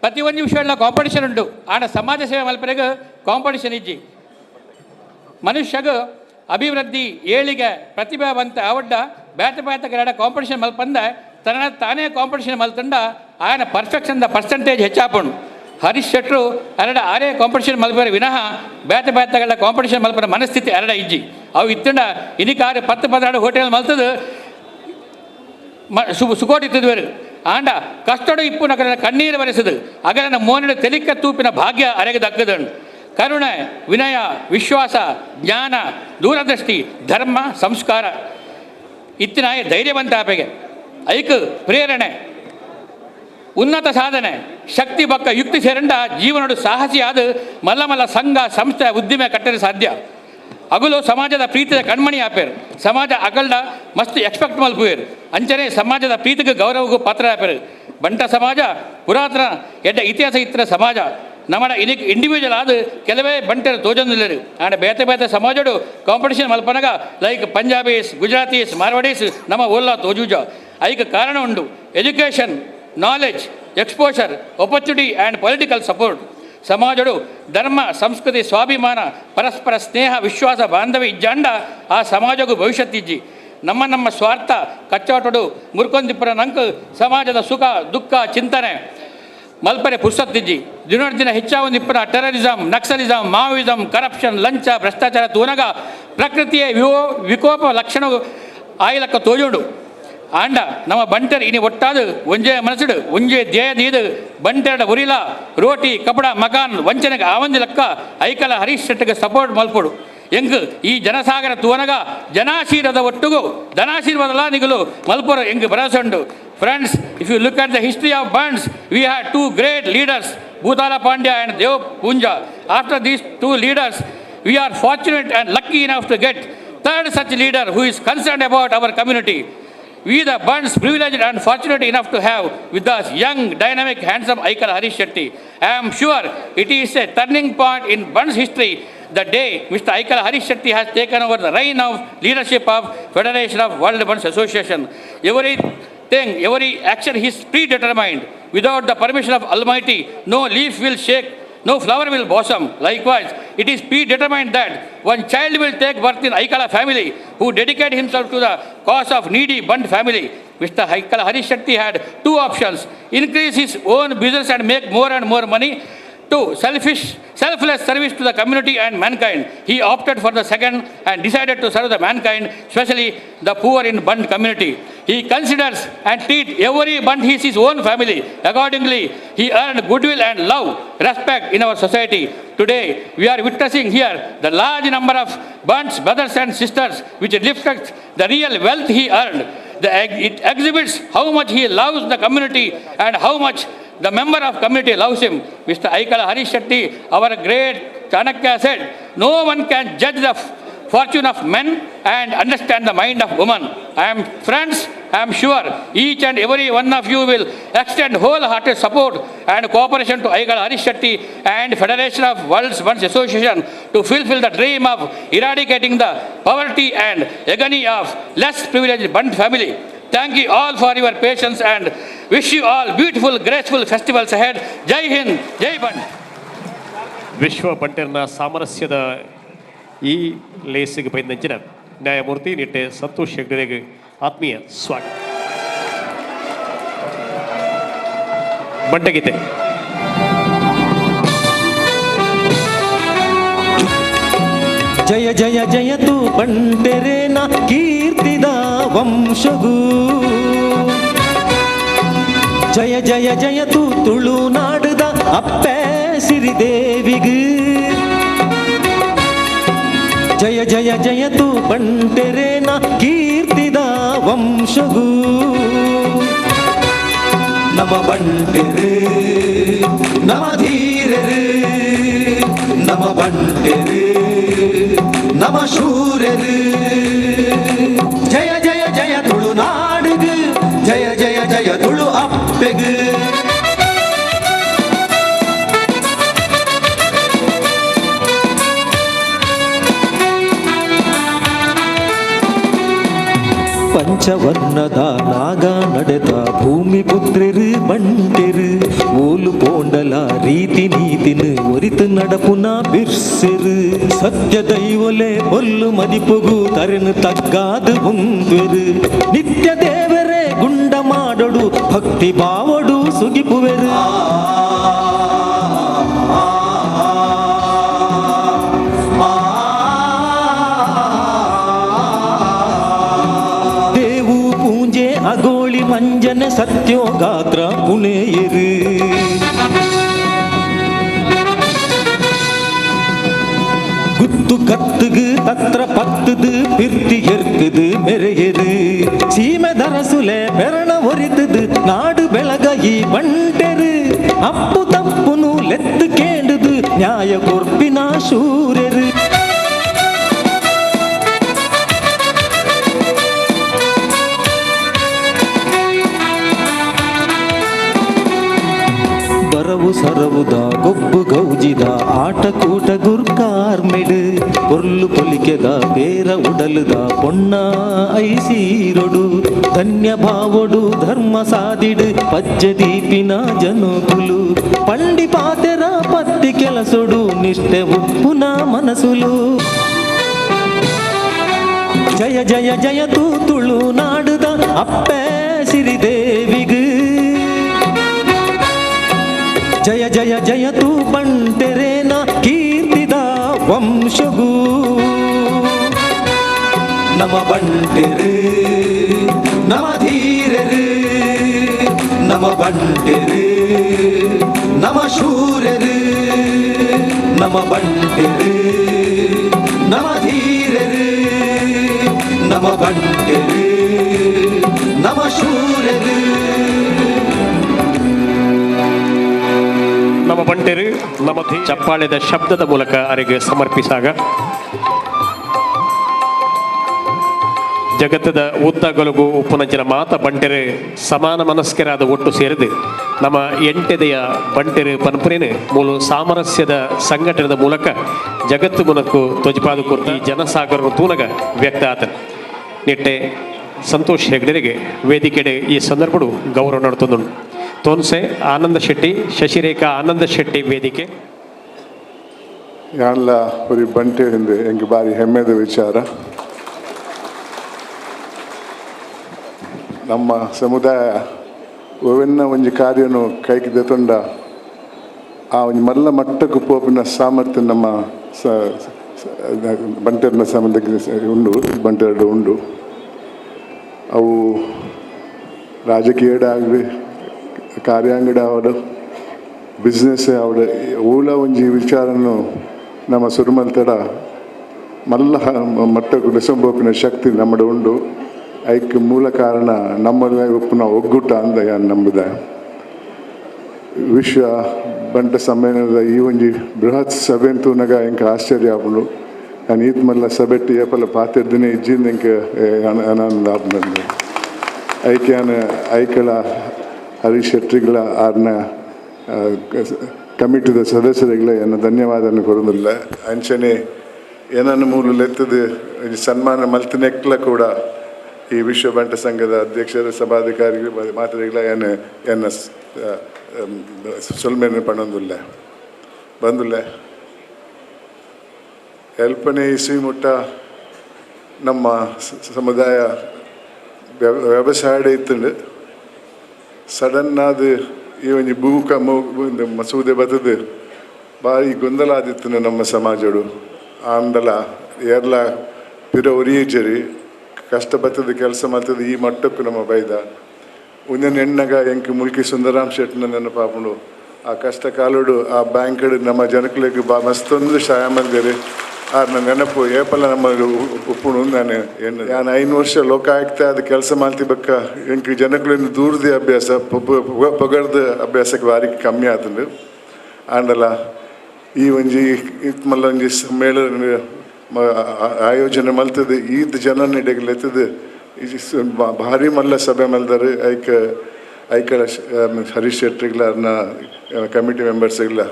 K: ಪ್ರತಿ ಒಂಜಿ ವಿಷಯಡ್ಲ ಕಾಂಪಿಟೇಷನ್ ಉಂಡು. ಆಂಡ ಸಮಾಜ ಸೇವೆ ಮಲ್ಪರೆಗ್ ಕಾಂಪಿಟೇಷನ್ ಇಜ್ಜಿ. ಮನುಷ್ಯಗ ಅಭಿವೃದ್ಧಿ ಏಳಿಗೆ ಪ್ರತಿಭಾವಂತ ಆವಡ್ಡ ಬೇತೆ ಬೇತೆ ಗರಡ ಕಾಂಪಿಟೇಷನ್ ಮಲ್ಪಂದ ತನ್ನ ತಾನೇ ಕಾಂಪಿಟೇಷನ್ ಮಲ್ತಂಡ ಆಯನ ಪರ್ಫೆಕ್ಷನ್ ಪರ್ಸೆಂಟೇಜ್ ಹೆಚ್ಚಾಪುಂಡು. ಹರೀಶ್ ಶೆಟ್ಟರು ಅರಡ ಆರೇ ಕಾಂಪಿಟೇಷನ್ ಮಲ್ಪರೆ ವಿನಃ ಬೇತೆ ಬೇತೆಗಳ ಕಾಂಪಿಟೇಷನ್ ಮಲ್ಪರ ಮನಸ್ಥಿತಿ ಅರಡ ಇಜ್ಜಿ. ಅವು ಇತ್ತಂಡ ಇನಿಕಾರು 10 12 ಹೋಟೆಲ್ ಮಲ್ತದು ಸುಕೋಟಿ ಇತ್ತಿದ್ವೇರು. ಆಂಡ ಕಷ್ಟಡು ಇಪ್ಪು ನಗರ ಕಣ್ಣೀರು ಬರೆಸದು ಅಗಲನ ಮೋನಿಡ ತೆಲಿಕ ತೂಪಿನ ಭಾಗ್ಯ ಅರೆಗೆ ದಕ್ಕದಣ್ಣು. ಕರುಣೆ, ವಿನಯ, ವಿಶ್ವಾಸ, ಜ್ಞಾನ, ದೂರದೃಷ್ಟಿ, ಧರ್ಮ, ಸಂಸ್ಕಾರ ಇತ್ತಿನಾಯ ಧೈರ್ಯವಂತ ಆಪೆಗೆ ಐಕ್ ಪ್ರೇರಣೆ, ಉನ್ನತ ಸಾಧನೆ, ಶಕ್ತಿ ಬಕ್ಕ ಯುಕ್ತಿ ಸೇರಂಡ ಜೀವನಡು ಸಾಹಸಿಯಾದ ಮಲ್ಲ ಮಲ್ಲ ಸಂಘ ಸಂಸ್ಥೆ ಉದ್ದಿಮೆ ಕಟ್ಟಲು ಸಾಧ್ಯ. ಅಗುಲು ಸಮಾಜದ ಪ್ರೀತಿಯ ಕಣ್ಮಣಿ ಆಪೇರು. ಸಮಾಜ ಅಗಲ್ಡ ಮಸ್ತ್ ಎಕ್ಸ್ಪೆಕ್ಟ್ ಮಲ್ಪುವೇರು. ಅಂಚನೆ ಸಮಾಜದ ಪ್ರೀತಿಗೆ ಗೌರವಗೂ ಪಾತ್ರ ಆಪೇರು. ಬಂಟ ಸಮಾಜ ಪುರಾತನ ಎಡ್ಡ ಇತಿಹಾಸ ಇತ್ತಿನ ಸಮಾಜ. ನಮ್ಮಡ ಇದಕ್ಕೆ ಇಂಡಿವಿಜುವಲ್ ಆದ ಕೆಲವೇ ಬಂಟರು ತೋಜೊಂದಿಲ್ಲರು. ಆಂಡ ಬೇತೆ ಬೇತೆ ಸಮಾಜಡು ಕಾಂಪಿಟೇಷನ್ ಮಲ್ಪನಗ ಲೈಕ್ ಪಂಜಾಬೀಸ್, ಗುಜರಾತೀಸ್, ಮಾರ್ವಾಡೀಸ್ ನಮ್ಮ ಓಲ್ಲ ತೋಜೂಜ. ಐಕ ಕಾರಣ ಉಂಡು education, knowledge, exposure, opportunity and political support. ಸಮಾಜಡು ಧರ್ಮ, ಸಂಸ್ಕೃತಿ, ಸ್ವಾಭಿಮಾನ, ಪರಸ್ಪರ ಸ್ನೇಹ, ವಿಶ್ವಾಸ, ಬಾಂಧವ್ಯ ಇಜ್ಜಾಂಡ ಆ ಸಮಾಜಗೂ ಭವಿಷ್ಯತ್ತಿಜ್ಜಿ. ನಮ್ಮ ನಮ್ಮ ಸ್ವಾರ್ಥ ಕಚ್ಚಾಟಡು ಮುರ್ಕೊಂದಿಪ್ಪರ ನಂಕು ಸಮಾಜದ ಸುಖ ದುಃಖ ಚಿಂತನೆ ಮಲ್ಪರೆ ಪುರ್ಸತ್ತಿಜ್ಜಿ. ದಿನ ಹೆಚ್ಚಾವೊಂದಿಪ್ಪನ ಟೆರರಿಸಮ್, ನಕ್ಸಲಿಸಮ್, ಮಾವೋಯಿಸಮ್, ಕರಪ್ಷನ್, ಲಂಚ, ಭ್ರಷ್ಟಾಚಾರ ತೂನಗ ಪ್ರಕೃತಿಯ ವಿಕೋಪ ಲಕ್ಷಣ ಆಯ್ಲಕ್ಕ ತೋಜುಂಡು. ಆಂಡ ನಮ್ಮ ಬಂಟರ್ ಇನಿ ಒಟ್ಟಾದು ಒಂಜೆ ಮನಸ್ಸುಡು ಒಂಜೆ ಧ್ಯೇಯ ದೀದು ಬಂಟೆರಡ ಉರಿಲ ರೋಟಿ ಕಪಡ ಮಕಾನ್ ವಂಚನೆಗೆ ಆವಂದಿ ಲಕ್ಕ ಐಕಲ ಹರೀಶ್ ಶೆಟ್ಟಿಗೆ ಸಪೋರ್ಟ್ ಮಲ್ಪೊಡು. ಎಂಕ್ ಈ ಜನಸಾಗರ ತೂವನಗ ಜನಾಶೀರ್ವಾದ ಒಟ್ಟುಗು ಧನಾಶೀರ್ವಾದಲ ನಿಗಲು ಮಲ್ಪೊರು ಎಂಕ್ ಭರವಸೆ ಉಂಡು. Friends, if you look at the history of Bunts, we had two great leaders, Bhutala Pandya and Dev Punja. After these two leaders, we are fortunate and lucky enough to get third such leader who is concerned about our community. We the Bunts privileged and fortunate enough to have with us young, dynamic, handsome Aikala Harish Shetty. I am sure it is a turning point in Bunts history the day Mr. Aikala Harish Shetty has taken over the reign of leadership of Federation of World Bunts Association. Everything, every action is predetermined. Without the permission of Almighty, no leaf will shake, no flower will blossom. Likewise, it is predetermined that one child will take birth in Aikala family who dedicate himself to the cause of needy Bunt family. Mr. Aikala Harish Shetty had two options: increase his own business and make more and more money, to selfless service to the community and mankind. He opted for the second and decided to serve the mankind, especially the poor in Bunt community. He considers and treats every Bunt as his own family. Accordingly, he earned goodwill and love, respect in our society. Today, we are witnessing here the large number of Bunts, brothers and sisters, which reflects the real wealth he earned. It exhibits how much he loves the community and how much the member of community loves him. Mr. Aikala Harish Shetty, our great Chanakya said, no one can judge the fortune of men and understand the mind of woman. I am friends, I am sure each and every one of you will extend wholehearted support and cooperation to Aikala Harish Shetty and Federation of World's Bunts Association to fulfill the dream of eradicating the poverty and agony of less privileged Bunt family. Thank you all for your patience and wish you all beautiful, graceful festivals ahead. Jai Hind, Jai Bunt.
L: ವಿಶ್ವ ಬಂಟರ್ನ ಸಾಮರಸ್ಯದ ಈ ಲೇಸಿಗೆ ಬೈದಂಚಿನ ನ್ಯಾಯಮೂರ್ತಿ ನಿಟ್ಟೆ ಸಂತೋಷ್ ಹೆಗ್ಡೆಗೆ ಆತ್ಮೀಯ ಸ್ವಾಗತ. ಬಂಟಗೀತೆ.
A: ಜಯ ಜಯ ಜಯತು ಬಂಟೆರೇನ ಕೀರ್ತಿದ ವಂಶಗೂ, ಜಯ ಜಯ ಜಯತು ತುಳುನಾಡದ ಅಪ್ಪೆ ಸಿರಿದೇವಿಗೂ, ಜಯ ಜಯ ಜಯತು ಬಂಟೆರೇನ ಕೀರ್ತಿದ ವಂಶಗೂ. ನಮ ಬಂಟೆರು ನಮ ಧೀರರು, ನಮ ಬಂಟೆರು ನಮ ಶೂರರು, ಜಯ ಜಯ ಜಯ ತುಳುನಾಡುಗು, ಜಯ ಜಯ ಜಯ ತುಳು ಅಪ್ಪೆಗು. ಪಂಚವರ್ಣದ ನಾಗ ನಡೆದ ಭೂಮಿ ಪುತ್ರರು ಬಂಟೆರು, ಓಲು ಪೋಂಡಲ ರೀತಿ ನೀತಿನು ಒರಿತು ನಡಪುನ ಬಿರ್ಸೆರು, ಸತ್ಯ ದೈವಲೆ ಒಲ್ಲು ಮದಿಪುಗು ತರೆನು ತಗ್ಗಾದು ಉಂದ್ವೆರು, ನಿತ್ಯ ದೇವರೇ ಗುಂಡ ಮಾಡೊಡು ಭಕ್ತಿ ಭಾವಡು ಸುಗಿಪುವೆರು. ಸತ್ಯೋಗಾತ್ರ ಪುಣೆಯರು. ಗುತ್ತು ಕತ್ತುಗು ತತ್ರ ಪತ್ತುದು பிர்த்தி எர்க்குது மெರೆಯರು. சீமை தரசுலே பெரண ஒரித்துது நாடு ಬೆಳಗಯಿ ಬಂಟೆರು. ಅಪ್ಪು ತಪ್ಪುನು ಲೆತ್ತು ಕೇಂಡುದು ನ್ಯಾಯ ಕೊರ್ಪಿನ ಶೂರರು. ಬರವು ಸರವುದ ಗೊಬ್ಬು ಗೌಜಿದ ಆಟಕೂಟ ಗುರ್ಕಾರ್ಮೆಡು. ಪೊರ್ಲು ಪೊಲಿಕೆದ ಬೇರ ಉಡಲುದ ಪೊಣ್ಣ ಐಸೀರೊಡು. ಧನ್ಯ ಭಾವೊಡು ಧರ್ಮ ಸಾದಿಡು ಪಜ್ಜೆ ದೀಪಿನ ಜನುಕುಲು. ಪಂಡಿ ಪಾತೆರ ಪತ್ತಿ ಕೆಲಸೊಡು ನಿಷ್ಠೆ ಉಪ್ಪುನ ಮನಸುಲು. ಜಯ ಜಯ ಜಯ ತೂತುಳು ನಾಡುದ ಅಪ್ಪೆ ಸಿರಿದೇವಿಗು. ಜಯ ಜಯ ಜಯ ತೂ ಬಂಟೆರೇನ ಕೀರ್ತಿದ ವಂಶಗೂ. ನಮ ಬಂಟೆರು ನಮ ಧೀರರು, ನಮ ಬಂಟೆರು ನಮ ಶೂರರು, ನಮ ಬಂಟೆರು ನಮ ಧೀರರು, ನಮ ಬಂಟೆರು ನಮ ಶೂರರು.
L: ನಮ್ಮ ಬಂಟೆರು ನಮ್ಮ ಚಪ್ಪಾಳೆದ ಶಬ್ದದ ಮೂಲಕ ಅರಿಗೆ ಸಮರ್ಪಿಸಾಗ ಜಗತ್ತದ ಉದ್ದಗಲುಗು ಉಪ್ಪುನಂಚಿನ ಮಾತ ಬಂಟೆರು ಸಮಾನ ಮನಸ್ಕರಾದ ಒಟ್ಟು ಸೇರಿದು ನಮ್ಮ ಎಂಟೆದೆಯ ಬಂಟೆರು ಪನ್ಪುರೇನು ಮೂಲ ಸಾಮರಸ್ಯದ ಸಂಘಟನೆದ ಮೂಲಕ ಜಗತ್ತು ಮುನಕ್ಕು ತ್ವಜಪಾದ ಕುರ್ತ ಈ ಜನಸಾಗರ ತೂನಗ ವ್ಯಕ್ತ ಆತನ ನಿಟ್ಟೆ ಸಂತೋಷ್ ಹೆಗ್ಡೆರಿಗೆ ವೇದಿಕೆಡೆ ಈ ಸಂದರ್ಭಡು ಗೌರವ ನಡ್ತೊಂದುಂಡು. ತೋನ್ಸೆ ಆನಂದ ಶೆಟ್ಟಿ, ಶಶಿರೇಖಾ ಆನಂದ ಶೆಟ್ಟಿ ವೇದಿಕೆ.
M: ಯಾನ್ಲ ಒರಿ ಬಂಟೆ ಹಿಂದೆ ಎಂಕ್ ಬಾರಿ ಹೆಮ್ಮೆದ ವಿಚಾರ. ನಮ್ಮ ಸಮುದಾಯ ಒವೆನ್ನ ಒಂಜಿ ಕಾರ್ಯನು ಕೈಗೆ ದೆತೊಂಡ ಆ ಒಂಜಿ ಮಲ್ಲ ಮಟ್ಟಕ್ಕೆ ಪೋಪಿನ ಸಾಮರ್ಥ್ಯ ನಮ್ಮ ಬಂಟೆರ್ನ ಸಮುದಾಯ ಉಂಡು, ಬಂಟೆರಡು ಉಂಡು. ಅವು ರಾಜಕೀಯ ಆಗಲಿ, ಕಾರ್ಯಾಂಗಡ ಆವಡು, ಬಿಸ್ನೆಸ್ ಆವಡು, ಊಲ ಒಂಜಿ ವಿಚಾರನು ನಮ್ಮ ಸುರುಮಲ್ತಡ ಮಲ್ಲ ಮಟ್ಟಕ್ಕೆ ಬೆಸಂಬೋಪಿನ ಶಕ್ತಿ ನಮ್ಮಡ ಉಂಡು. ಐಕ್ ಮೂಲ ಕಾರಣ ನಮ್ಮಲ್ಲ ಉಪ್ಪುನ ಒಗ್ಗೂಟ ಅಂದ ನಂಬುದ. ವಿಶ್ವ ಬಂಟ ಸಮ್ಮೇಳನದ ಈ ಒಂಜಿ ಬೃಹತ್ ಸಭೆ ತೂನಗ ಎಂಕ್ ಆಶ್ಚರ್ಯ ಆಪುಂಡು. ನಾನು ಈತ್ ಮಲ್ಲ ಸಭೆಟ್ಟು ಏಪಲ ಪಾತಿರ್ದಿನೇ ಇಜ್ಜಿಂದ ಎಂಕ್ ಆನಂದ ಆಪುಂಡು. ಐಕ್ಯಾನ ಐಕಳ ಹರೀಶ್ ಶೆಟ್ಟಿಗಳ ಆರ್ನ ಕಮಿಟಿದ ಸದಸ್ಯರುಗಳ ಎನ್ನ ಧನ್ಯವಾದನ ಕೊಡೋದಿಲ್ಲ. ಅಂಚನೆ ಏನನ್ನು ಮೂಲ ಲೆತ್ತದು ಸನ್ಮಾನ ಮಲ್ತಿನೆಕ್ಲ ಕೂಡ ಈ ವಿಶ್ವ ಬಂಟ ಸಂಘದ ಅಧ್ಯಕ್ಷರ ಸಭಾಧಿಕಾರಿಗಳು ಮಾತ್ರೆಗಳ ಎನ್ನ ಎನ್ನ ಸೊಲ್ಮೆಯನ್ನು ಪಣೊಂದುಲ್ಲ ಬಂದುಲ್ಲ. ಎಲ್ಪನೇ ಇಸ್ವಿ ಮುಟ್ಟ ನಮ್ಮ ಸಮುದಾಯ ವ್ಯವಸಾಯ ಇತ್ತುಂಡು. ಸಡನ್ ಆದ ಈ ಒಂಜಿ ಭೂಕ ಮಸೂದೆ ಬತ್ತದು ಭಾರಿ ಗೊಂದಲ ಆದಿತ್ತು ನಮ್ಮ ಸಮಾಜಡು. ಆಂಡಲ ಏರ್ಲ ಪಿರ ಒರಿಯಜರಿ ಕಷ್ಟ ಬತ್ತದ ಕೆಲಸ ಮಾಡ್ತದೆ ಈ ಮಟ್ಟಕ್ಕೂ ನಮ್ಮ ಬೈದ. ಒಂದೊಂದು ಎಣ್ಣಗ ಎಂಕ್ ಮುಲ್ಕಿ ಸುಂದರಾಮ್ ಶೆಟ್ಟಿನ ನೆನಪಾಪುಂಡು. ಆ ಕಷ್ಟ ಕಾಲೋಡು ಆ ಬ್ಯಾಂಕ್ಡು ನಮ್ಮ ಜನಕುಲೆಗ್ ಬಾ ಮಸ್ತೊಂದು ಸಹಾಯ ಮಲ್ದೆರ್. ಆರ್ನ ನೆನಪು ಏಪಲ ನಮ್ಮ ಉಪ್ಪುಂಡು ನಾನು ಎಣ್ಣೆ. ನಾನು 5 ವರ್ಷ ಲೋಕಾಯುಕ್ತ ಅದು ಕೆಲಸ ಮಾಡ್ತಿ ಬಕ್ಕ ಎಂಕ್ ಜನಕುಲೆನ್ ದೂರದ ಅಭ್ಯಾಸ ಪೊಗರ್ದ ಅಭ್ಯಾಸಕ್ಕೆ ಭಾರಿ ಕಮ್ಮಿ ಆತುಂಡು. ಆಂಡಲ ಈ ಒಂಜಿ ಇತ್ ಮಲ್ಲ ಒಂಜಿ ಸಮ್ಮೇಳನ ಆಯೋಜನೆ ಮಲ್ತದೆ ಈದ್ ಜನನ ಎತ್ತದು ಭಾರಿ ಮಲ್ಲ ಸಭೆ ಮಲ್ದರು. ಐಕ ಐಕಳ ಹರೀಶ್ ಶೆಟ್ಟಿಗಳ ಅರ್ನ ಕಮಿಟಿ ಮೆಂಬರ್ಸ್ಗಳ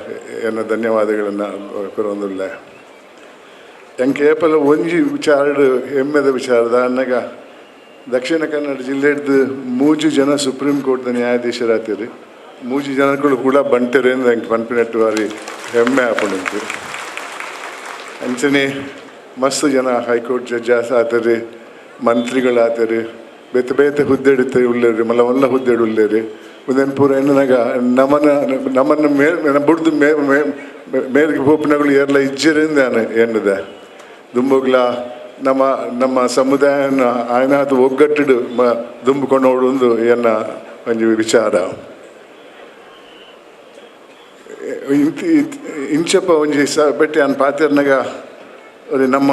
M: ಎನ್ನ ಧನ್ಯವಾದಗಳನ್ನು ಕೊರೊಂದುಲ್ಲ. ಎಂಕ್ ಏಪಲ ಒಂಜಿ ವಿಚಾರಡ್ ಹೆಮ್ಮೆದ ವಿಚಾರದ ಅನ್ನಗ ದಕ್ಷಿಣ ಕನ್ನಡ ಜಿಲ್ಲೆಡ್ದು 3 ಜನ ಸುಪ್ರೀಂ ಕೋರ್ಟ್ದ ನ್ಯಾಯಾಧೀಶರಾತಿರಿ. 3 ಜನಗಳು ಕೂಡ ಬಂಟೆರು ಎಂಕ್ ಪನ್ಪಿನಟ್ಟು ಬಾರಿ ಹೆಮ್ಮೆ ಆಪುಂಡು. ಅಂಚನೆ ಮಸ್ತ್ ಜನ ಹೈಕೋರ್ಟ್ ಜಡ್ಜಸ್ ಆತರಿ, ಮಂತ್ರಿಗಳಾತರಿ, ಬೇತೆ ಬೇತೆ ಹುದ್ದೆಡಿತ್ತೆ ಉಳ್ಳೇರಿ, ಮಲ್ಲ ಮಲ್ಲ ಹುದ್ದೆಡು ಉಳ್ಳೇರಿ. ಉಂದೆನ್ ಪೂರ ಎನ್ನಗ ನಮನ ನಮ್ಮನ್ನು ಮೇ ಬುಡ್ದು ಮೇ ಮೇಲ್ಗೆ ಪೋಪಿನಗಳು ಏರ್ಲ ಇಜ್ಜರಿಂದ ಎನ್ನುದ ದುಂಬುಗ್ಲ ನಮ್ಮ ನಮ್ಮ ಸಮುದಾಯನ ಆಯ್ನಾದ ಒಗ್ಗಟ್ಟಿಡು ದುಂಬುಕೊಂಡು ಓಡುಂದು ಎನ್ನ ಒಂಜಿ ವಿಚಾರ. ಇಂಚಪ್ಪ ಒಂಜಿ ಬೆಟ್ಟಿ ಅನ್ ಪಾತೆರ್ನಗ ನಮ್ಮ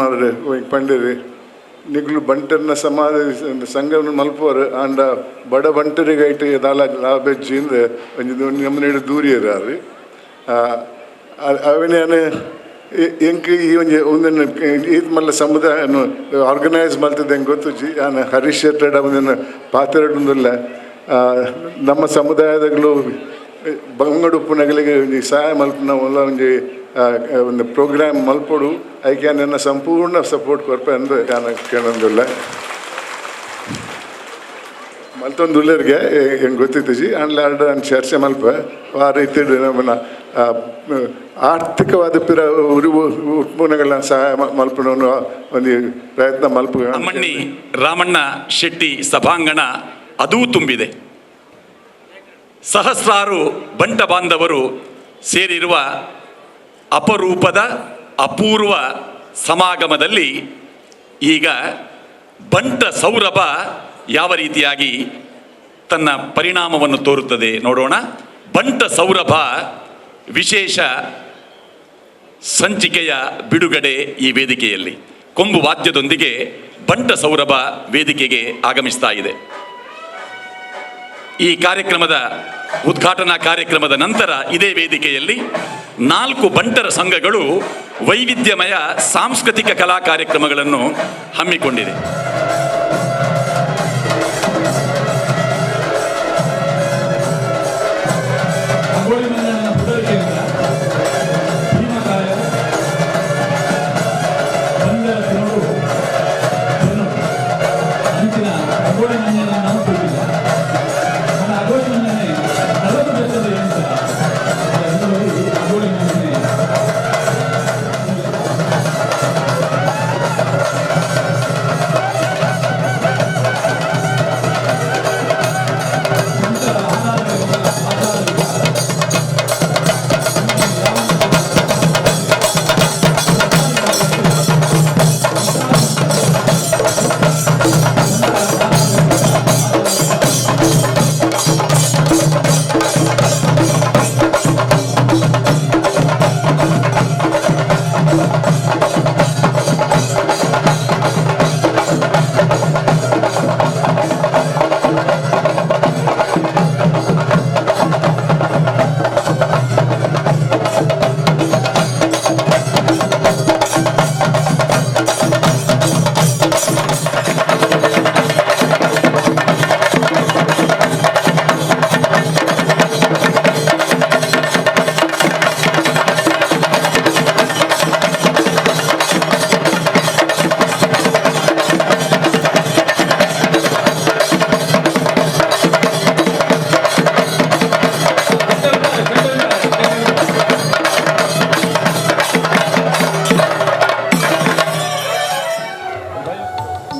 M: ಪಂಡಿರಿ ನಿಗುಲು ಬಂಟರ್ನ ಸಮಾಜ ಸಂಘ ಮಲ್ಪೋರು ಆಂಡ ಬಡ ಬಂಟರಿಗೆ ಐಟ್ ದಾಲ ಲಾಭೆಜ್ಜಿ ಇಂದ್ ಒಂಜಿ ನಮ್ಮನೇಡು ದೂರಿಯರು. ಅವೆನ್ ಎಂಕ್ ಈ ಒಂಜಿ ಒಂದನ್ನು ಈತ್ ಮಲ್ಲ ಸಮುದಾಯ ಆರ್ಗನೈಸ್ ಮಲ್ತದೆ ಹೆಂಗೆ ಗೊತ್ತುಜಿ. ಆನ್ ಹರೀಶ್ ಶೆಟ್ಟಡ ಒಂದನ್ನು ಪಾತೆರಡುಂದುಲ್ಲ. ನಮ್ಮ ಸಮುದಾಯದಗಳು ಬಂಗಡುಪ್ಪುನಗಲಿಗೆ ಒಂಜಿ ಸಹಾಯ ಮಲ್ಪುನ ಒಂಜಿ ಒಂದು ಪ್ರೋಗ್ರಾಮ್ ಮಲ್ಪೊಡು ಐಕೆ ನನ್ನ ಸಂಪೂರ್ಣ ಸಪೋರ್ಟ್ ಕೊರ್ಪೆ ಅಂದ್ ಯಾನ್ ಕೇಳೊಂದುಲ್ಲ. ಮಲ್ತೊಂದುಲ್ಲೆರ್ಗೆ ಹೆಂಗೆ ಗೊತ್ತಿತ್ತಿಜಿ ಆಂಡ್ಲ ಆರ್ಡ ಚರ್ಚೆ ಮಲ್ಪ ಆ ರೀತಿ ನಮ್ಮನ್ನ ಆರ್ಥಿಕವಾದ ಪಿರ ಉತ್ಪನ್ನಗಳ ಸಹಾಯ ಮಲ್ಪುನ ಒಂದು ಪ್ರಯತ್ನ ಮಲ್ಪ.
C: ಅಮ್ಮಣ್ಣಿ ರಾಮಣ್ಣ ಶೆಟ್ಟಿ ಸಭಾಂಗಣ ಅದೂ ತುಂಬಿದೆ. ಸಹಸ್ರಾರು ಬಂಟ ಬಾಂಧವರು ಸೇರಿರುವ ಅಪರೂಪದ ಅಪೂರ್ವ ಸಮಾಗಮದಲ್ಲಿ ಈಗ ಬಂಟ ಸೌರಭ ಯಾವ ರೀತಿಯಾಗಿ ತನ್ನ ಪರಿಣಾಮವನ್ನು ತೋರುತ್ತದೆ ನೋಡೋಣ. ಬಂಟ ಸೌರಭ ವಿಶೇಷ ಸಂಚಿಕೆಯ ಬಿಡುಗಡೆ ಈ ವೇದಿಕೆಯಲ್ಲಿ ಕೊಂಬು ವಾದ್ಯದೊಂದಿಗೆ ಬಂಟ ಸೌರಭ ವೇದಿಕೆಗೆ ಆಗಮಿಸ್ತಾ ಇದೆ. ಈ ಕಾರ್ಯಕ್ರಮದ ಉದ್ಘಾಟನಾ ಕಾರ್ಯಕ್ರಮದ ನಂತರ ಇದೇ ವೇದಿಕೆಯಲ್ಲಿ 4 ಬಂಟರ ಸಂಘಗಳು ವೈವಿಧ್ಯಮಯ ಸಾಂಸ್ಕೃತಿಕ ಕಲಾ ಕಾರ್ಯಕ್ರಮಗಳನ್ನು ಹಮ್ಮಿಕೊಂಡಿದೆ.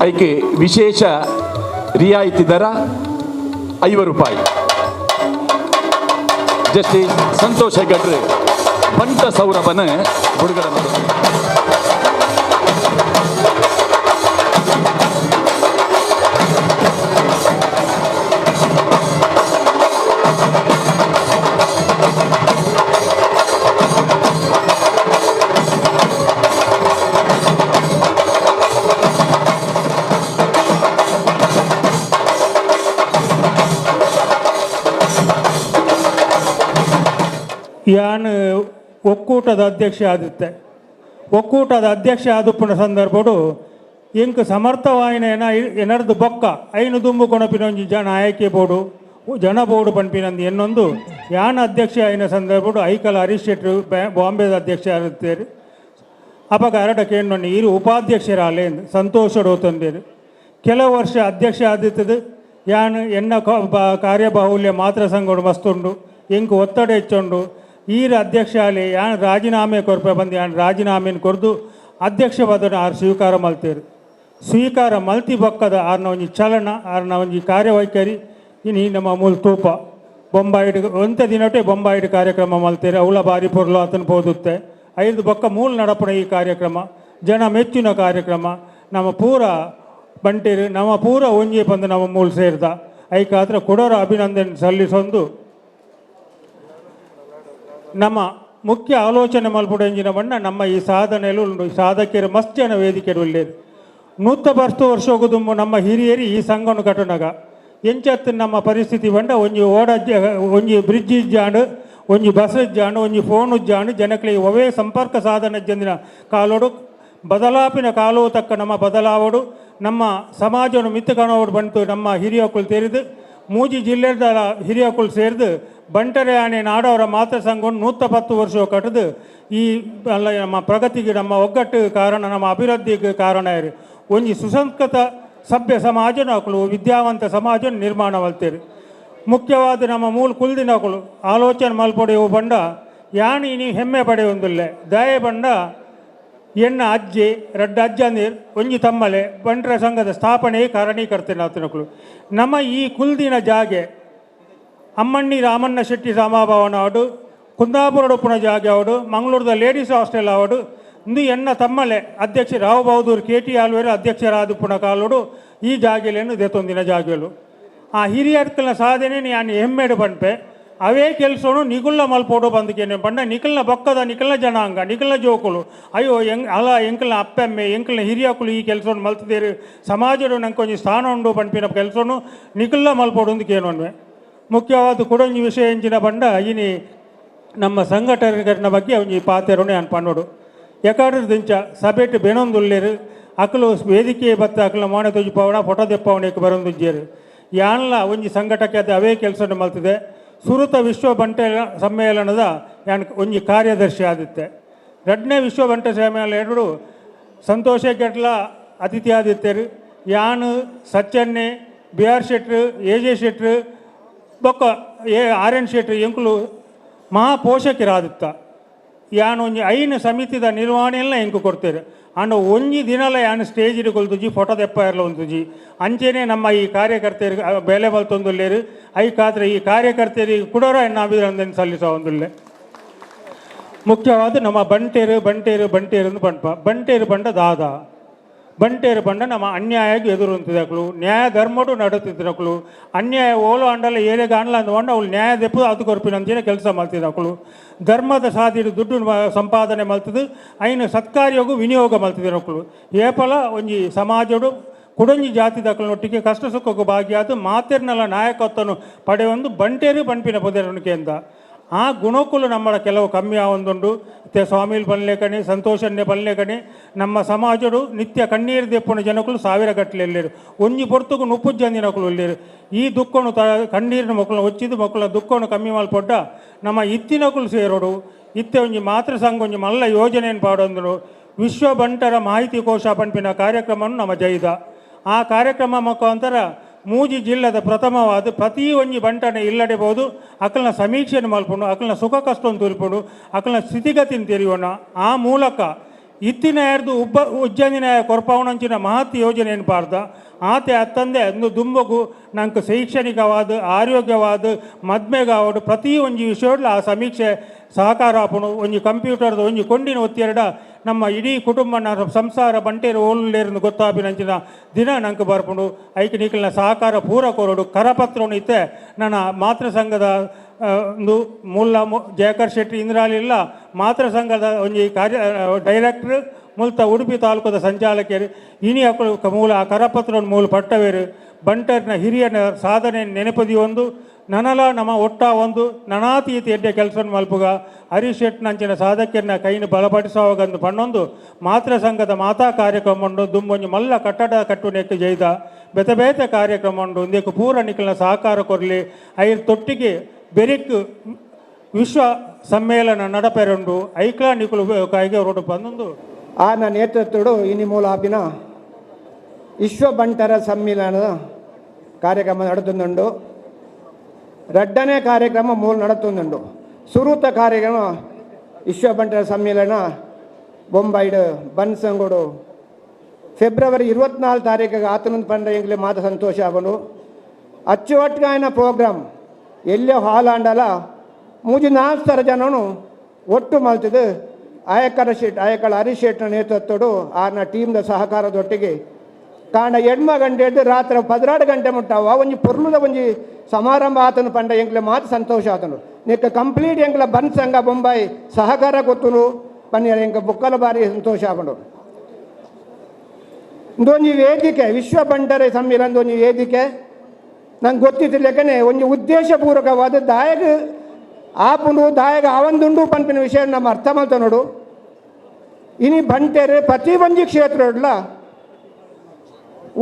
C: ಅದಕ್ಕೆ ವಿಶೇಷ ರಿಯಾಯಿತಿ ದರ 50 ರೂಪಾಯಿ. ಜಸ್ಟಿಸ್ ಸಂತೋಷ್ ಹೆಗಡ್ರೆ ಬಂಟ ಸೌರಭನ ಬಿಡುಗಡೆ ಮಾಡಿದರು.
N: ಯಾನ್ ಒಕ್ಕೂಟದ ಅಧ್ಯಕ್ಷ ಆದಿತ್ತೆ. ಒಕ್ಕೂಟದ ಅಧ್ಯಕ್ಷ ಆದುಪ್ಪುನ ಸಂದರ್ಭಡು ಎಂಕ್ ಸಮರ್ಥವಾಯಿನ ಎನರ್ದು ಬೊಕ್ಕ ಐನು ದುಂಬು ಕೊಣಪಿನೊಂಜಿ ಜನ ಆಯ್ಕೆ ಬೋಡು ಜನ ಬೋಡು ಪನ್ಪಿನಂದು ಎನ್ನೊಂದು ಯಾನ್ ಅಧ್ಯಕ್ಷ ಆಯಿನ ಸಂದರ್ಭಡು ಐಕಲ್ ಹರೀಶ್ ಶೆಟ್ರು ಬಾಂಬೆದ ಅಧ್ಯಕ್ಷ ಆಗುತ್ತೇರು. ಅಪಗ ಅರಡ ಕೇಂದ್ರ ಇರು ಉಪಾಧ್ಯಕ್ಷರಾಲೆ ಸಂತೋಷಡು ತಂದೇರು. ಕೆಲವು ವರ್ಷ ಅಧ್ಯಕ್ಷ ಆದಿತ್ತದು ಯಾನ್ ಎನ್ನ ಕಾರ್ಯಬಾಹುಲ್ಯ ಮಾತ್ರ ಸಂಘಡು ಮಸ್ತುಂಡು ಎಂಕ್ ಒತ್ತಡ ಹೆಚ್ಚುಂಡು. ಈರ ಅಧ್ಯಕ್ಷ ಅಲ್ಲಿ ಯಾನ್ ರಾಜೀನಾಮೆ ಕೊರ್ಪೆ ಬಂದು ಯಾನ್ ರಾಜೀನಾಮೆನ ಕೊರ್ದು ಅಧ್ಯಕ್ಷ ಪದನ ಆರು ಸ್ವೀಕಾರ ಮಲ್ತೇರು. ಸ್ವೀಕಾರ ಮಲ್ತಿ ಬೊಕ್ಕದ ಆರ್ನ ಒಂಜಿ ಚಲನ ಆರ್ನ ಒಂಜಿ ಕಾರ್ಯವೈಖರಿ ಇನಿ ನಮ್ಮ ಮೂಲ ತೂಪ ಬೊಂಬಾಯಿಡ್ ಒಂತೆ ದಿನಟೆ ಬೊಂಬಾಯಿಡ್ ಕಾರ್ಯಕ್ರಮ ಮಲ್ತೇರು. ಅವಳ ಬಾರಿ ಪೊರ್ಲು ಆತನ ಪೋದುತ್ತೆ ಐದು ಬೊಕ್ಕ ಮೂಲ ನಡಪುನ ಈ ಕಾರ್ಯಕ್ರಮ ಜನ ಮೆಚ್ಚಿನ ಕಾರ್ಯಕ್ರಮ. ನಮ್ಮ ಪೂರ ಬಂಟೇರು ನಮ್ಮ ಪೂರ ಒಂಜಿ ಬಂದು ನಮ್ಮ ಮೂಲ ಸೇರ್ದ ಐಕಾತ್ರ ಕೊಡೋರ ಅಭಿನಂದನೆ ಸಲ್ಲಿಸೊಂದು ನಮ್ಮ ಮುಖ್ಯ ಆಲೋಚನೆ ಮಲ್ಪುಡು ಎಂಜಿನ ಬಣ್ಣ ನಮ್ಮ ಈ ಸಾಧನೆಯಲ್ಲೂ ಸಾಧಕಿಯರು ಮಸ್ತ್ ಜನ ವೇದಿಕೆ ಒಳ್ಳೆಯದು. 110 ವರ್ಷ ನಮ್ಮ ಹಿರಿಯರಿ ಈ ಸಂಘನು ಕಟ್ಟುನಗ ಎಂಚತ್ತು ನಮ್ಮ ಪರಿಸ್ಥಿತಿ ಬಂಡ ಒಂಜಿ ಓಡ ಒಂಜಿ ಬ್ರಿಡ್ಜ್ ಇಜ್ಜಾಂಡು, ಒಂಜಿ ಬಸ್ ಇಜ್ಜಾಂಡು, ಒಂಜಿ ಫೋನ್ ಇಜ್ಜಾಂಡು, ಜನಗಳಿಗೆ ಒವೇ ಸಂಪರ್ಕ ಸಾಧನ ಇಜ್ಜಂದಿನ ಕಾಲೋಡು ಬದಲಾಪಿನ ಕಾಲವು ತಕ್ಕ ನಮ್ಮ ಬದಲಾವಡು ನಮ್ಮ ಸಮಾಜವನ್ನು ಮಿತ್ತು ಕಾಣೋಡು ಬಂತು. ನಮ್ಮ ಹಿರಿಯಕ್ಕಳು ತೆರೆದು ಮೂಜಿ ಜಿಲ್ಲೆದ ಹಿರಿಯಕ್ಕಳು ಸೇರಿದು ಬಂಟರೆ ಆಣೆ ನಾಡವರ ಮಾತೃ ಸಂಘವನ್ನು 110 ವರ್ಷ ಕಟ್ಟದು ಈ ಅಲ್ಲ ನಮ್ಮ ಪ್ರಗತಿಗೆ ನಮ್ಮ ಒಗ್ಗಟ್ಟು ಕಾರಣ, ನಮ್ಮ ಅಭಿವೃದ್ಧಿಗೆ ಕಾರಣ ಇರು. ಒಂಜಿ ಸುಸಂಸ್ಕೃತ ಸಭ್ಯ ಸಮಾಜನ ಅಕುಲು ವಿದ್ಯಾವಂತ ಸಮಾಜ ನಿರ್ಮಾಣ ಮಲ್ತೇರು. ಮುಖ್ಯವಾದ ನಮ್ಮ ಮೂಲ ಕುಲ್ದಿನಕುಲು ಆಲೋಚನೆ ಮಲ್ಪೊಡೆಯುವ ಬಂಡ ಯಾನಿ ನೀ ಹೆಮ್ಮೆ ಪಡೆಯುವುದಿಲ್ಲ. ದಯೆ ಬಂಡ ಎನ್ನ ಅಜ್ಜಿ ರಡ್ಡ ಅಜ್ಜಂದಿರ್ ಒಂಜಿ ತಮ್ಮಲೆ ಬಂಟರ ಸಂಘದ ಸ್ಥಾಪನೆ ಕಾರಣೀಕರ್ತೇನೆ. ನಮ್ಮ ಈ ಕುಲ್ದಿನ ಜಾಗೆ ಅಮ್ಮಣ್ಣಿ ರಾಮಣ್ಣ ಶೆಟ್ಟಿ ಸಮಾಭವನ ಅವಡು, ಕುಂದಾಪುರ ಉಪ್ಪುನ ಜಾಗೆ ಅವಡು, ಮಂಗಳೂರದ ಲೇಡೀಸ್ ಹಾಸ್ಟೆಲ್ ಅವಡು, ಇಂದು ಎನ್ನ ತಮ್ಮಲೆ ಅಧ್ಯಕ್ಷ ರಾವ್ ಬಹದ್ದೂರ್ ಕೆ ಟಿ ಆಲ್ವೇರು ಅಧ್ಯಕ್ಷರಾದ ಪುಣ ಕಾಲೋಡು ಈ ಜಾಗೆಲೇನು ದೆತ್ತೊಂದಿನ ಜಾಗೆಲು. ಆ ಹಿರಿಯರ್ಕಲ್ನ ಸಾಧನೆ ನಾನು ಹೆಮ್ಮೆಡು ಪನ್ಪೆ. ಅವೇ ಕೆಲಸನು ನಿಗುಲ್ಲ ಮಲ್ಪೋಡು ಬಂದಕೇನೆ ಪಂಡ ನಿಖಲ್ನ ಬೊಕ್ಕದ ನಿಖಲ್ನ ಜನಾಂಗ ನಿಖಲ್ನ ಜೋಕುಲು ಅಯ್ಯೋ ಎಂಗ್ ಅಲ್ಲ ಎಂಕಲ್ನ ಅಪ್ಪೆಮ್ಮೆ ಎಂಕಲ್ನ ಹಿರಿಯಕುಲು ಈ ಕೆಲಸವನ್ನು ಮಲ್ತದೇರು ಸಮಾಜಡು ನಂಗೆ ಕೊಂಚ ಸ್ಥಾನ ಉಂಡು ಪನ್ಪಿನ ಕೆಲಸನು ನಿಖಲ್ಲ ಮಲ್ಪೋಡು ಅಂದ್. ಮುಖ್ಯವಾದ ಕುಡೊಂಜಿ ವಿಷಯ ಎಂಚಿನ ಪಂಡ ಇನಿ ನಮ್ಮ ಸಂಘಟನೆಗಳ ಬಗ್ಗೆ ಒಂಜಿ ಪಾತೆರೊನೆ ಅನ್ ಪನ್ನೋಡು. ಎಕಾಡ್ದಿಂಚ ಸಭೆಟ್ ಬೆನೊಂದುಲ್ಲೇರು ಅಕಲು ವೇದಿಕೆ ಬತ್ತ ಅಕಲ ಮೋನೆ ತೊಜಿಪವಣ ಫೋಟೋ ದೆಪ್ಪವಣಕ್ಕೆ ಬರೊಂದುಜ್ಜೇರು. ಯಾನ್ಲ ಒಂಜಿ ಸಂಘಟಕ್ಕೆ ಅದು ಅವೇ ಕೆಲಸವನ್ನು ಮಲ್ತಿದೆ. ಸುರುತ ವಿಶ್ವ ಬಂಟೆ ಸಮ್ಮೇಳನದ ಯಾನ್ ಒಂಜಿ ಕಾರ್ಯದರ್ಶಿ ಆದಿತ್ತೆ. ರಡ್ನೇ ವಿಶ್ವ ಬಂಟೆ ಸಮ್ಮೇಳನ ಎರಡು ಸಂತೋಷ ಗೆಟ್ಲ ಅತಿಥಿ ಆದಿತ್ತೇರು. ಯಾನು ಸಚ್ಚನ್ನೆ B R Shettar A J Shettar ಬೊಕ್ಕ ಎ ಆರ್ ಎನ್ ಶೆಟ್ರು ಎಂಕುಲು ಮಹಾಪೋಷಕರಾದಿತ್ತ. ಯಾನ್ ಒಂಜಿ 5 ಸಮಿತಿದ ನಿರ್ವಹಣೆಯಲ್ಲ ಎಂಕು ಕೊಡ್ತೇವೆ. ಅಂಡ ಒಂಜಿ ದಿನಲ ಯಾನ್ ಸ್ಟೇಜ್ ಕೊಲ್ತುಜಿ ಫೋಟೋ ದೆಪ್ಪ ಇರಲ ಒಂತುಜಿ. ಅಂಚೆನೆ ನಮ್ಮ ಈ ಕಾರ್ಯಕರ್ತರಿಗೆ ಬೇಲೆ ಬಲ್ತೊಂದುಲ್ಲೇರು. ಐಕಾದ್ರೆ ಈ ಕಾರ್ಯಕರ್ತರಿಗೆ ಕೂಡ ಎನ್ನ ಅಭಿನಂದನೆ ಸಲ್ಲಿಸ ಒಂದುಲ್ಲೆ. ಮುಖ್ಯವಾದ ನಮ್ಮ ಬಂಟೇರು ಬಂಟೇರು ಬಂಟೇರು ಅಂತ ಪಂಪ ಬಂಟೇರು ಬಂಡ ದಾದ ಬಂಟೇರು ಬಂಡ ನಮ್ಮ ಅನ್ಯಾಯಕ್ಕೆ ಎದುರುಂತಿದಕ್ಲು ನ್ಯಾಯ ಧರ್ಮಡು ನಡುತ್ತಿದ್ದಕ್ಲು ಅನ್ಯಾಯ ಓಲೋ ಅಂಡಲ ಏರೆ ಗಾಣಲ ಅಂದ್ಕೊಂಡು ಅವಳು ನ್ಯಾಯ ದೆಪ್ಪು ಅದು ಕೊರ್ಪಿನ ಕೆಲಸ ಮಾಡ್ತಿದ್ದಕ್ಳು. ಧರ್ಮದ ಸಾಧಿಡು ದುಡ್ಡು ಸಂಪಾದನೆ ಮಲ್ತದು ಐನು ಸತ್ಕಾರ್ಯಗೂ ವಿನಿಯೋಗ ಮಲ್ತಿದ್ದಕ್ಳು. ಏಪಲ ಒಂಜಿ ಸಮಾಜಡು ಕುಡೊಂಜಿ ಜಾತಿ ದಕ್ಕಲನೊಟ್ಟಿಗೆ ಕಷ್ಟ ಸುಖಕ್ಕೂ ಭಾಗಿಯಾದ ಮಾತೆರ್ನಲ ನಾಯಕತ್ವನು ಪಡೆಯೊಂದು ಬಂಟೇರು ಬಂಪಿನ ಪೊದೆರಣಿಕೆ ಅಂತ ಆ ಗುಣಕ್ಕೂ ನಮ್ಮ ಕೆಲವು ಕಮ್ಮಿ ಆವೊಂದುಂಡು. ಇತ್ತೆ ಸ್ವಾಮಿಲ್ ಬನ್ಲೇಕಣಿ ಸಂತೋಷನ್ನೇ ಬನ್ಲೇಕಣಿ ನಮ್ಮ ಸಮಾಜಡು ನಿತ್ಯ ಕಣ್ಣೀರು ದೆಪ್ಪುನ ಜನಕುಲು ಸಾವಿರ ಗಟ್ಟಲೆ ಎಲ್ಲೇರು ಒಂಜಿ ಪೊರ್ತುಗು ನುಪ್ಪುಜ್ಜಂದಿನಕುಲು ಎಲ್ಲೇರು. ಈ ದುಃಖನು ಕಣ್ಣೀರಿನ ಮಕ್ಕಳನ್ನ ಒಚ್ಚಿದು ಮಕ್ಕಳ ದುಃಖನು ಕಮ್ಮಿ ಮಲ್ಪೊಡ್ಡ ನಮ್ಮ ಇತ್ತಿನಕುಲು ಸೇರೋಡು. ಇತ್ತೆ ಒಂಜಿ ಮಾತೃ ಸಂಘ ಒಂಜಿ ಮಲ್ಲ ಯೋಜನೆಯನ್ನು ಪಾಡೊಂದು ವಿಶ್ವ ಬಂಟರ ಮಾಹಿತಿ ಕೋಶ ಪಂಪಿನ ಕಾರ್ಯಕ್ರಮವನ್ನು ನಮ್ಮ ಜೈದ ಆ ಕಾರ್ಯಕ್ರಮ ಮುಖಾಂತರ ಮೂಜಿ ಜಿಲ್ಲೆದ ಪ್ರಥಮವಾದ ಪ್ರತಿ ಒಂಜಿ ಬಂಟನೆ ಇಲ್ಲಡೆಬಹುದು ಅಕಲ್ನ ಸಮೀಕ್ಷೆಯನ್ನು ಮಲ್ಪುಂಡು ಅಕಲ್ನ ಸುಖ ಕಷ್ಟವನ್ನು ತುರಿಪುಂಡು ಅಕಲ್ನ ಸ್ಥಿತಿಗತಿನ ತೆರೆಯೋಣ. ಆ ಮೂಲಕ ಇತ್ತಿನ ಯಾರ್ದು ಉಬ್ಬ ಉಜ್ಜಂದಿನ ಕೊರ್ಪವನಂಚಿನ ಮಹತ್ ಯೋಜನೆಯನ್ನು ಪಾರ್ದ ಆತೆ ಅತ್ತಂದೆ ಅಂದು ದುಂಬಗು ನಂಗೆ ಶೈಕ್ಷಣಿಕವಾದ ಆರೋಗ್ಯವಾದ ಮದ್ಮೆಗಾವಡು ಪ್ರತಿ ಒಂಜಿ ವಿಷಯಡ್ಲ ಆ ಸಮೀಕ್ಷೆ ಸಹಕಾರ ಆಪುಂಡು. ಒಂಜಿ ಕಂಪ್ಯೂಟರ್ದ ಒಂಜಿ ಕೊಂಡಿನ ಒತ್ತೆರಡ ನಮ್ಮ ಇಡೀ ಕುಟುಂಬನ ಸಂಸಾರ ಬಂಟೇರು ಓಲೇರ್ದು ಗೊತ್ತಾಪಿನಂಚಿನ ದಿನ ನಂಗೆ ಬರ್ಪುಂಡು. ಐಕೆ ನೀಕಲ್ನ ಸಹಕಾರ ಪೂರ ಕೋರೋಡು ಕರಪತ್ರನು ಇತ್ತೆ ನನ್ನ ಮಾತೃ ಸಂಘದ ಒಂದು ಮೂಲ ಜಯಕರ್ ಶೆಟ್ಟಿ ಇಂದ್ರಾಲಿಲ್ಲ ಮಾತೃ ಸಂಘದ ಒಂಜಿ ಕಾರ್ಯ ಡೈರೆಕ್ಟರ್ ಮುಲ್ತ ಉಡುಪಿ ತಾಲೂಕದ ಸಂಚಾಲಕರು ಇನಿ ಅಕುಲು ಮೂಲ ಆ ಕರಪತ್ರವನ್ನು ಮೂಲ ಪಟ್ಟವೇರು ಬಂಟರ್ನ ಹಿರಿಯನ ಸಾಧನೆ ನೆನಪದಿ ಒಂದು ನನಲ ನಮ್ಮ ಒಟ್ಟ ಒಂದು ನನಾತೀತಿ ಎಡ್ಡೆ ಕೆಲಸ ಮಲ್ಪುಗ ಹರೀಶ್ ಶೆಟ್ನಂಚಿನ ಸಾಧಕರನ್ನ ಕೈನ ಬಲಪಡಿಸುವಾಗಂದು ಪಣ್ಣೊಂದು ಮಾತೃ ಸಂಘದ ಮಾತಾ ಕಾರ್ಯಕ್ರಮ ಉಂಡು. ದುಂಬೊಂಜಿ ಮಲ್ಲ ಕಟ್ಟಡ ಕಟ್ಟುನೆಕ್ಕೆ ಜೈದ ಬೇತೆ ಬೇತೆ ಕಾರ್ಯಕ್ರಮ ಉಂಡು. ಒಂದೇಕು ಪೂರ ನಿಖಲ್ನ ಸಹಕಾರ ಕೊರಲಿ ಐರ್ ತೊಟ್ಟಿಗೆ ಬೆರಿಕ್ ವಿಶ್ವ ಸಮ್ಮೇಳನ ನಡಪೆರುಂಡು. ಐಕ್ಲಾ ನಿಕುಲು ಕೈಗೆ ರೋಡು ಬಂದೊಂದು
O: ಆನ ನೇತೃತ್ವಡು ಇನಿ ಮೂಲಾಪಿನ ವಿಶ್ವ ಬಂಟರ ಸಮ್ಮೇಳನದ ಕಾರ್ಯಕ್ರಮ ನಡತುಂದುಂಡು. ರಡ್ಡನೇ ಕಾರ್ಯಕ್ರಮ ಮೂಲ ನಡತುಂದುಂಡು. ಸುರೂತ ಕಾರ್ಯಕ್ರಮ ವಿಶ್ವ ಬಂಟರ ಸಮ್ಮೇಳನ ಬೊಂಬೈಡ್ ಬನ್ಸಂಗೋಡು ಫೆಬ್ರವರಿ 24 ತಾರೀಕಿಗೆ ಆತನೊಂದು ಪಂಡ ಎಂಗ್ಲೆ ಮಾತ ಸಂತೋಷ ಆಪುಂಡು. ಅಚ್ಚುವಟ್ಗಾಯನ ಪ್ರೋಗ್ರಾಮ್ ಎಲ್ಲೇ ಹಾಲ್ ಆಂಡಲ ಮೂಜಿ ನಾಲ್ಕು ಸಾವಿರ ಜನನು ಒಟ್ಟು ಮಲ್ತದು ಆಯಕರ ಶೆಟ್ ಆಯಕಳ ಹರೀಶ್ ಶೆಟ್ನ ನೇತೃತ್ವಡು ಆರ್ನ ಟೀಮ್ದ ಸಹಕಾರದೊಟ್ಟಿಗೆ ಕಾಂಡ 8 ಗಂಟೆ ಹಿಡ್ದು ರಾತ್ರಿ 12 ಗಂಟೆ ಮುಟ್ಟಾವ ಒಂಜಿ ಪೊರ್ಲುದ ಒಂಜಿ ಸಮಾರಂಭ ಆತನು ಪಂಡ ಎಂಕ್ಲೆ ಮಾತು ಸಂತೋಷ ಆತನು. ನಿಕ್ಕ ಕಂಪ್ಲೀಟ್ ಎಂಕ್ಲ ಬನ್ ಸಂಘ ಬೊಂಬಾಯಿ ಸಹಕಾರ ಗೊತ್ತುನು ಪನ್ಯ ಎಂಕ ಬುಕ್ಕಲ ಬಾರಿ ಸಂತೋಷ ಆಪುಂಡು. ಒಂದೊಂಜಿ ವೇದಿಕೆ ವಿಶ್ವ ಬಂಟರ ಸಮ್ಮೇಳನದ ಒಂಜಿ ವೇದಿಕೆ ನಂಗೆ ಗೊತ್ತಿತ್ತಿಲ್ಲಕನೆ ಒಂಜಿ ಉದ್ದೇಶಪೂರ್ವಕವಾದ ದಾಯಕ ಆಪುಂಡು ದಾಯಕ ಆವಂದುಂಡು ಪನ್ಪಿನ ವಿಷಯ ನಮ್ಮ ಅರ್ಥ ಮಾಡ್ತಾ ನೋಡು. ಇನಿ ಬಂಟೆರು ಪ್ರತಿ ಒಂಜಿ ಕ್ಷೇತ್ರ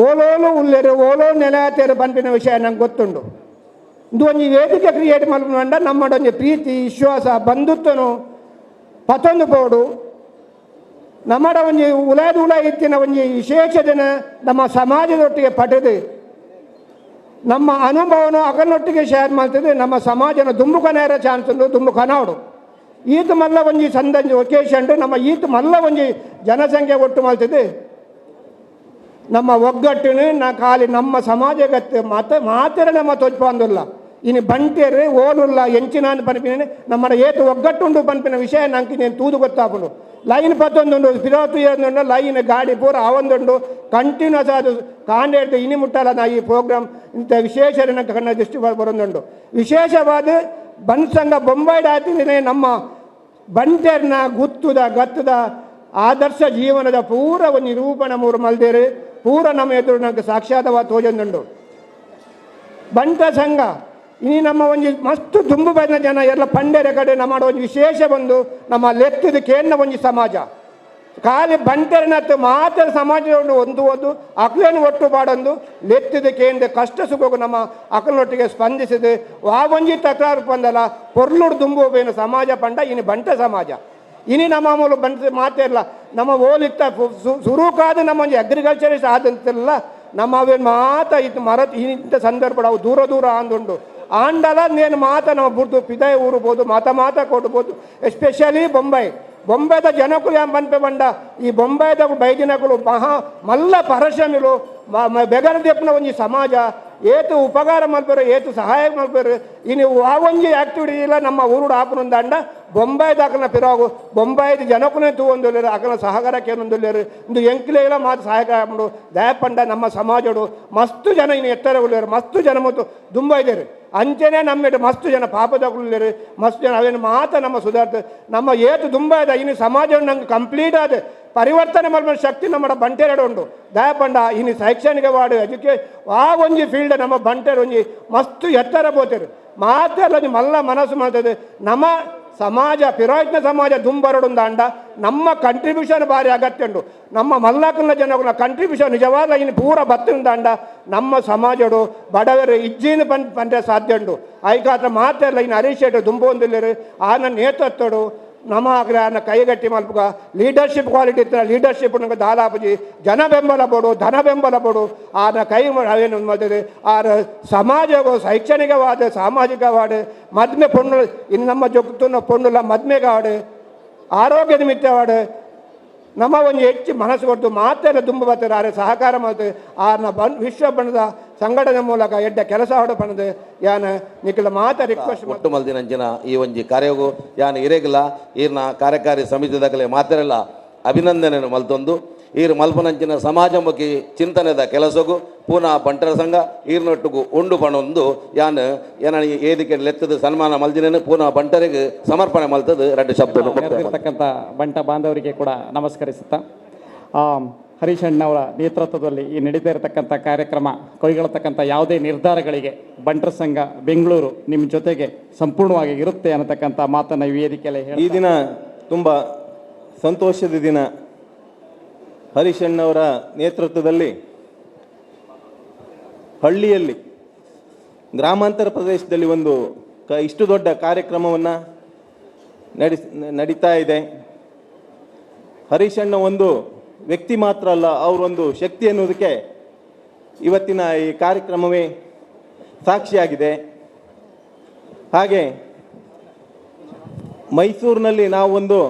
O: ಓಲೋಲು ಉಲ್ಲೇರು ಓಲೋ ನೆಲೆಯಾತೇರು ಪನ್ಪಿನ ವಿಷಯ ನಂಗೆ ಗೊತ್ತುಂಡು. ಇಂದು ಒಂಜಿ ವೇದಿಕೆ ಕ್ರಿಯೇಟ್ ಮಲ್ಪುಂಡ ನಮ್ಮಡೊಂಜಿ ಪ್ರೀತಿ ವಿಶ್ವಾಸ ಬಂಧುತ್ವನು ಪತೊಂದು ಪೋಡು ನಮ್ಮಡ ಒಂಜಿ ಉಲಾದ ಉಲ ಇತ್ತಿನ ಒಂಜಿ ವಿಶೇಷ ದಿನ ನಮ್ಮ ಸಮಾಜದೊಟ್ಟಿಗೆ ಪಡೆದು ನಮ್ಮ ಅನುಭವನು ಅಗಲೊಟ್ಟಿಗೆ ಶೇರ್ ಮಾಡ್ತದೆ. ನಮ್ಮ ಸಮಾಜನ ದುಂಬುಕನೇರ ಚಾನ್ಸ್ ಉಂಡು ದುಂಬುಕನಾಡು ಈತ ಮಲ್ಲ ಒಂಜಿ ಸಂದಂಜಿ ಒಕೇಶನ್ ನಮ್ಮ ಈತ ಮಲ್ಲ ಒಂಜಿ ಜನಸಂಖ್ಯೆ ಒಟ್ಟು ಮಾಡ್ತದೆ. ನಮ್ಮ ಒಗ್ಗಟ್ಟಿನ ನಾ ಖಾಲಿ ನಮ್ಮ ಸಮಾಜಗತ್ತೆ ಮಾತ ಮಾತ್ರ ನಮ್ಮ ತೊಜ್ಪಾಂದುಲ್ಲ ಇನ್ನು ಬಂಟೇರು ಓಲುಲ್ಲ ಎಂಚಿನಾನ್ ಪನ್ಪಿನ ನಮ್ಮ ಏತು ಒಗ್ಗಟ್ಟುಂಡು ಪನ್ಪಿನ ವಿಷಯ ನಂಗೆ నేను ತೂದು ಗೊತ್ತಾಪುಂಡು. ಲೈನ್ ಪತ್ತೊಂದುಂಡು ಫಿರೋತು ಏಂದುಂಡು ಲೈನ್ ಗಾಡಿ ಪೂರ ಆವೊಂದುಂಡು ಕಂಟಿನ್ಯೂಸ್ ಅದು ಕಾಂಡೇಡ್ದು ಇನಿ ಮುಟ್ಟಲ್ಲ ನಾ ಈ ಪ್ರೋಗ್ರಾಮ್ ಇಂಥ ವಿಶೇಷ ನಂಗೆ ಕಣ್ಣ ದೃಷ್ಟಿ ಬರೊಂದುಂಡು. ವಿಶೇಷವಾದ ಬನ್ ಸಂಘ ಬೊಂಬಾಯ್ಡ್ ಆತಿನೇ ನಮ್ಮ ಬಂಟೇರ್ನ ಗುತ್ತುದ ಗತ್ತದ ಆದರ್ಶ ಜೀವನದ ಪೂರ ಒಂದು ನಿರೂಪಣೆ ಮೂರು ಮಲ್ದೇರು ಪೂರ ನಮ್ಮ ಎದುರು ನಂಗೆ ಸಾಕ್ಷಾತ್ವಾದ ತೋಜೊಂದುಂಡು. ಬಂಟ ಸಂಘ ಇನಿ ನಮ್ಮ ಒಂಜಿ ಮಸ್ತ್ ದುಂಬು ಬಂದ ಜನ ಎಲ್ಲ ಪಂಡೆರ ಕಡೆ ನಮ್ಮ ಒಂಜಿ ವಿಶೇಷ ಬಂದು ನಮ್ಮ ಲೆತ್ತದ ಕೇಂದ್ರ ಒಂಜಿ ಸಮಾಜ ಖಾಲಿ ಬಂಟೆರನತ್ತು ಮಾತ್ರ ಸಮಾಜವನ್ನು ಒಂದು ಒಂದು ಅಕ್ಲೇನು ಒಟ್ಟು ಬಾಡೊಂದು ಲೆತ್ತದ ಕೇಂದ್ರ ಕಷ್ಟ ಸುಖಕ್ಕೂ ನಮ್ಮ ಅಕಲನೊಟ್ಟಿಗೆ ಸ್ಪಂದಿಸಿದೆ ವಾ ಒಂಜಿ ತಕರಾರು ಬಂದಲ್ಲ ಪೊರ್ಲುಡು ದುಂಬು ಬೇನು ಸಮಾಜ ಪಂಡ ಇನಿ ಬಂಟ ಸಮಾಜ. ಇನಿ ನಮ್ಮ ಮೂಲ ಬಂಟ ಮಾತೇ ಇಲ್ಲ ನಮ್ಮ ಓಲಿತ್ತ ಸುರುಕಾದ ನಮ್ಮ ಒಂಜಿ ಅಗ್ರಿಕಲ್ಚರಿಸ್ಟ್ ಆದಂತಿಲ್ಲ ನಮ್ಮ ಅವೇನು ಮಾತ ಇತ್ತು ಮರ ಇಂಥ ಸಂದರ್ಭ ಅವು ದೂರ ದೂರ ಅಂದುಂಡು ಆಂಡಲ ನೇನು ಮಾತ ನಮ್ಮ ಬುಡ್ದು ಪಿದಾಯ ಊರ್ಬೋದು ಮಾತ ಮಾತ ಕೊಡ್ಬೋದು. ಎಸ್ಪೆಷಲಿ ಬೊಂಬೈ ಬೊಂಬೈದ ಜನಕ್ಕೂ ಯಾನ್ ಪನ್ಪೆ ಬಂಡ ಈ ಬೊಂಬೈದ ಬೈದಿನಕುಲು ಮಹಾ ಮಲ್ಲ ಪರಶಮಿಲು ಬೆಗರ ದೆಪ್ಪುನ ಒಂಜಿ ಸಮಾಜ ಏತು ಉಪಕಾರ ಮಲ್ಪೆರು ಏತು ಸಹಾಯ ಮಲ್ಪೆರು ಇನ್ನು ಆ ಒಂಜಿ ಆಕ್ಟಿವಿಟಿ ಇಲ್ಲ ನಮ್ಮ ಊರುಡು ಆಪುನೊಂದು ಬೊಂಬೈದ ಅಕಲ್ನ ಪಿರಾಗು ಬೊಂಬೈದ ಜನಕ್ಕೂ ತೂವೊಂದುಲ್ಲೆರು ಅಕಲ್ನ ಸಹಕಾರಕ್ಕೆ ಏನೊಂದುಲ್ಲೆರು ಇಂದು ಎಂಕ್ಲೆಲ ಮಾತು ಸಹಾಯಕ ಆಪುಂಡು. ದಯಪಂಡ ನಮ್ಮ ಸಮಾಜಡು ಮಸ್ತು ಜನ ಇನ್ನು ಎತ್ತರ ಉಲ್ಲೇರು ಮಸ್ತು ಜನ ಮತ್ತು ದುಂಬೈದೇರು ಅಂಚೆನೆ ನಮ್ಮೆಡು ಮಸ್ತು ಜನ ಪಾಪದಕುಲ್ಲೇರು ಮಸ್ತು ಜನ ಅವೇನು ಮಾತ ನಮ್ಮ ಸುಧಾರ್ಥ ನಮ್ಮ ಏತು ದುಂಬಾಯ್ದ ಇನ್ನು ಸಮಾಜ ನಂಗೆ ಕಂಪ್ಲೀಟ್ ಆದ ಪರಿವರ್ತನೆ ಮಲ್ಪುನ ಶಕ್ತಿ ನಮ್ಮ ಬಂಟೆರಡು ಉಂಡು. ದಯಪಂಡ ಇನ್ನು ಶೈಕ್ಷಣಿಕ ವಾರ್ಡ್ ಎಜುಕೇ ಆ ಒಂಜಿ ಫೀಲ್ಡ್ ನಮ್ಮ ಬಂಟೆರು ಒಂಜಿ ಮಸ್ತು ಎತ್ತರ ಪೋತೇರು ಮಾತೆಲ್ಲ ಒಂಜಿ ಮಲ್ಲ ಮನಸ್ಸು ಮಾಡ್ತದೆ. ನಮ್ಮ ಸಮಾಜ ಪಿರಾಯ್ನ ಸಮಾಜ ದುಂಬರಡುಂದಾಂಡ ನಮ್ಮ ಕಂಟ್ರಿಬ್ಯೂಷನ್ ಭಾರಿ ಅಗತ್ಯ ಉಂಡು. ನಮ್ಮ ಮಲ್ಲಾಕುನ ಜನಗಳ ಕಂಟ್ರಿಬ್ಯೂಷನ್ ನಿಜವಾದ ಇನ್ನು ಪೂರ ಬತ್ತುಂದಾಂಡ ನಮ್ಮ ಸಮಾಜಡು ಬಡವರು ಇಜ್ಜಿನ ಪಂಡ್ರೆ ಸಾಧ್ಯ ಉಂಡು. ಐಕಾತ್ರ ಮಾತೆಲ್ಲ ಇನ್ನು ಹರೀಶ್ ಶೆಟ್ಟಿ ದುಂಬೊಂದಿಲ್ಲೇರು ಆನ ನೇತೃತ್ವಡು ನಮ್ಮ ಆಗ್ರಹನ ಕೈಗಟ್ಟಿ ಮಲ್ಪುಗ ಲೀಡರ್ಶಿಪ್ ಕ್ವಾಲಿಟಿ ಇತ್ತು ಲೀಡರ್ಶಿಪ್ ನಂಗೆ ದಾಲಾಪುಜಿ ಜನ ಬೆಂಬಲ ಬೋಡು ಧನ ಬೆಂಬಲ ಬೋಡು ಆನ ಕೈ ಅವೇನು ಮಾಡ್ತದೆ ಆರ ಸಮಾಜವು ಶೈಕ್ಷಣಿಕವಾದ ಸಾಮಾಜಿಕವಾದ ಮದ್ಮೆ ಪೊಣ್ಣು ಇನ್ನು ನಮ್ಮ ಜೊಕ್ತುನ ಪೊಣ್ಣುಲ ಮದ್ಮೆಗಾಡು ಆರೋಗ್ಯ ನಿಮಿತ್ತವಾಡು ನಮ್ಮ ಒಂದು ಹೆಚ್ಚು ಮನಸ್ಸು ಕೊಟ್ಟು ಮಾತೆಲ್ಲ ದುಂಬು ಬರ್ತಾರೆ ಆರೆ ಸಹಕಾರ ಮಾಡ್ತದೆ ಆರ್ನ ಬನ್ ವಿಶ್ವ ಬಣ್ಣದ ಸಂಘಟನೆ ಮೂಲಕ ಎಡ್ಡ ಕೆಲಸ ಆಡೋ ಬಣ್ಣದ ಯಾನ ನಿಖಿಲ ಮಾತ ರಿಕ್ವೆಸ್ಟ್
P: ಒಟ್ಟು ಮಲ್ದಿನಂಚಿನ ಈ ಒಂಜಿ ಕಾರ್ಯಗೂ ಯಾನ ಇರೇಗಿಲ್ಲ ಈರ್ನ ಕಾರ್ಯಕಾರಿ ಸಮಿತಿದಾಗಲೇ ಮಾತೆರೆಲ್ಲ ಅಭಿನಂದನೆಯನ್ನು ಮಲ್ತೊಂದು ಈರು ಮಲ್ಪನಂಚಿನ ಸಮಾಜಮುಖಿ ಚಿಂತನೆದ ಕೆಲಸಗೂ ಪೂನಾ ಬಂಟರ ಸಂಘ ಈರ್ನೊಟ್ಟಿಗೂ ಉಂಡು ಪಣೊಂದು ಯಾನ್ ಏನ ಏದಿಕೆ ಲೆತ್ತದ ಸನ್ಮಾನ ಮಲ್ದಿನೇನು ಪೂನಾ ಬಂಟರಿಗೆ ಸಮರ್ಪಣೆ ಮಲ್ತದ ಎರಡು ಶಬ್ದ.
G: ಇರ್ತಕ್ಕಂಥ ಬಂಟ ಬಾಂಧವರಿಗೆ ಕೂಡ ನಮಸ್ಕರಿಸುತ್ತಾ ಹರೀಶ್ ಅಣ್ಣವರ ನೇತೃತ್ವದಲ್ಲಿ ಈ ನಡೀತಾ ಇರತಕ್ಕಂಥ ಕಾರ್ಯಕ್ರಮ ಕೈಗೊಳ್ಳತಕ್ಕಂಥ ಯಾವುದೇ ನಿರ್ಧಾರಗಳಿಗೆ ಬಂಟರ ಸಂಘ ಬೆಂಗಳೂರು ನಿಮ್ಮ ಜೊತೆಗೆ ಸಂಪೂರ್ಣವಾಗಿ ಇರುತ್ತೆ ಅನ್ನತಕ್ಕಂಥ ಮಾತನ್ನು ಈ ವೇದಿಕೆಯಲ್ಲಿ
E: ಈ ದಿನ ತುಂಬ ಸಂತೋಷದ ದಿನ. ಹರೀಶ್ ಅಣ್ಣವರ ನೇತೃತ್ವದಲ್ಲಿ ಹಳ್ಳಿಯಲ್ಲಿ ಗ್ರಾಮಾಂತರ ಪ್ರದೇಶದಲ್ಲಿ ಒಂದು ಇಷ್ಟು ದೊಡ್ಡ ಕಾರ್ಯಕ್ರಮವನ್ನು ನಡೀತಾ ಇದೆ. ಹರೀಶ್ ಅಣ್ಣ ಒಂದು ವ್ಯಕ್ತಿ ಮಾತ್ರ ಅಲ್ಲ, ಅವರೊಂದು ಶಕ್ತಿ ಅನ್ನೋದಕ್ಕೆ ಇವತ್ತಿನ ಈ ಕಾರ್ಯಕ್ರಮವೇ ಸಾಕ್ಷಿಯಾಗಿದೆ. ಹಾಗೆ ಮೈಸೂರಿನಲ್ಲಿ ನಾವು ಒಂದು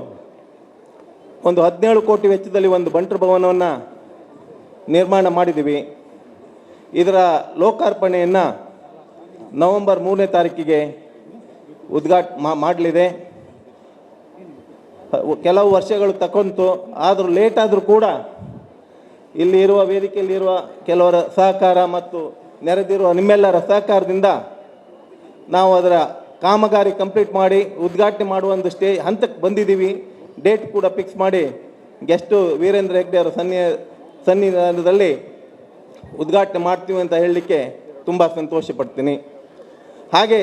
E: 17 ಕೋಟಿ ವೆಚ್ಚದಲ್ಲಿ ಒಂದು ಬಂಟರ ಭವನವನ್ನು ನಿರ್ಮಾಣ ಮಾಡಿದ್ದೀವಿ. ಇದರ ಲೋಕಾರ್ಪಣೆಯನ್ನು ನವೆಂಬರ್ 3ನೇ ತಾರೀಕಿಗೆ ಮಾಡಲಿದೆ. ಕೆಲವು ವರ್ಷಗಳು ತಗೊಂತು, ಆದರೂ ಲೇಟ್ ಆದರೂ ಕೂಡ
Q: ಇಲ್ಲಿ ಇರುವ ವೇದಿಕೆಯಲ್ಲಿರುವ ಕೆಲವರ ಸಹಕಾರ ಮತ್ತು ನೆರೆದಿರುವ ನಿಮ್ಮೆಲ್ಲರ ಸಹಕಾರದಿಂದ ನಾವು ಅದರ ಕಾಮಗಾರಿ ಕಂಪ್ಲೀಟ್ ಮಾಡಿ ಉದ್ಘಾಟನೆ ಮಾಡುವ ಒಂದು ಹಂತಕ್ಕೆ ಬಂದಿದ್ದೀವಿ. ಡೇಟ್ ಕೂಡ ಫಿಕ್ಸ್ ಮಾಡಿ ಗೆಸ್ಟು ವೀರೇಂದ್ರ ಹೆಗ್ಡೆ ಅವರ ಸನ್ನಿಧಾನದಲ್ಲಿ ಉದ್ಘಾಟನೆ ಮಾಡ್ತೀವಿ ಅಂತ ಹೇಳಲಿಕ್ಕೆ ತುಂಬ ಸಂತೋಷ ಪಡ್ತೀನಿ. ಹಾಗೆ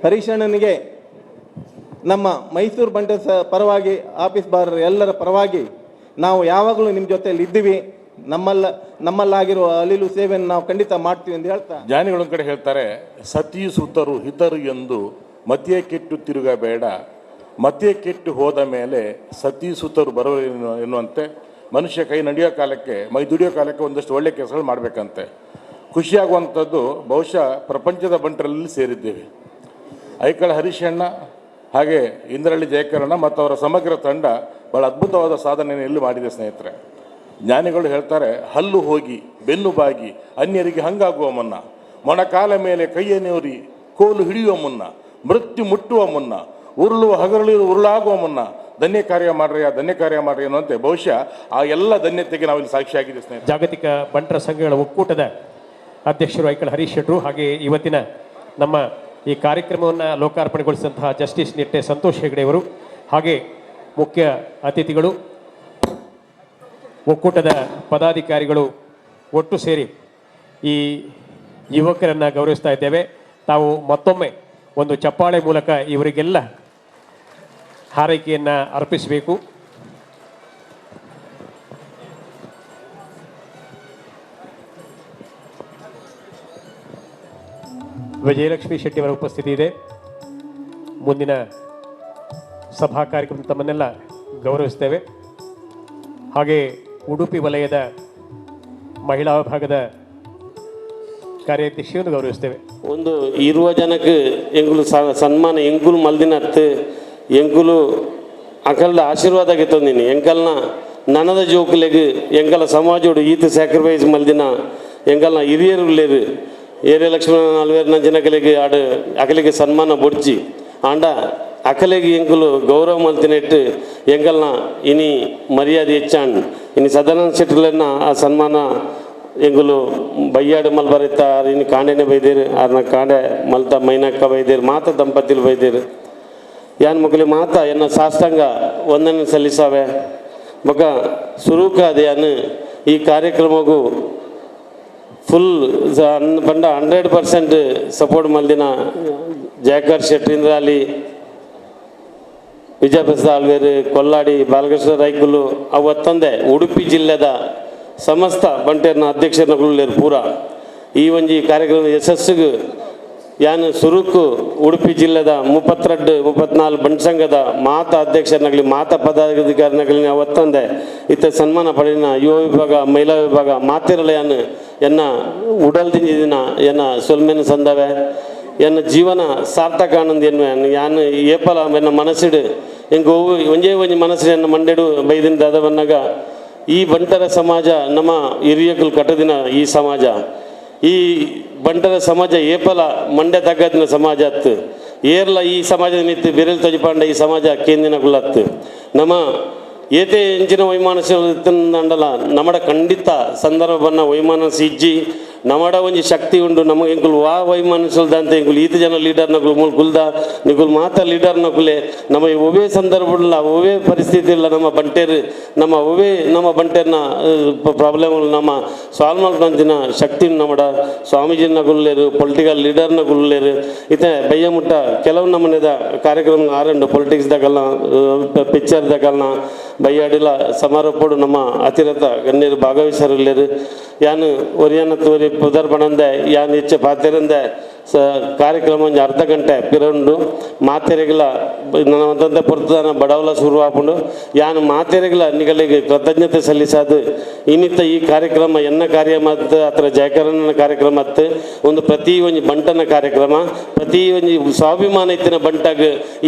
Q: ಹರೀಶಣ್ಣನಿಗೆ ನಮ್ಮ ಮೈಸೂರು ಬಂಟ ಪರವಾಗಿ, ಆಫೀಸ್ ಬಾರರ್ ಎಲ್ಲರ ಪರವಾಗಿ ನಾವು ಯಾವಾಗಲೂ ನಿಮ್ಮ ಜೊತೆಯಲ್ಲಿ ಇದ್ದೀವಿ. ನಮ್ಮಲ್ಲಾಗಿರುವ ಅಲಿಲು ಸೇವೆಯನ್ನು ನಾವು ಖಂಡಿತ ಮಾಡ್ತೀವಿ ಎಂದು ಹೇಳ್ತಾ,
R: ಜ್ಞಾನಿಗಳೊಂದು ಕಡೆ ಹೇಳ್ತಾರೆ, ಸತಿಯು ಸುತರು ಹಿತರು ಎಂದು ಮತಿಯ ಕೆಟ್ಟು ತಿರುಗಬೇಡ, ಮತಿಯ ಕೆಟ್ಟು ಹೋದ ಮೇಲೆ ಸತಿ ಸುತರು ಬರುವ ಎನ್ನುವಂತೆ ಮನುಷ್ಯ ಕೈ ನಡೆಯೋ ಕಾಲಕ್ಕೆ, ಮೈ ದುಡಿಯೋ ಕಾಲಕ್ಕೆ ಒಂದಷ್ಟು ಒಳ್ಳೆಯ ಕೆಲಸಗಳು ಮಾಡಬೇಕಂತೆ. ಖುಷಿಯಾಗುವಂಥದ್ದು ಬಹುಶಃ ಪ್ರಪಂಚದ ಬಂಟರಲ್ಲಿ ಸೇರಿದ್ದೇವೆ. ಐಕಳ ಹರೀಶಣ್ಣ ಹಾಗೆ ಇಂದ್ರಳ್ಳಿ ಜಯಕರಣ್ಣ ಮತ್ತು ಅವರ ಸಮಗ್ರ ತಂಡ ಭಾಳ ಅದ್ಭುತವಾದ ಸಾಧನೆಯನ್ನು ಇಲ್ಲಿ ಮಾಡಿದೆ ಸ್ನೇಹಿತರೆ. ಜ್ಞಾನಿಗಳು ಹೇಳ್ತಾರೆ, ಹಲ್ಲು ಹೋಗಿ ಬೆನ್ನು ಬಾಗಿ ಅನ್ಯರಿಗೆ ಹಂಗಾಗುವ ಮುನ್ನ, ಮೊಣಕಾಲ ಮೇಲೆ ಕೈಯನ್ನೇರಿ ಕೋಲು ಹಿಡಿಯುವ ಮುನ್ನ, ಮೃತ್ಯು ಮುಟ್ಟುವ ಮುನ್ನ, ಉರುಳುವ ಹಗರಳು ಉರುಳಾಗುವ ಮುನ್ನ ಧನ್ಯ ಕಾರ್ಯ ಮಾಡ್ರಿ, ಆ ಧನ್ಯ ಕಾರ್ಯ ಮಾಡ್ರಿ ಅನ್ನುವಂತೆ ಬಹುಶಃ ಆ ಎಲ್ಲ ಧನ್ಯತೆಗೆ ನಾವಿಲ್ಲಿ ಸಾಕ್ಷಿಯಾಗಿದೆ ಸ್ನೇಹಿತರೆ.
L: ಜಾಗತಿಕ ಬಂಟರ ಸಂಘಗಳ ಒಕ್ಕೂಟದ ಅಧ್ಯಕ್ಷರು ಐಕಳ ಹರೀಶ್ ಶೆಟ್ಟರು, ಹಾಗೆ ಇವತ್ತಿನ ನಮ್ಮ ಈ ಕಾರ್ಯಕ್ರಮವನ್ನು ಲೋಕಾರ್ಪಣೆಗೊಳಿಸಿದಂತಹ ಜಸ್ಟಿಸ್ ನಿಟ್ಟೆ ಸಂತೋಷ್ ಹೆಗಡೆಯವರು, ಹಾಗೆ ಮುಖ್ಯ ಅತಿಥಿಗಳು, ಒಕ್ಕೂಟದ ಪದಾಧಿಕಾರಿಗಳು ಒಟ್ಟು ಸೇರಿ ಈ ಯುವಕರನ್ನು ಗೌರವಿಸ್ತಾ ಇದ್ದೇವೆ. ತಾವು ಮತ್ತೊಮ್ಮೆ ಒಂದು ಚಪ್ಪಾಳೆ ಮೂಲಕ ಇವರಿಗೆಲ್ಲ ಹಾರೈಕೆಯನ್ನು ಅರ್ಪಿಸಬೇಕು. ವಿಜಯಲಕ್ಷ್ಮಿ ಶೆಟ್ಟಿಯವರ ಉಪಸ್ಥಿತಿ ಇದೆ. ಮುಂದಿನ ಸಭಾ ಕಾರ್ಯಕ್ರಮ ತಮ್ಮನ್ನೆಲ್ಲ ಗೌರವಿಸ್ತೇವೆ. ಹಾಗೆ ಉಡುಪಿ ವಲಯದ ಮಹಿಳಾ ವಿಭಾಗದ ಕಾರ್ಯಾಧ್ಯಕ್ಷೆಯನ್ನು ಗೌರವಿಸ್ತೇವೆ.
S: ಒಂದು ಇರುವ ಜನಕ್ಕೆ ಎಂಗುಲು ಸನ್ಮಾನ ಎಂಗುಲು ಮಲ್ದಿನತ್ತು ಎಂಗುಲು ಅಕಲ್ದ ಆಶೀರ್ವಾದ ಗೆತ್ತೊಂದಿನಿ. ಎಂಕಲ್ನ ನನದ ಜೋಕುಲೆಗ್ ಎಂಕಲ ಸಮಾಜೋಡು ಈತ ಸ್ಯಾಕ್ರಿಫೈಸ್ ಮಲ್ದಿನ ಎಂಕಲ್ನ ಹಿರಿಯರು ಉಲ್ಲೇರು ಏರಿಯ ಲಕ್ಷ್ಮಣ ನಾಲ್ವೇರು ನಂಜನಕಲೆಗೆ ಆಡು ಅಕಲಿಗೆ ಸನ್ಮಾನ ಬೊಡ್ಚಿ ಆಂಡ ಅಕಲೆಗೆ ಎಂಕುಲು ಗೌರವ ಮಲ್ತಿನೆಟ್ಟು ಎಂಕಲ್ನ ಇನಿ ಮರ್ಯಾದೆ ಹೆಚ್ಚಾಂಡ್ ಇನಿ ಸದಾನಂದ ಶೆಟ್ಟಿಲನ್ನ ಆ ಸನ್ಮಾನ ಎಂಗುಲು ಬಯ್ಯಾಡು ಮಲ್ ಬರೀತ ಇನ್ನು ಕಾಂಡೆನೆ ಬೈದೇರು ಆರ್ನ ಕಾಂಡೆ ಮಲ್ತ ಮೈನಕ್ಕ ಬೈದೇರು ಮಾತ ದಂಪತಿಲು ಬೈದೇರು ಯಾನ್ ಮಕ್ಕಳು ಮಾತ ಎನ್ನ ಸಾಷ್ಟಾಂಗ ವಂದನೆ ಸಲ್ಲಿಸಾವೆ. ಬೊಕ ಸುರುಕಾದ ಯಾನ್ ಈ ಕಾರ್ಯಕ್ರಮಗೂ ಫುಲ್ ಬಂಡ 100% ಸಪೋರ್ಟ್ ಮಲ್ದಿನ ಜಯಕರ್ ಶೆಟ್ಟಿಂದ್ರಾಲಿ, ವಿಜಯಪ್ರಸಾದ್ ಆಳ್ವೇರು, ಕೊಲ್ಲಾಡಿ ಬಾಲಕೃಷ್ಣ ರೈಕುಲು ಅವತ್ತೊಂದೇ ಉಡುಪಿ ಜಿಲ್ಲೆದ ಸಮಸ್ತ ಬಂಟೇರ್ನ ಅಧ್ಯಕ್ಷರನ್ನ ಪೂರ ಈ ಒಂಜಿ ಕಾರ್ಯಕ್ರಮದ ಯಶಸ್ಸಿಗೆ ಯಾನ್ ಸುರುಕು ಉಡುಪಿ ಜಿಲ್ಲೆದ 32 34 ಬಂಟ ಸಂಘದ ಮಾತ ಅಧ್ಯಕ್ಷರನ್ನಾಗಲಿ ಮಾತ ಪದಾಧಿಕಾರಿನಾಗಲಿ ಅವತ್ತೊಂದೇ ಇತ್ತ ಸನ್ಮಾನ ಪಡೆಯಿನ ಯುವ ವಿಭಾಗ ಮಹಿಳಾ ವಿಭಾಗ ಮಾತಿರಲ್ಲ ಯಾನ್ ಎನ್ನ ಉಡಲ್ದಿಂಜಿದಿನ ಎನ್ನ ಸೊಲ್ಮೆನ ಸಂದವೆ ಎನ್ನ ಜೀವನ ಸಾರ್ಥಕ ಆನಂದ ಎನ್ನುವೆ ಯಾನ್ ಏಪಲ ಎನ್ನ ಮನಸ್ಸಿಡು ಎಂಗೆ ಒಂಜೇ ಒಂಜಿ ಮನಸ್ಸಿಡು ಎನ್ನ ಮಂಡೆಡು ಬೈದಿನ ದಾದ ಬನ್ನಾಗ ಈ ಬಂಟರ ಸಮಾಜ ನಮ್ಮ ಹಿರಿಯಕುಲು ಕಟ್ಟದಿನ ಈ ಸಮಾಜ ಈ ಬಂಟರ ಸಮಾಜ ಏಪಲ ಮಂಡ್ಯ ತಗ್ಗದಿನ ಸಮಾಜ ಅತ್ತು ಏರ್ಲ ಈ ಸಮಾಜದ ಮಿತ್ತು ಬಿರಲ್ ತೊಜಿಪಾಂಡ ಈ ಸಮಾಜ ಕೇಂದಿನ ಗುಲತ್ತು ನಮ್ಮ ಏತೆ ಎಂಚಿನ ವೈಮಾನಸ್ಯ ಅಂಡಲ ನಮ್ಮಡ ಖಂಡಿತ ಸಂದರ್ಭ ಬನ್ನ ವೈಮಾನಸ್ ಇಜ್ಜಿ ನಮ್ಮಡ ಒಂಜಿ ಶಕ್ತಿ ಉಂಡು ನಮಗೆ ಎಂಕುಲು ವಾ ವೈಮಾನಸ್ಯಲ್ದಂತ ಎಂಕುಲು ಈತ ಜನ ಲೀಡರ್ ನಕುಲು ಮೂಲ ಕುಲ್ದ ನಿಕುಲು ಮಾತ ಲೀಡರ್ ನಕುಲೆ ನಮ್ಮ ಒವೇ ಸಂದರ್ಭ ಉಳ್ಳ ಒವೇ ಪರಿಸ್ಥಿತಿ ಇಲ್ಲ ನಮ್ಮ ಬಂಟೇರು ನಮ್ಮ ಒವೇ ನಮ್ಮ ಬಂಟೇರ್ನ ಪ್ರಾಬ್ಲಮ್ ನಮ್ಮ ಸಾಲ್ವ್ ಮಾಡ್ಕೊಂತಿನ ಶಕ್ತಿ ನಮ್ಮಡ ಸ್ವಾಮೀಜಿ ನಗುಲ್ಲೇರು ಪೊಲಿಟಿಕಲ್ ಲೀಡರ್ ನಗುಲ್ಲೇರು ಇತ್ತೆ ಬಯ್ಯ ಮುಟ್ಟ ಕೆಲವು ನಮ್ಮನೆದ ಕಾರ್ಯಕ್ರಮ ಆರಂಡು ಪೊಲಿಟಿಕ್ಸ್ ದಗಲ್ನ ಪಿಕ್ಚರ್ ದಗಲ್ನ ಬಯ್ಯಾಡಿಲ ಸಮಾರೋಪಡು ನಮ್ಮ ಅತಿರಥ ಗಣ್ಯರು ಭಾಗವಹಿಸರುಲ್ಲೇರು ಯಾನು ಒರಿಯನ ತೋರಿ ಪುದರ್ ಬಣಂದೆ ಯಾನ್ ಹೆಚ್ಚು ಪಾತಿರಂದೆ ಸ ಕಾರ್ಯಕ್ರಮ ಒಂಜಿ ಅರ್ಧ ಗಂಟೆ ಪಿರಂಡು ಮಾತೆರೆಗ್ಲ ನನ್ನ ಪೊರ್ತುದಾನ ಬಡವಲ ಶುರು ಆಪುಂಡು ಯಾನು ಮಾತೆರೆಗ್ಲ ನಿಗಲಿಗೆ ಕೃತಜ್ಞತೆ ಸಲ್ಲಿಸಾದು ಇನ್ನಿತ್ತ ಈ ಕಾರ್ಯಕ್ರಮ ಎನ್ನ ಕಾರ್ಯ ಮತ್ತು ಅತ್ರ ಜಯಕರಣ್ಣನ ಕಾರ್ಯಕ್ರಮ ಅತ್ತು ಒಂದು ಪ್ರತಿ ಒಂಜಿ ಬಂಟನ ಕಾರ್ಯಕ್ರಮ ಪ್ರತಿ ಒಂಜಿ ಸ್ವಾಭಿಮಾನ ಇತ್ತಿನ ಬಂಟಾಗ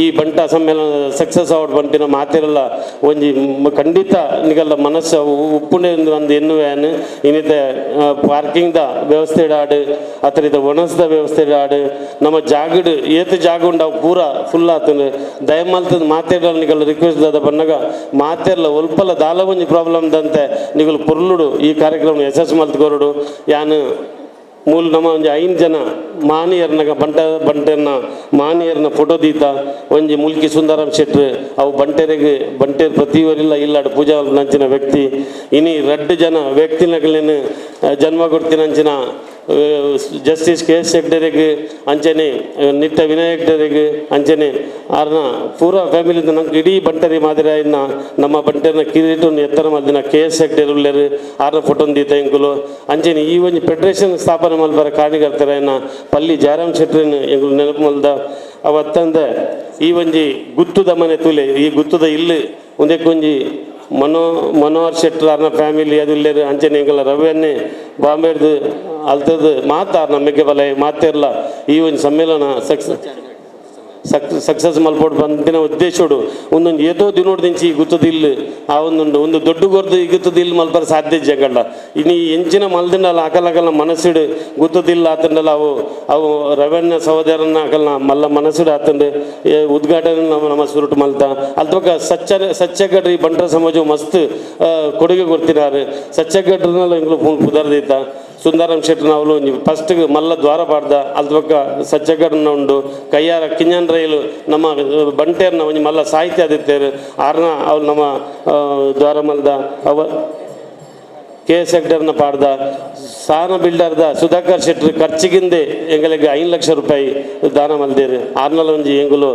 S: ಈ ಬಂಟ ಸಮ್ಮೇಳನ ಸಕ್ಸಸ್ ಆವಡ್ ಬಂಟಿನ ಮಾತಿರಲ್ಲ ಒಂಜಿ ಖಂಡಿತ ನಿಗಲ್ಲ ಮನಸ್ಸು ಉಪ್ಪುಂಡೆ ಒಂದು ಎನ್ನುವೆ ಇನ್ನಿತ ಪಾರ್ಕಿಂಗ್ದ ವ್ಯವಸ್ಥೆ ಇಡಾಡು ಅತ್ರ ಇತ್ತ ಒಣಸ್ದ ವ್ಯವಸ್ಥೆ ಆಡು ನಮ್ಮ ಜಾಗಡ್ ಏತ್ ಜಾಗ ಉಂಡು ಅವು ಪೂರ ಫುಲ್ ಆತುಂಡು. ದಯಮಲ್ತದ ಮಾತೆರ್ಲ ನಿಕಲ್ ರಿಕ್ವೆಸ್ಟ್ ದಾದ ಪನ್ನಗ ಮಾತೆರ್ಲ ಒಲ್ಪಲ ದಾಲ ಒಂಜಿ ಪ್ರಾಬ್ಲಮ್ ದಂತೆ ನಿಕಲ್ ಪೊರ್ಲುಡು ಈ ಕಾರ್ಯಕ್ರಮ ಯಶಸ್ಸು ಮಲ್ತ್ ಕೊರಡು. ಯಾನ್ ಮೂಲ ನಮ್ಮ ಒಂಜಿ 5 ಜನ ಮಾನಿಯರ್ನಗ ಬಂಟೆರ್ನ ಮಾನಿಯರ್ನ ಫೋಟೋ ದೀತ ಒಂಜಿ ಮುಲ್ಕಿ ಸುಂದರಂ ಶೆಟ್ರು ಅವು ಬಂಟೆರೆಗ್ ಬಂಟೆರ್ ಪ್ರತಿಯೊರಿಲ್ಲ ಇಲ್ಲಾಡು ಪೂಜಾ ನಂಚಿನ ವ್ಯಕ್ತಿ. ಇನಿ 2 ಜನ ವ್ಯಕ್ತಿನಗಲೇನು ಜನ್ಮ ಕೊಡ್ತಿನಂಚಿನ ಜಸ್ಟಿಸ್ ಕೆ ಎಸ್ ಹೆಗ್ಡೆರೆಗ್ ಅಂಚನೆ ನಿಟ್ಟ ವಿನಯ್ ಹೆಗ್ಡೆರೆಗ್ ಅಂಚನೆ ಆರ್ನ ಪೂರ ಫ್ಯಾಮಿಲಿ ನಂಗೆ ಇಡೀ ಬಂಟರಿ ಮಾದಿರ ಇನ್ನ ನಮ್ಮ ಬಂಟೆರ್ನ ಕಿರೀಟನ್ನು ಎತ್ತರ ಮಲ್ದಿನ ಕೆ ಎಸ್ ಹೆಗ್ಡೆರ್ ಉಲ್ಲೇರು ಆರ್ನ ಫೋಟೋನ್ ದೀತ ಎಂಕುಲು. ಅಂಚನೆ ಈ ಒಂಜಿ ಫೆಡರೇಷನ್ ಸ್ಥಾಪನೆ ಮಲ್ಪರ ಕಾರಣಕರ್ತರ ಇನ್ನ ಪಲ್ಲಿ ಜಯರಾಮ್ ಶೆಟ್ರಿನ ಎಂಕುಲು ನೆನಪು ಮಲ್ದ. ಅವತ್ತಂದೆ ಈ ಒಂಜಿ ಗುತ್ತುದ ಮನೆ ತುಲೆ ಈ ಗುತ್ತುದ ಇಲ್ಲಿ ಒಂದಕ್ಕೊಂಜಿ ಮನೋಹರ್ ಶೆಟ್ಟರ್ ಆರ್ನ ಫ್ಯಾಮಿಲಿ ಅದು ಇಲ್ಲೇರು ಅಂಚನೆ ಎಂಕಲ ರವಿಯನ್ನೇ ಬಾಂಬೆಡ್ದು ಅಲ್ತದ್ದು ಮಾತಾರ್ ನಮಗೆ ಬಲ ಮಾತಿರಲ್ಲ ಈ ಒಂದು ಸಮ್ಮೇಳನ ಸಕ್ಸಸ್ ಮಲ್ಪೋಡು ಬಂದಿನ ಉದ್ದೇಶೋಡು ಒಂದೊಂದು ಏತೋ ದಿನೋಡ್ದಿಂಚಿ ಈ ಗುತ್ತದಿಲ್ಲು ಆ ಒಂದೊಂದು ಒಂದು ದೊಡ್ಡ ಗೊರ್ದು ಈ ಗುತ್ತದಿಲ್ಲು ಮಲ್ಪರ ಸಾಧ್ಯ ಜಗಂಡ. ಇನ್ನು ಎಂಚಿನ ಮಲ್ದಿಂಡಲ್ಲ ಅಕಲಕಲ್ನ ಮನಸ್ಸಿಡು ಗುತ್ತದಿಲ್ಲ ಆತಂಡಲ್ಲ ಅವು ಅವು ರವಣ್ಯ ಸಹೋದರನ ಅಕಲ್ನ ಮಲ್ಲ ಮನಸ್ಸಿಡು ಆತಂಡು ಉದ್ಘಾಟನೆ ನಮ್ಮ ನಮ್ಮ ಸುರುಟು ಮಲ್ತ ಅಲ್ತೊಕ ಸಚ್ಚಗಡ್ರಿ ಬಂಟರ ಸಮಾಜ ಮಸ್ತ್ ಕೊಡುಗೆ ಕೊಡ್ತಿದ್ದಾರೆ. ಸಚ್ಚಗಡ್ರನ್ನೆಲ್ಲ ಎಂಗ್ಳು ಪುದರ್ದೀತ ಸುಂದರಂ ಶೆಟ್ಟರ್ನ ಅವಳು ಫಸ್ಟ್ ಮಲ್ಲ ದ್ವಾರ ಪಾಡ್ದ ಅಲ್ತೊಕ ಸಚ್ಚಗಡ್ರನ್ನ ಉಂಡು ಕೈಯಾರ ಕಿಂಜನ್ ರೈಲು ನಮ್ಮ ಬಂಟೇರ್ನ ಒಂಜಿ ಮಲ್ಲ ಸಾಹಿತ್ಯ ಆದಿತ್ತೇರು ಆರ್ನ ಅವ್ರು ನಮ್ಮ ದ್ವಾರ ಮಲ್ದ ಅವ ಕೆ ಎಸ್ ಹೆಗ್ಡೆರ್ನ ಪಾಡ್ದ ಸಾನ ಬಿಲ್ಡರ್ದ ಸುಧಾಕರ್ ಶೆಟ್ಟರ್ ಖರ್ಚಿಗಿಂದೆ ಎಂಗಳಿಗೆ 5 ಲಕ್ಷ ರೂಪಾಯಿ ದಾನ ಮಲ್ದೇರು ಆರ್ನಲ ಒಂಜಿ ಎಂಗುಲು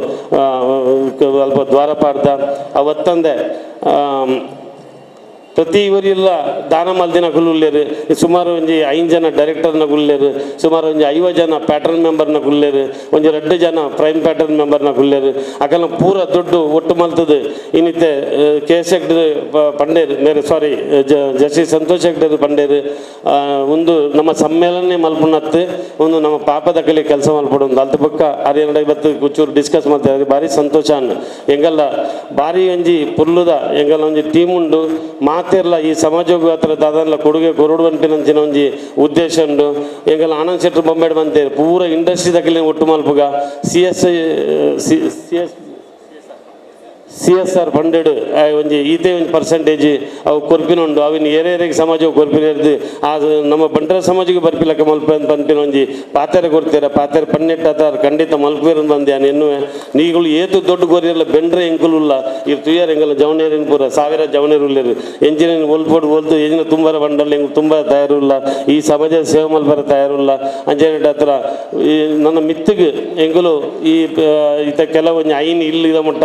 S: ಅಲ್ಪ ದ್ವಾರ ಪಾಡ್ದ ಅವತ್ತಂದೆ ಪ್ರತಿ ಇವರಿಲ್ಲ ದಾನ ಮಲ್ದಿನ ಗುಲ್ಲೇರು ಸುಮಾರು ಒಂಜಿ 5 ಜನ ಡೈರೆಕ್ಟರ್ನ ಗುಲ್ಲೇರು ಸುಮಾರು ಒಂಜಿ 50 ಜನ ಪ್ಯಾಟರ್ನ್ ಮೆಂಬರ್ನ ಗುಲ್ಲೇರು ಒಂಜಿ 2 ಜನ ಪ್ರೈಮ್ ಪ್ಯಾಟರ್ನ್ ಮೆಂಬರ್ನ ಗುಲ್ಲೇರು ಅಕಲ್ನ ಪೂರ ದುಡ್ಡು ಒಟ್ಟು ಮಲ್ತದು ಇನ್ನಿತ್ತೆ ಕೆ ಎಸ್ ಹೆಗ್ಡೆ ಪಂಡೇರು ಮೇರೆ ಸಾರಿ ಜಸ್ಟಿಸ್ ಸಂತೋಷ್ ಹೆಗ್ಡೆ ಪಂಡೇರು ಒಂದು ನಮ್ಮ ಸಮ್ಮೇಳನೆ ಮಲ್ಪುನತ್ತು ಒಂದು ನಮ್ಮ ಪಾಪದ ಕಲಿ ಕೆಲಸ ಮಲ್ಪಡು ಒಂದು ಅಲ್ತ ಪಕ್ಕ ಅರೇನಡ ಬತ್ತು ಚೂರು ಡಿಸ್ಕಸ್ ಮಾಡ್ತಾರೆ ಭಾರಿ ಸಂತೋಷ ಅನ್ನು ಎಂಗಲ್ಲ ಭಾರಿ ಒಂಜಿ ಪುರ್ಲುದ ಎಂಗಲ್ಲ ಒಂಜಿ ಟೀಮ್ ಉಂಡು ಮಾತಿರಲ್ಲ ಈ ಸಮಾಜಕ್ಕೂ ಹತ್ರ ದಾದನ್ಲ ಕೊಡುಗೆ ಕೊರಡು ಅನ್ಪಿನಂಚಿನ ಒಂಜಿ ಉದ್ದೇಶ ಉಂಡು. ಎಂಗಲ್ಲ ಆನಂದ್ ಶೆಟ್ಟರ್ ಬೊಂಬೆಡ್ ಬಂತೇರು ಪೂರ ಇಂಡಸ್ಟ್ರಿ ದಕ್ಕಲಿ ಒಟ್ಟು ಮಲ್ಪುಗ C S C S R funded ಒಂಜಿ ಈತೆ ಒಂಜಿ ಪರ್ಸೆಂಟೇಜ್ ಅವು ಕೊರ್ಪಿನ ಉಂಡು ಅವಿನ ಏರೇರಿಗೆ ಸಮಾಜ ಕೊರ್ಪಿನ ಇರ್ದು ಆ ನಮ್ಮ ಬಂಟರ ಸಮಾಜಕ್ಕೆ ಬರ್ಪಿಲಕ್ಕ ಮಲ್ಪ ಪನ್ಪಿನ ಒಂಜಿ ಪಾತೆರೆ ಕೊಡ್ತೀರ ಪಾತೆರೆ ಪನ್ನೆಟ್ಟ ಆತಾರ ಖಂಡಿತ ಮಲ್ಪೇರು ಬಂದೆ ಎನ್ನುವೆ ನೀಗಳು ಏತು ದೊಡ್ಡ ಗೊರಿಯಲ್ಲ ಬೆಂಡ್ರೆ ಎಂಕುಲುಲ್ಲ ಇರ್ ತುಯ್ಯಾರ ಎಂಗಲ್ಲ ಜವನೇರಿನ ಪೂರ 1000 ಜವನೇರು ಉಲ್ಲೇರು ಎಂಜಿನ ಒಲ್ಪೋಡು ಒಲ್ತು ಎಂಜಿನ ತುಂಬರ ಬಂಡಲ್ ಎಂಗ್ ತುಂಬ ತಯಾರುಲ್ಲ ಈ ಸಮಾಜದ ಸೇವೆ ಮಲ್ಪರ ತಯಾರುಲ್ಲ ಅಂಜನೇಟ ಹತ್ರ ಈ ನನ್ನ ಮಿತ್ತಿಗೆ ಎಂಗುಲು ಈ ಈತ ಕೆಲವೊಂಜಿ ಐನ್ ಇಲ್ಲಿ ಇದ ಮುಟ್ಟ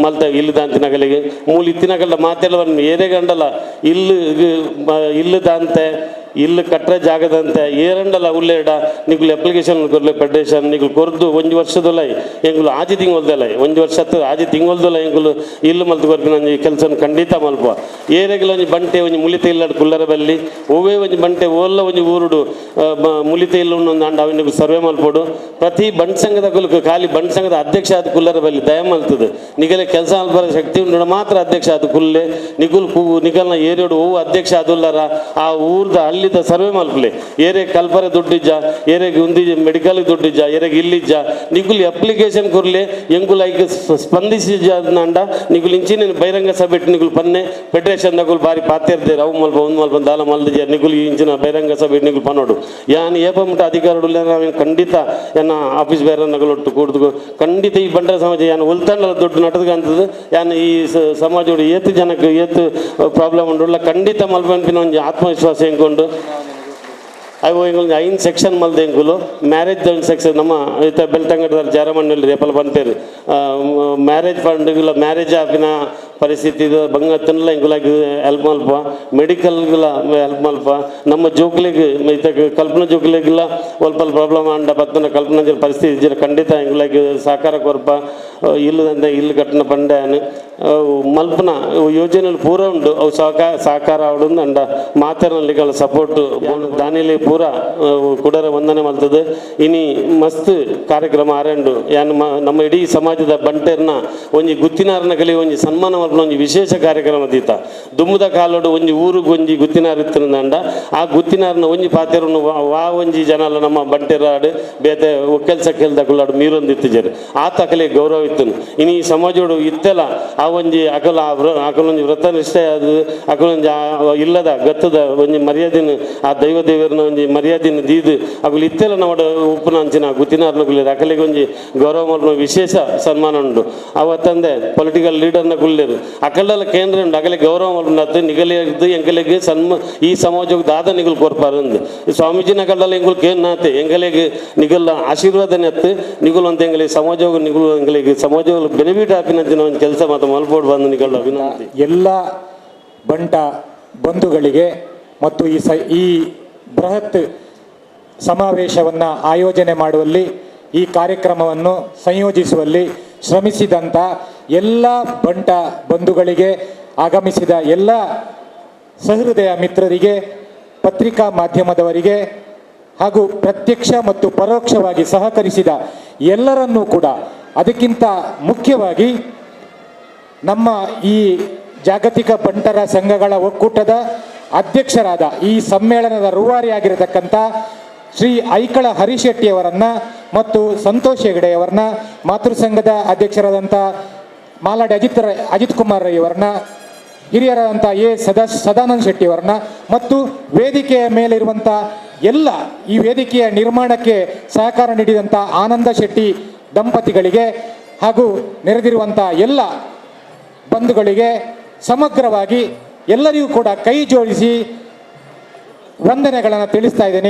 S: ಮಲ್ತ ಇಲ್ಲದಂತಿನಗಲಿಗೆ ಮೂಲ ಇತ್ತಿನಗಲ್ಲ ಮಾತೆಲ್ಲ ಏರೇ ಗಂಡಲ್ಲ ಇಲ್ಲು ಇಲ್ಲದಂತೆ ಇಲ್ಲು ಕಟ್ಟರೆ ಜಾಗದಂತೆ ಏರಂಡಲ್ಲ ಉಲ್ಲೇಡ ನಿಗುಲು ಅಪ್ಲಿಕೇಶನ್ ಕೊರ್ಲೆ ಫೆಡರೇಷನ್ ನಿಗುಲು ಕೊರ್ದು ಒಂಜಿ ವರ್ಷದಲ್ಲ ಎಂಗುಲು ಆಜಿ ತಿಂಗೊಲ್ದಲ್ಲ ಒಂಜಿ ವರ್ಷ ಹತ್ತು ಆಜಿ ತಿಂಗೊಲ್ದಲ್ಲ ಎಂಗುಲು ಇಲ್ಲು ಮಲ್ತು ಕೊರ್ಪಿನ ಒಂಜಿ ಕೆಲಸ ಖಂಡಿತ ಮಲ್ಪ ಏರೆಗಲ ಒಂಜಿ ಬಂಟೆ ಒಂಜಿ ಮುಲಿತ ಇಲ್ಲಡ್ ಕುಲ್ಲರ ಬಲ್ಲಿ ಒವ್ವೇ ಒಂಜಿ ಬಂಟೆ ಓಲ್ಲ ಒಂಜಿ ಊರುಡು ಮುಲಿತ ಇಲ್ಲು ಒಂದು ಅಂಡ ಅವನಿಗೆ ಸರ್ವೆ ಮಲ್ಪೋಡು ಪ್ರತಿ ಬಂಟ್ ಸಂಘದ ಕುಲಕ್ಕೆ ಖಾಲಿ ಬಂಟ್ ಸಂಘದ ಅಧ್ಯಕ್ಷ ಆದ ಕುಲ್ಲರ ಬಲ್ಲಿ ದಯ ಮಲ್ತದೆ ನಿಗಲೆ ಕೆಲಸ ಮಲ್ಪರ ಶಕ್ತಿ ಉಂಡು ಮಾತ್ರ ಅಧ್ಯಕ್ಷ ಆದ ಕುಲ್ಲೆ ನಿಗುಲ್ ಕೂ ನಿಗಲ್ನ ಏರಿಯೋಡು ಓ ಅಧ್ಯಕ್ಷ ಆದುಲ್ಲರ ಆ ಊರ್ದ ಅಲ್ಲಿದ್ದ ಸರ್ವೆ ಮಲ್ಪಲೆ ಏರೆ ಕಲ್ಪರೆ ದುಡ್ಡಿಜ್ಜ ಏರೆಗೆ ಉಂದಿಜ ಮೆಡಿಕಲ್ ದುಡ್ಡಿಜ್ಜ ಏರೆಗೆ ಇಲ್ಲಿಜ್ಜ ನಿಗುಲ್ ಅಪ್ಲಿಕೇಶನ್ ಕೊರ್ಲೆ ಎಂಗುಲ್ ಐಕ್ ಸ್ಪಂದಿಸಿಜ ನಿಗುಲ್ ಇಂಚಿನ ಬಹಿರಂಗ ಸಭೆ ನಿಗುಲ್ ಪನ್ನೆ ಫೆಡರೇಷನ್ ದಗುಲ್ ಬಾರಿ ಪಾತಿರ್ದೆ ಅವು ಮಲ್ಪ ಒಂದು ಮಲ್ಪ ದಾಲ ಮಲ್ದಿಜ ನಿಗುಲ್ ಇಂಚಿನ ಬಹಿರಂಗ ಸಭೆ ನಿಗುಲ್ ಪನ್ನೋಡು ಯಾನ್ ಏಪ ಮುಟ್ಟ ಅಧಿಕಾರಡುಲ್ಲ ನಾವೇನು ಖಂಡಿತ ಎನ್ನ ಆಫೀಸ್ ಬೇರೆ ನಗಲೊಟ್ಟು ಕೂಡ್ದು ಖಂಡಿತ ಈ ಬಂಡರ ಸಮಾಜ ಯಾನ್ ಒಲ್ತಂಡಲ ದುಡ್ಡು ನಟದ್ಗಂತದ್ದು ಯಾನ್ ಈ ಸಮಾಜೋಡು ಏತು ಜನಕ್ಕೆ ಏತು ಪ್ರಾಬ್ಲಮ್ ಉಂಡುಲ್ಲ ಖಂಡಿತ ಮಲ್ಪನ್ಪಿನ ಒಂಜಿ ಆತ್ಮವಿಶ್ವಾಸ ಎಂಕೊಂಡು ಅವು ಎಂಗುಲು 5 ಸೆಕ್ಷನ್ ಮಲ್ದ ಎಂಕುಲು ಮ್ಯಾರೇಜ್ ಒಂದು ಸೆಕ್ಷನ್ ನಮ್ಮ ಈತ ಬೆಳ್ತಂಗಡದ ಜಾರಮಣ್ಣಲ್ಲಿ ರೇಪಲ್ ಬಂತೇರು ಮ್ಯಾರೇಜ್ ಫಂಡ್ಗಳ ಮ್ಯಾರೇಜ್ ಆಪಿನ ಪರಿಸ್ಥಿತಿ ಬಂಗ ತಿನ್ನಲ ಎಂಕುಲಾಗಿ ಹೆಲ್ಪ್ ಮಲ್ಪ ಮೆಡಿಕಲ್ಗಳ ಹೆಲ್ಪ್ ಮಲ್ಪ ನಮ್ಮ ಜೋಕ್ಲಿಗೆ ಈತ ಕಲ್ಪನಾ ಜೋಕ್ಲಿಗೆಲ್ಲ ಒಲ್ಪ ಪ್ರಾಬ್ಲಮ್ ಅಂಡ ಬತ್ತನ ಕಲ್ಪನಾ ಪರಿಸ್ಥಿತಿ ಇಜ್ಜಿರ ಖಂಡಿತ ಎಂಕುಲಾಗಿ ಸಹಕಾರ ಕೊರ್ಪ ಇಲ್ಲದಂತೆ ಇಲ್ಲು ಕಟ್ಟನ ಪಂಡ್ಯಾನು ಮಲ್ಪನ ಯೋಜನೆಗಳು ಪೂರ ಉಂಡು ಅವು ಸಹಕಾರ ಆವಡು ಅಂಡ ಮಾತೆರಲ್ಲಿಗಳ ಸಪೋರ್ಟ್ ದಾನಿಲಿ ಪೂರ ಕುಡರ ವಂದನೆ ಮಲ್ತದೆ. ಇನಿ ಮಸ್ತ್ ಕಾರ್ಯಕ್ರಮ ಆರಂಡು ಯಾನ್ ನಮ್ಮ ಇಡೀ ಸಮಾಜದ ಬಂಟೆರ್ನ ಒಂಜಿ ಗುತ್ತಿನಾರನ ಕಲಿ ಒಂಜಿ ಸನ್ಮಾನ ಮಲ್ಪನ ಮಲ್ಪುನ ಒಂಜಿ ವಿಶೇಷ ಕಾರ್ಯಕ್ರಮ ದೀತ. ದುಮ್ಮದ ಕಾಲೋಡು ಒಂಜಿ ಊರುಗ್ ಒಂಜಿ ಗುತ್ತಿನಾರ್ ಇತ್ತಿನಂಡ ಆ ಗುತ್ತಿನಾರ್ನ ಒಂಜಿ ಪಾತೆರನು ವಾ ಒಂಜಿ ಜನಲ ನಮ್ಮ ಬಂಟೆರಾಡು ಬೇತೆ ಒಕ್ಕೆಲ್ ಸಕ್ಕೆಲ್ ದಕುಲಾಡು ಮೀರೊಂದಿತ್ತಿಜೆರ್ ಆ ತಕಲೆ ಗೌರವ ಇತ್ತನು. ಇನಿ ಈ ಸಮಾಜೋಡು ಇತ್ತೆಲ ಆ ಒಂಜಿ ಅಕಲ ಅಕಲೊಂಜಿ ವ್ರತ ನಿಷ್ಠೆ ಅದು ಅಕಲೊಂಜಿ ಇಲ್ಲದ ಗತ್ತದ ಒಂಜಿ ಮರ್ಯಾದಿನ ಆ ದೈವ ದೇವರನ ಒಂಜಿ ಮರ್ಯಾದಿನ ದೀದು ಅಕುಲು ಇತ್ತೆಲ ನಮ್ಮಡ ಉಪ್ಪುನ ಅಂಚಿನ ಗುತ್ತಿನಾರ್ನ ಅಕಲಿಗೆ ಒಂಜಿ ಗೌರವ ಮಲ್ಪುನ ವಿಶೇಷ ಸನ್ಮಾನ ಉಂಡು. ಅವತ್ತಂದೆ ಪೊಲಿಟಿಕಲ್ ಲೀಡರ್ನ ಕುಲ್ಲೇರು ಅಕಲೆಲ್ಲ ಕೇಂದ್ರ ಉಂಡು ಅಕಲೆ ಗೌರವ ಮಲ್ಪುನತ್ತು ನಿಗಲಿದ್ದು ಎಂಕಲೆಗ್ ಸನ್ಮ ಈ ಸಮಾಜಕ್ಕೆ ದಾದ ನಿಗಲ್ ಕೊರ್ಪಾರು ಅಂದು ಸ್ವಾಮೀಜಿನ ಕಲ್ಲಲ್ಲ ಎಂಗುಲು ಕೇನಾತೆ ಎಂಗಲೆಗ್ ನಿಗಲ್ಲ ಆಶೀರ್ವಾದನೆ ಅತ್ತು ನಿಗುಲು ಅಂತ ಎಂಗಲಿ ಸಮಾಜವು ನಿಗುಲು ಎಂಗಲಿಗೆ ಸಮಾಜವು ಬೆನಿಫಿಟ್ ಆಪಿನಂಚಿನ ಒಂದು ಕೆಲಸ ಮಾತ್ರ ಮಲ್ಪೋಡು ಬಂದು ನಿಗಲ್ಲ ವಿನಂತಿ.
T: ಎಲ್ಲ ಬಂಟ ಬಂಧುಗಳಿಗೆ ಮತ್ತು ಈ ಬೃಹತ್ ಸಮಾವೇಶವನ್ನು ಆಯೋಜನೆ ಮಾಡುವಲ್ಲಿ ಈ ಕಾರ್ಯಕ್ರಮವನ್ನು ಸಂಯೋಜಿಸುವಲ್ಲಿ ಶ್ರಮಿಸಿದಂಥ ಎಲ್ಲ ಬಂಟ ಬಂಧುಗಳಿಗೆ, ಆಗಮಿಸಿದ ಎಲ್ಲ ಸಹೃದಯ ಮಿತ್ರರಿಗೆ, ಪತ್ರಿಕಾ ಮಾಧ್ಯಮದವರಿಗೆ ಹಾಗೂ ಪ್ರತ್ಯಕ್ಷ ಮತ್ತು ಪರೋಕ್ಷವಾಗಿ ಸಹಕರಿಸಿದ ಎಲ್ಲರನ್ನೂ ಕೂಡ, ಅದಕ್ಕಿಂತ ಮುಖ್ಯವಾಗಿ ನಮ್ಮ ಈ ಜಾಗತಿಕ ಬಂಟರ ಸಂಘಗಳ ಒಕ್ಕೂಟದ ಅಧ್ಯಕ್ಷರಾದ ಈ ಸಮ್ಮೇಳನದ ರೂವಾರಿಯಾಗಿರತಕ್ಕಂಥ ಶ್ರೀ ಐಕಳ ಹರಿಶೆಟ್ಟಿಯವರನ್ನು ಮತ್ತು ಸಂತೋಷ್ ಹೆಗಡೆಯವರನ್ನ, ಮಾತೃಸಂಘದ ಅಧ್ಯಕ್ಷರಾದಂಥ ಮಾಲಾಡಿ ಅಜಿತ್ ಕುಮಾರ್ ರೈಯವರನ್ನ, ಹಿರಿಯರಾದಂಥ ಎ ಸದಾನಂದ ಶೆಟ್ಟಿಯವರನ್ನ ಮತ್ತು ವೇದಿಕೆಯ ಮೇಲಿರುವಂಥ ಎಲ್ಲ ಈ ವೇದಿಕೆಯ ನಿರ್ಮಾಣಕ್ಕೆ ಸಹಕಾರ ನೀಡಿದಂಥ ಆನಂದ ಶೆಟ್ಟಿ ದಂಪತಿಗಳಿಗೆ ಹಾಗೂ ನೆರೆದಿರುವಂಥ ಎಲ್ಲ ಬಂಧುಗಳಿಗೆ ಸಮಗ್ರವಾಗಿ ಎಲ್ಲರಿಗೂ ಕೂಡ ಕೈ ಜೋಡಿಸಿ ವಂದನೆಗಳನ್ನು ತಿಳಿಸ್ತಾ ಇದ್ದೇನೆ.